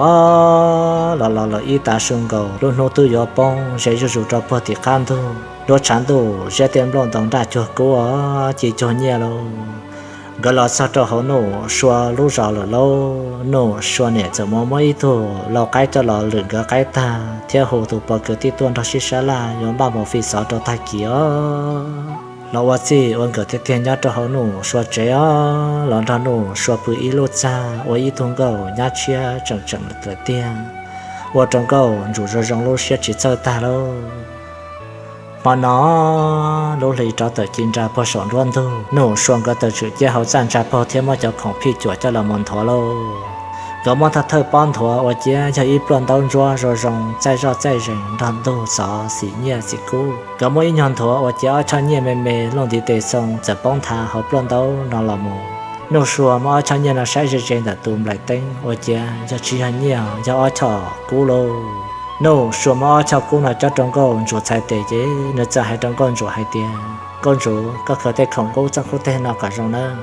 los los lawm ib tav su nkaus, lub hnub twb yuav poob, ze zuj zus rau puag tim qab ntug, duab tshav ntuj ziab tej nplooj ntoo nraj cuag kub os, ci cuag nyiaj lauj. Nkawd los txog rau hauv Nuj Sua lub zos lawm lauj. Nuj Sua niam txawm mus muab ib tug lau qaib coj los lwm nkawd qaib tag thiab hu tus pog kwv tij tuaj nrog sib sab laj yuav npaj mus fi xov rau tag kis os. Los ua txij ua nkawm tiag tiag nyob rau hauv Nuj Sua tsev os, los nrog Nuj Sua pw ib lub txaj ua ib tug nkauj nyab tshiab tseem tseem lawm tiag, ua rau Nkauj Ntsum zoo zoo lub siab tsis txawj tag lauj. Hmo no lub hli rov tawm ci nra puag saum nruab ntug, Nuj Sua nkawd tawm tswm ciaj hauv txaj ntsa paug thiab muab cov khoom phij cuam coj los mus nthuav lauj. Nkawd muab thawj thawj pob nthuav ua ciav yog ib pluaj ntaub ntsuab zoo zoo txaij zoj txaij zees nrog ntug xov xim nyiaj xim kub. Nkawd muab ib nyuag nthuav ua ciav ob choj nyiaj me me luaj ntiv tes xoo txawm poob nthav hauv pluaj ntaub no los mus. Nuj Sua muab ob choj nyiaj no saib ze ze ntawm tus nplaim teeb ua ciav yog tsis yog nyiaj, yog ob choj kub lauj. Nuj Sua muab ob choj kub no cob rau Nkauj Ntsum txhais tes ces nws txawm hais rau Nkauj Ntsum hais tias, Nkauj Ntsum, koj khaws tej khoom kub txooj kub teg no kom zoo nawb.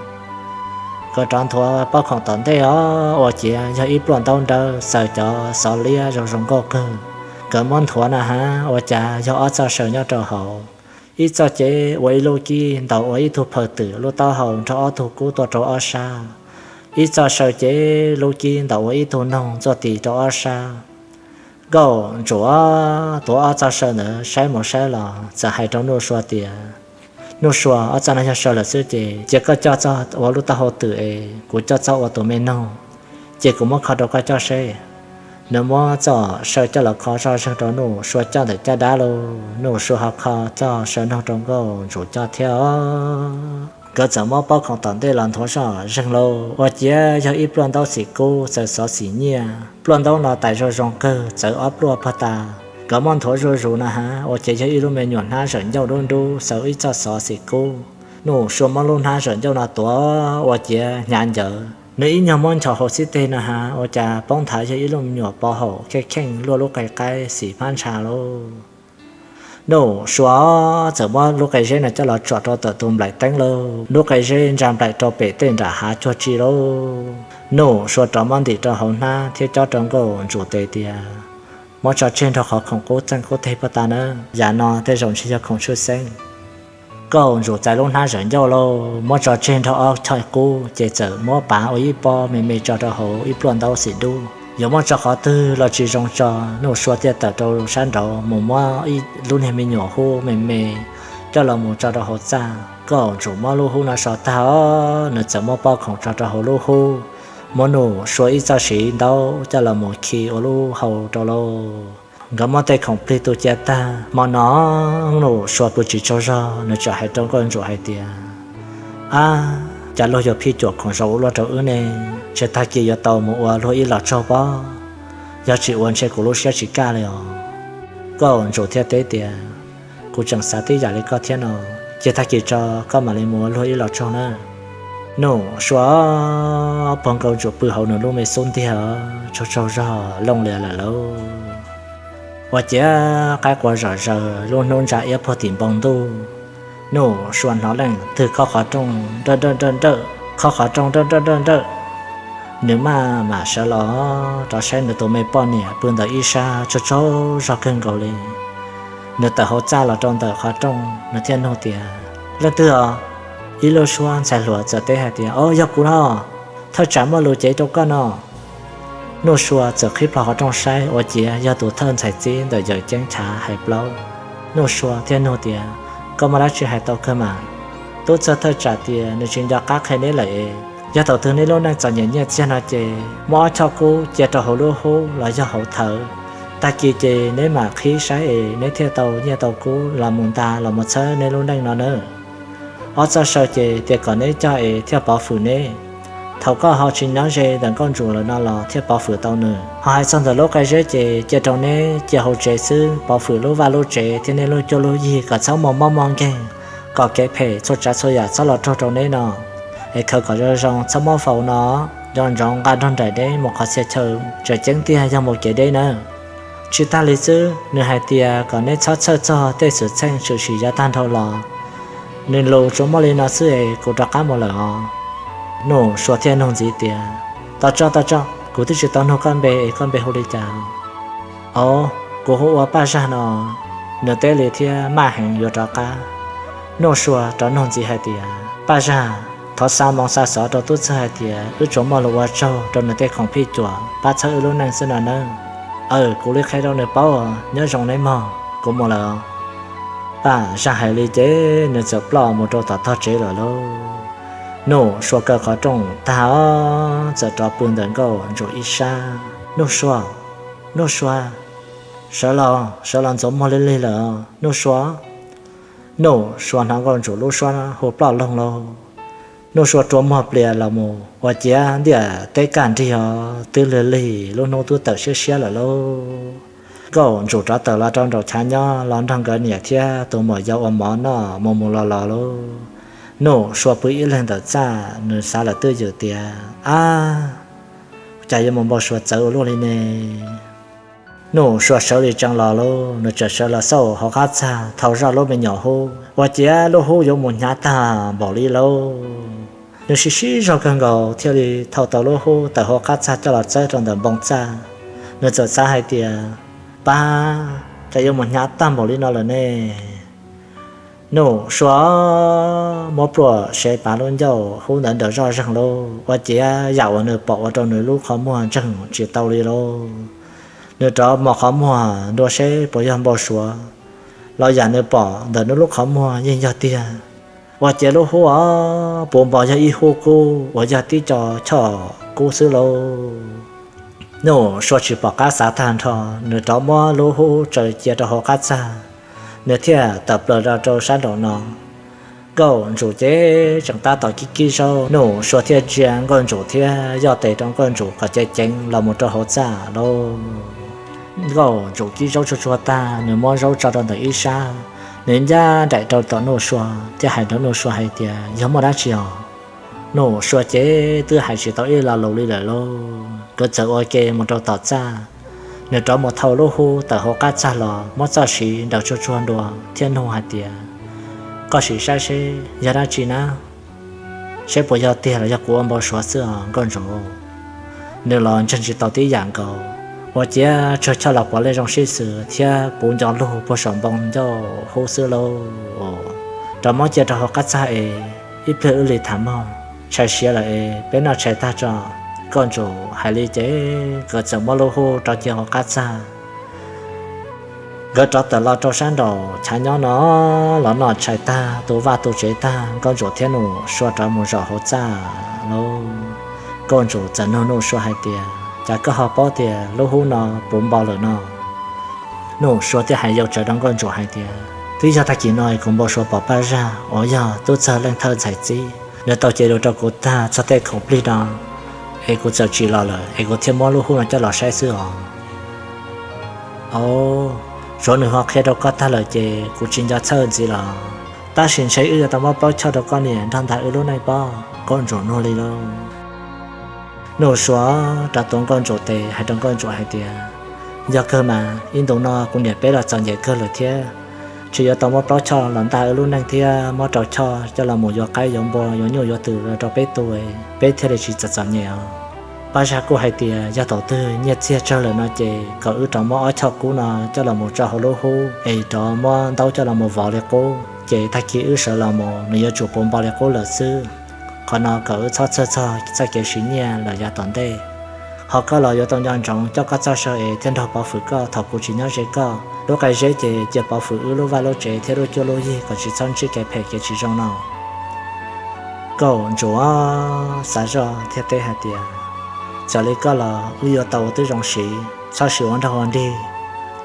Nkawd rov nthuav pob khoom tom ntej os, ua ciav yog ib pluaj ntaub nrawb xaws cov xov liab zoo zoo nkauj kawg. Nkawd muab nthuav na has ua cas yog ob txoj saw nyob rau hauv. Ib txoj ces ua ib lub kib ntaus ua ib tug phaw twm lub taub hau nrog ob tug kub tuaj rau ob sab. Ib txoj saw ces lub kib ntaus ua ib tug noog txuaj tis rau ob sab. Nkauj Ntsum tuav ob txoj saw ntawd saib mus saib los txawm hais rau Nuj Sua tias, Nuj Sua, ob txoj no yog saw lawm xwb ces cia koj coj txoj ua lub taub hau twm es kuv coj txoj ua tus me noog, ces kuv muab kho rau koj coj seb. Nws muab txoj saw coj los kho zoj zeeg rau Nuj Sua coj ntawm caj dab lauj. Nuj Sua ho kho txoj saw noog rau Nkauj Ntsum coj thiab. Nkawd txawm muab pob khoom tom ntej los nthuav zoj zeeg lauj, ua ciav yog ib pluaj ntaub xim kub txawv xov xim nyiaj. Pluaj ntaub no tais zoo zoo kawg, txawv ob pluaj pag tas. Nkawd muab nthuav zuj zus no ha, ua ciav yog ib lub me nyuam hnab zawm ncauj dub ntub xaws ib txoj xov xim kub. Nuj Sua muab lub hnab zawm ncauj no tuav ua ciav hnyav ncaws. Nws ib nyuag muab nchos hauv xib teg no ha, ua cas poob nthav yog ib lub me nyuam pov haum kheej kheej luaj lub qe qaib xim hmab ntsha lauj. Nuj Sua txawm muab lub qe zeb no coj los tsom rau tom tus nplaim teeb lauj, lub qe zeb ntsa nplaim rau pem tej nram hav cuag tsi lauj. Nuj Sua rov muab ntim rau hauv hnab thiab cob rau Nkauj Ntsum tes tias, Muab tso tseg nrog qhov khoom qub txeej qub teg pag tas na, yam no tej zaum ntshe yog khoom tshwj xeeb. Nkauj Ntsum txais lub hnab zawm ncauj lauj, muab tso tseg nrog ob choj qub ces txawm muab pav ua ib pob me me tso rau hauv ib pluaj ntaub xim dub. Yuav muab tso qhov twg los tsis zoo tso, Nuj Sua thiaj tawm rau sab nraud mus muab ib lub niag me nyuam hub me me coj los mus tso rau hauv txaj. Nkauj Ntsum muab lub hub no so tag os, nws txawm muab pob khoom tso rau hauv lub hub, muab Nuj Sua ib txoj siv ntaub coj los mus khi ua lub hau rau lauj. Nkawd muab tej khoom plig tu cia tag, hmo no Nuj Sua pw tsis tsaug zog, nws txawm hais rau Nkauj Ntsum hais tias, Ab, cas luag yuav phij cuam khoom zoo ua luaj rau wb ne, ntshe tag kis yuav tau mus ua luag ib los tsaug pob, yog tsis ua ntshe kuv lub siab tsis kaj li os. Nkauj Ntsum thiaj teb tias, Kuv tseem xav tib yam li koj thiab no, cia tag kis tso koj mam li mus ua luag ib los tsaug na. Nuj Sua pog Nkauj Ntsum pw hauv nws lub me xub ntiag, tsaug tsaug zog looj lias lawm lauj. Ua ciav qaib qua zom zaws, lub hnub ntsa iab puag tim npoo ntuj. Nuj Sua hnov leej twg khob qhov rooj nrawj nrawj nrawj nrawj, khob qhov rooj nrawj nrawj nrawj nrawj. Nws maj mam sawv los rov saib nws tus me poj niam pw ntawm ib sab tsaug tsaug zog kawg nkaus li. Nws tawm hauv txaj los rau ntawm qhov rooj, nws thiaj nug tias, Leej twg os? Ib lub suab ntxhais hluas txawm teb hais tias, Au, yog kuv no, thawj tsam muaj lus cev rau koj no. Nuj Sua txawm qhib plho qhov rooj saib, ua ciav yog tus thawj ntxhais txib ntawm yawm ceeb chav hais plaub. Nuj Sua thiaj nug tias, Koj muaj dab tsi hais tau kawg mas? Tub txawg thawj tsam tias nws tsis nco qab qhia neb lawm es, yog thaum twg neb lub neej txom nyem nyiaj txiag no ces muab ob choj kub cia rau hauv lub hub los yog hauv thawv. Tag kis ces neb mam qhib saib es neb thiaj tau nyiaj tau kub los mus nta los mus txhawb neb lub neej no nawb. Ob txoj saw ces tias kom neb coj es thiaj pov fwm neb. Thaum koj ho tsis nyob ze ntawm Nkauj Ntsum lawm no los thiaj pov fwm tau nws. Ho hais txog ntawm lub qe zeb ces cia rau neb cia hauv tsev xwb, pov fwm lub vaj lub tsev thiab neb lub cuab lub yig kom txhob muaj mob muaj nkeeg, kom kev phem txhua tsav txhua yam txhob los raug rau neb no. Es khaws kom zoo zoo txhob muab faus no, nco ntsoov nqa nrog nraim deb mus qhov txhia chaw, tseem ceeb tiag yog mus kev deb nawb. Tsis tag li xwb, nws hais tias kom neb txhob txhawj txog tej xwm txheej tshwm sim yav tag nrho los. Nws lus tsuas muaj li no xwb es kuv rov qab mus lawm os. Nuj Sua thiaj nug ntxiv tias, Tos tso, tos tso, kuv twb tsis tau nug koj npe es koj npe hu li cas? Au, kuv hu ua Paj Zag no. Nws teb li thiab maj heev yuav rov qab. Nuj Sua rov nug ntxiv hais tias, Paj Zag, thov xa moo xa xov rau tub txawg hais tias wb tsuas muaj lus ua tsaug rau nws tej khoom phij cuam pab txhawb wb lub neej xwb no nawb. Aw, kuv li qhia rau nws paub, nyob zoo neb mog, kuv mus lawm. Paj Zag hais li ces nws txawm ploj mus rau tom tog tsev lawm lauj. Nuj Sua kaw qhov rooj tag os, txawm rov pw ntawm Nkauj Ntsum ib sab. Nuj Sua, Nuj Sua, sawv los, sawv los ntxuav muag lig lig lawm, Nuj Sua. Nuj Sua hnov Nkauj Ntsum lub suab hu ploj loog lauj. Nuj Sua rua muag plias los mus ua ciav ntiaj teb kaj nrig os, twb lig lig lub hnub twb tawm siab siab lawm lauj. Nkauj Ntsum rov tawm los rau nraum chav nyob los nrog nkawd niam thiab tus muam yau ua mov noj mus mus los los lauj. Nuj Sua pw ib leeg ntawm txaj, nws xav lawm twj ywm tias, Ab, cas yuav mus npau suav txawv ua luaj li ne? Nuj Sua sawv li tsees los lauj, nws txawm sawv los xauj hauv qab txag, thau zoj lub me nyuam hub, ua ciav lub hub yuav mus hnyav tag npaum li lauj. Nws sib sib zog kawg nkaus thiaj li thau tau lub hub tawm hauv qab txag coj los txawb rau ntawm npoo txaj. Nws txawm xav hais tias, Pab, cas yuav mus hnyav tag npaum li no lawm ne? Nuj Sua muab pluaj sev pav lub ncauj hub ntawd nrawm zoj zeeg lauj, ua ciav yam uas nws pom ua rau nws lub qhov muag ntseeg tsis tau li lauj. Nws rov mos qhov muag dua seb puas yog npau suav los yam nws pom ntawm nws lub qhov muag yeej yog tiag. Ua ciav lub hub os puv npo yog ib hub kub uas yog tib co choj kub xwb lauj. Nuj Sua tsis pom qab xav tag nrho, nws rov muab lub hub tsaws cia rau hauv qab txag, nws thiaj tawm plaws rau sab nraum no. Nkauj Ntsum ces tseem tab tom kib kib zaub, Nuj Sua thiaj ntsia Nkauj Ntsum thiab yoj tes rau Nkauj Ntsum kom ceev ceev los mus rau hauv txaj lauj. Nkauj Ntsum kib zaub tsuag tsuag tag, nws muab zaub tso rau ntawm ib sab, nws ncaj nraim rau tom Nuj Sua thiaj hais rau Nuj Sua hais tias, Yog muaj dab tsi os? Nuj Sua ces twb hais tsis tau ib lo lus li lawm lauj, nkawd txawm ua ke mus rau tom txaj. Nws rov mus thau lub hub tawm hauv qab txag los muab txoj siv ntaus tsuag tsuag ntua thiab nug hais tias, Koj sim saib seb yog dab tsi na, seb puas yog tiag los yog kuv ua npau suav xwb os Nkauj Ntsum. Nws los ntseeg tsis tau tib yam nkaus, ua ciav tsawg choj los puav leej zoo sib xws thiab puv nco lug puag saum npoo ncauj hub xwb lauj. Rov muab cia rau hauv qab txag es ib pliag wb li tham mog, tshais siav lawm es peb noj tshais tag tso. Nkauj Ntsum hais li ces nkawd txawm muab lub hub rov cia hauv qab txag. Nkawd rov tawm los rau sab nraum chav nyob no, los noj tshais tag tu vaj tu tsev tag, Nkauj Ntsum thiab Nuj Sua rov mus zaum hauv txaj lauj. Nkauj Ntsum txawm nug Nuj Sua hais tias, Cas koj ho paub tias lub hub no puv npo lawm no? Nuj Sua thiaj hais yau tsawv rau Nkauj Ntsum hais tias, Twb yog tag kis no kuv npau suav pom paj zaj uas yog tub txawg leej thawj ntxhais txib, nws tau cev lus rau kuv tag txog tej khoom plig no, es kuv txawm tsim los lawm es kuv thiaj muab lub hub no coj los saib xwb os. Au, tsuav nws ho qhia rau koj tag lawm ces kuv tsis nco txhawj ntxiv los, tab sis ntshe wb yuav tau muab plaub choj rau koj niam nrog ntag wb lub neej pob. Nkauj Ntsum nug li lauj. Nuj Sua rov tuav Nkauj Ntsum tes hais rau Nkauj Ntsum hais tias, Yog kawg mas, ib ntus no kuv niam peb los txom nyem kawg lawm thiab, ntshe yuav tau muab plaub choj los ntag wb lub neej thiab muab rau choj coj los mus yuav qaib yuav npua yuav nyuj yuav twm los rau peb tu, peb thiaj li tsis txom txom nyem os. Paj zaj kuj hais tias yog thaum twg nyiaj txiag tsawg lawm no ces kom wb rov muab ob choj kub no coj los mus tso hauv lub hub es rov muab ntaub coj los mus vov li qub, ces tag kis wb sawv los mus nws yuav tsum puv npo li qub lawm xwb. Qhov no kom wb txhob txhawj txog txoj kev siv nyiaj lawm yav tom ntej. Ho koj los yuav tau nco ntsoov coj koj txoj saw es thiaj nrog pov fwm koj thaum kuv tsis nyob ze koj. Lub qe zeb ces cia pov fwm wb lub vaj lub tsev thiab lub cuab lub yig kom tsis txhob ntsib kev phem kev tsis zoo no. Nkauj Ntsum xav zoj thiab teb hais tias, Txawm li koj los wb yuav tau ua tib zoo siv, txhob siv ua nrog ua nrig.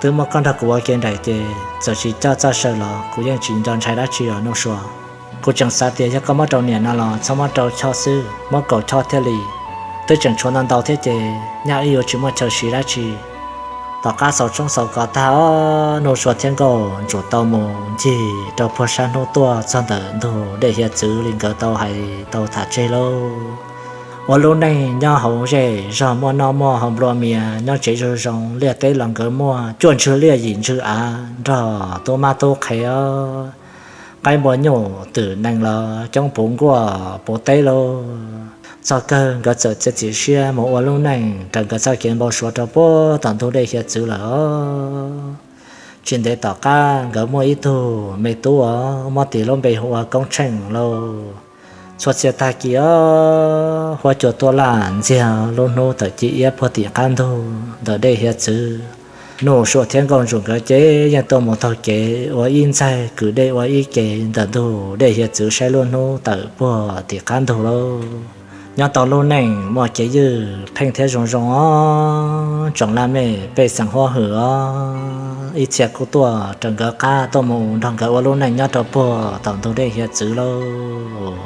Twb muab koj nrog kuv ua ke nraim ces txawm tsis coj txoj saw los kuv yeej tsis nco ntshai dab tsi os Nuj Sua. Kuv tseem xav tias yog koj muab rau niam no los txhob muab rau choj xwb, muab kaum choj thiaj li. Twb tseem tshuav ntau ntau thiab ces nyaj wb yuav tsis muaj chaw siv dab tsi. Tom qab xaus tshoob xaus kos tag, Nuj Sua thiab Nkauj Ntsum tau mus ncig rau puag sab hnub tuaj txog ntawm ntug dej hiav txwv li nkawd tau hais tau tham tseg lauj. Ua lub neej nyob hauv zej zog muaj noj muaj haus nplua mias, nyob tsev zoo zoo, liaj teb los nkawd muaj, cuaj ntswg liaj yim ntswg av nrog tub mab tub qhe os. Qaib npua nyuj twm nees los coob puv nkuaj puv teb lauj. Txog kawg nkawd txawm txiav txim siab mus ua lub neej raws nkawd txoj kev npau suav rau puag tom ntug dej hiav txwv lawm os. Tsis ntev tom qab nkawd muaj ib tug me tub os, muab tis lub npe hu ua Koob Tsheej lauj. Txhua txhia tag kis os, huab cua tuaj laj ntxiag lub hnub tawm ci iab puag tim qab ntug ntawm dej hiav txwv. Nuj Sua thiab Nkauj Ntsum nkawd ces yeej tuaj mus taug kev ua ib ntxaig kwm dej ua ib ke ntawm ntug dej hiav txwv saib lub hnub tawm puag tim qab ntug lauj. Nyob tau lub neej muaj kev ywj pheej thiab zoo zoo os, tsoom laj mej pej xeem huab hwm os, ib txhia kuj tuaj raws nkawd qab tuaj mus nrog nkawd ua lub neej nyob rau puag tom ntug dej hiav txwv lauj.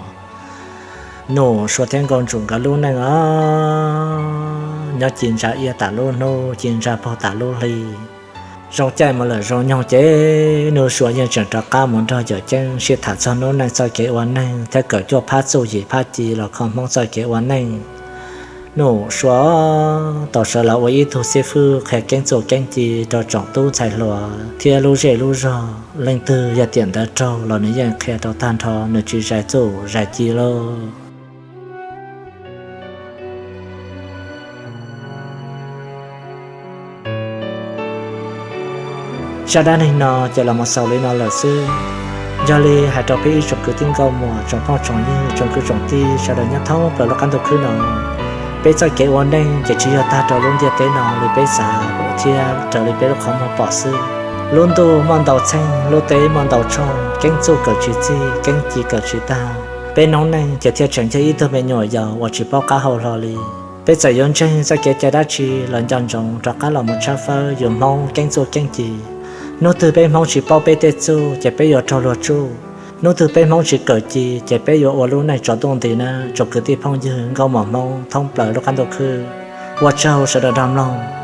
Nuj Sua thiab Nkauj Ntsum nkawd lub neej os, nyob ci ntsa iab tas lub hnub ci ntsa paug tas lub hli. Zoo caij mus lawm zoo nyoog ces Nuj Sua yeej tseem rov qab mus nrog Yawm Ceeb sib tham txog hnub neej txoj kev ua neeg thiab kawm cuaj phab txuj yim phab ci los kho Hmoob txoj kev ua neej. Nuj Sua tau sawv los ua ib tug xib fwb qhia keeb txuj keeb ci rau tsoom tub ntxhais hluas thiab lub zej lub zog, leej twg yog tiam ntawd raug los nws yeej qhia rau tag nrho, nws tsis zais txuj zais ci lauj. Zaj dab neeg no ces los mus xaus li no lawm xwb. Yog li hais rau peb ib tsoom kwv tij nkauj muam, tsoom phooj tsoom ywg, tsoom kwv tsoom tij sawv daws nyob thoob plaws lub qab ntuj khwb no, peb txoj kev ua neej ces tsis yog tag rau lub ntiaj teb no li peb xav. cia raws li peb lub qhov muag pom xwb. Lub ntuj muaj ntau txheej, lub teb muaj ntau tshooj, keeb txuj kawm tsis txig, keeb ci kawm tsis tag. Peb noob neej ces thiaj tseem yog ib tug me nyuam yaus uas tsis paub qab hau hlo li. Peb txawm yuav ntseeg txoj kev cai dab tsi los nco ntsoov rov qab los mus tshawb fawb yus Hmoob keeb txuj keeb ci. Hnub twg peb Hmoob tsis paub peb tej txuj ces peb yuav raug luag tsuj. Hnub twg peb Hmoob tsis kawm ci ces peb yuav ua lub neej tsaus ntuj nti nawb tsoom kwv tij phooj ywg nkauj muam Hmoob thoob plaws lub qab ntuj khwb. Ua tsaug sawv daws dag mloog.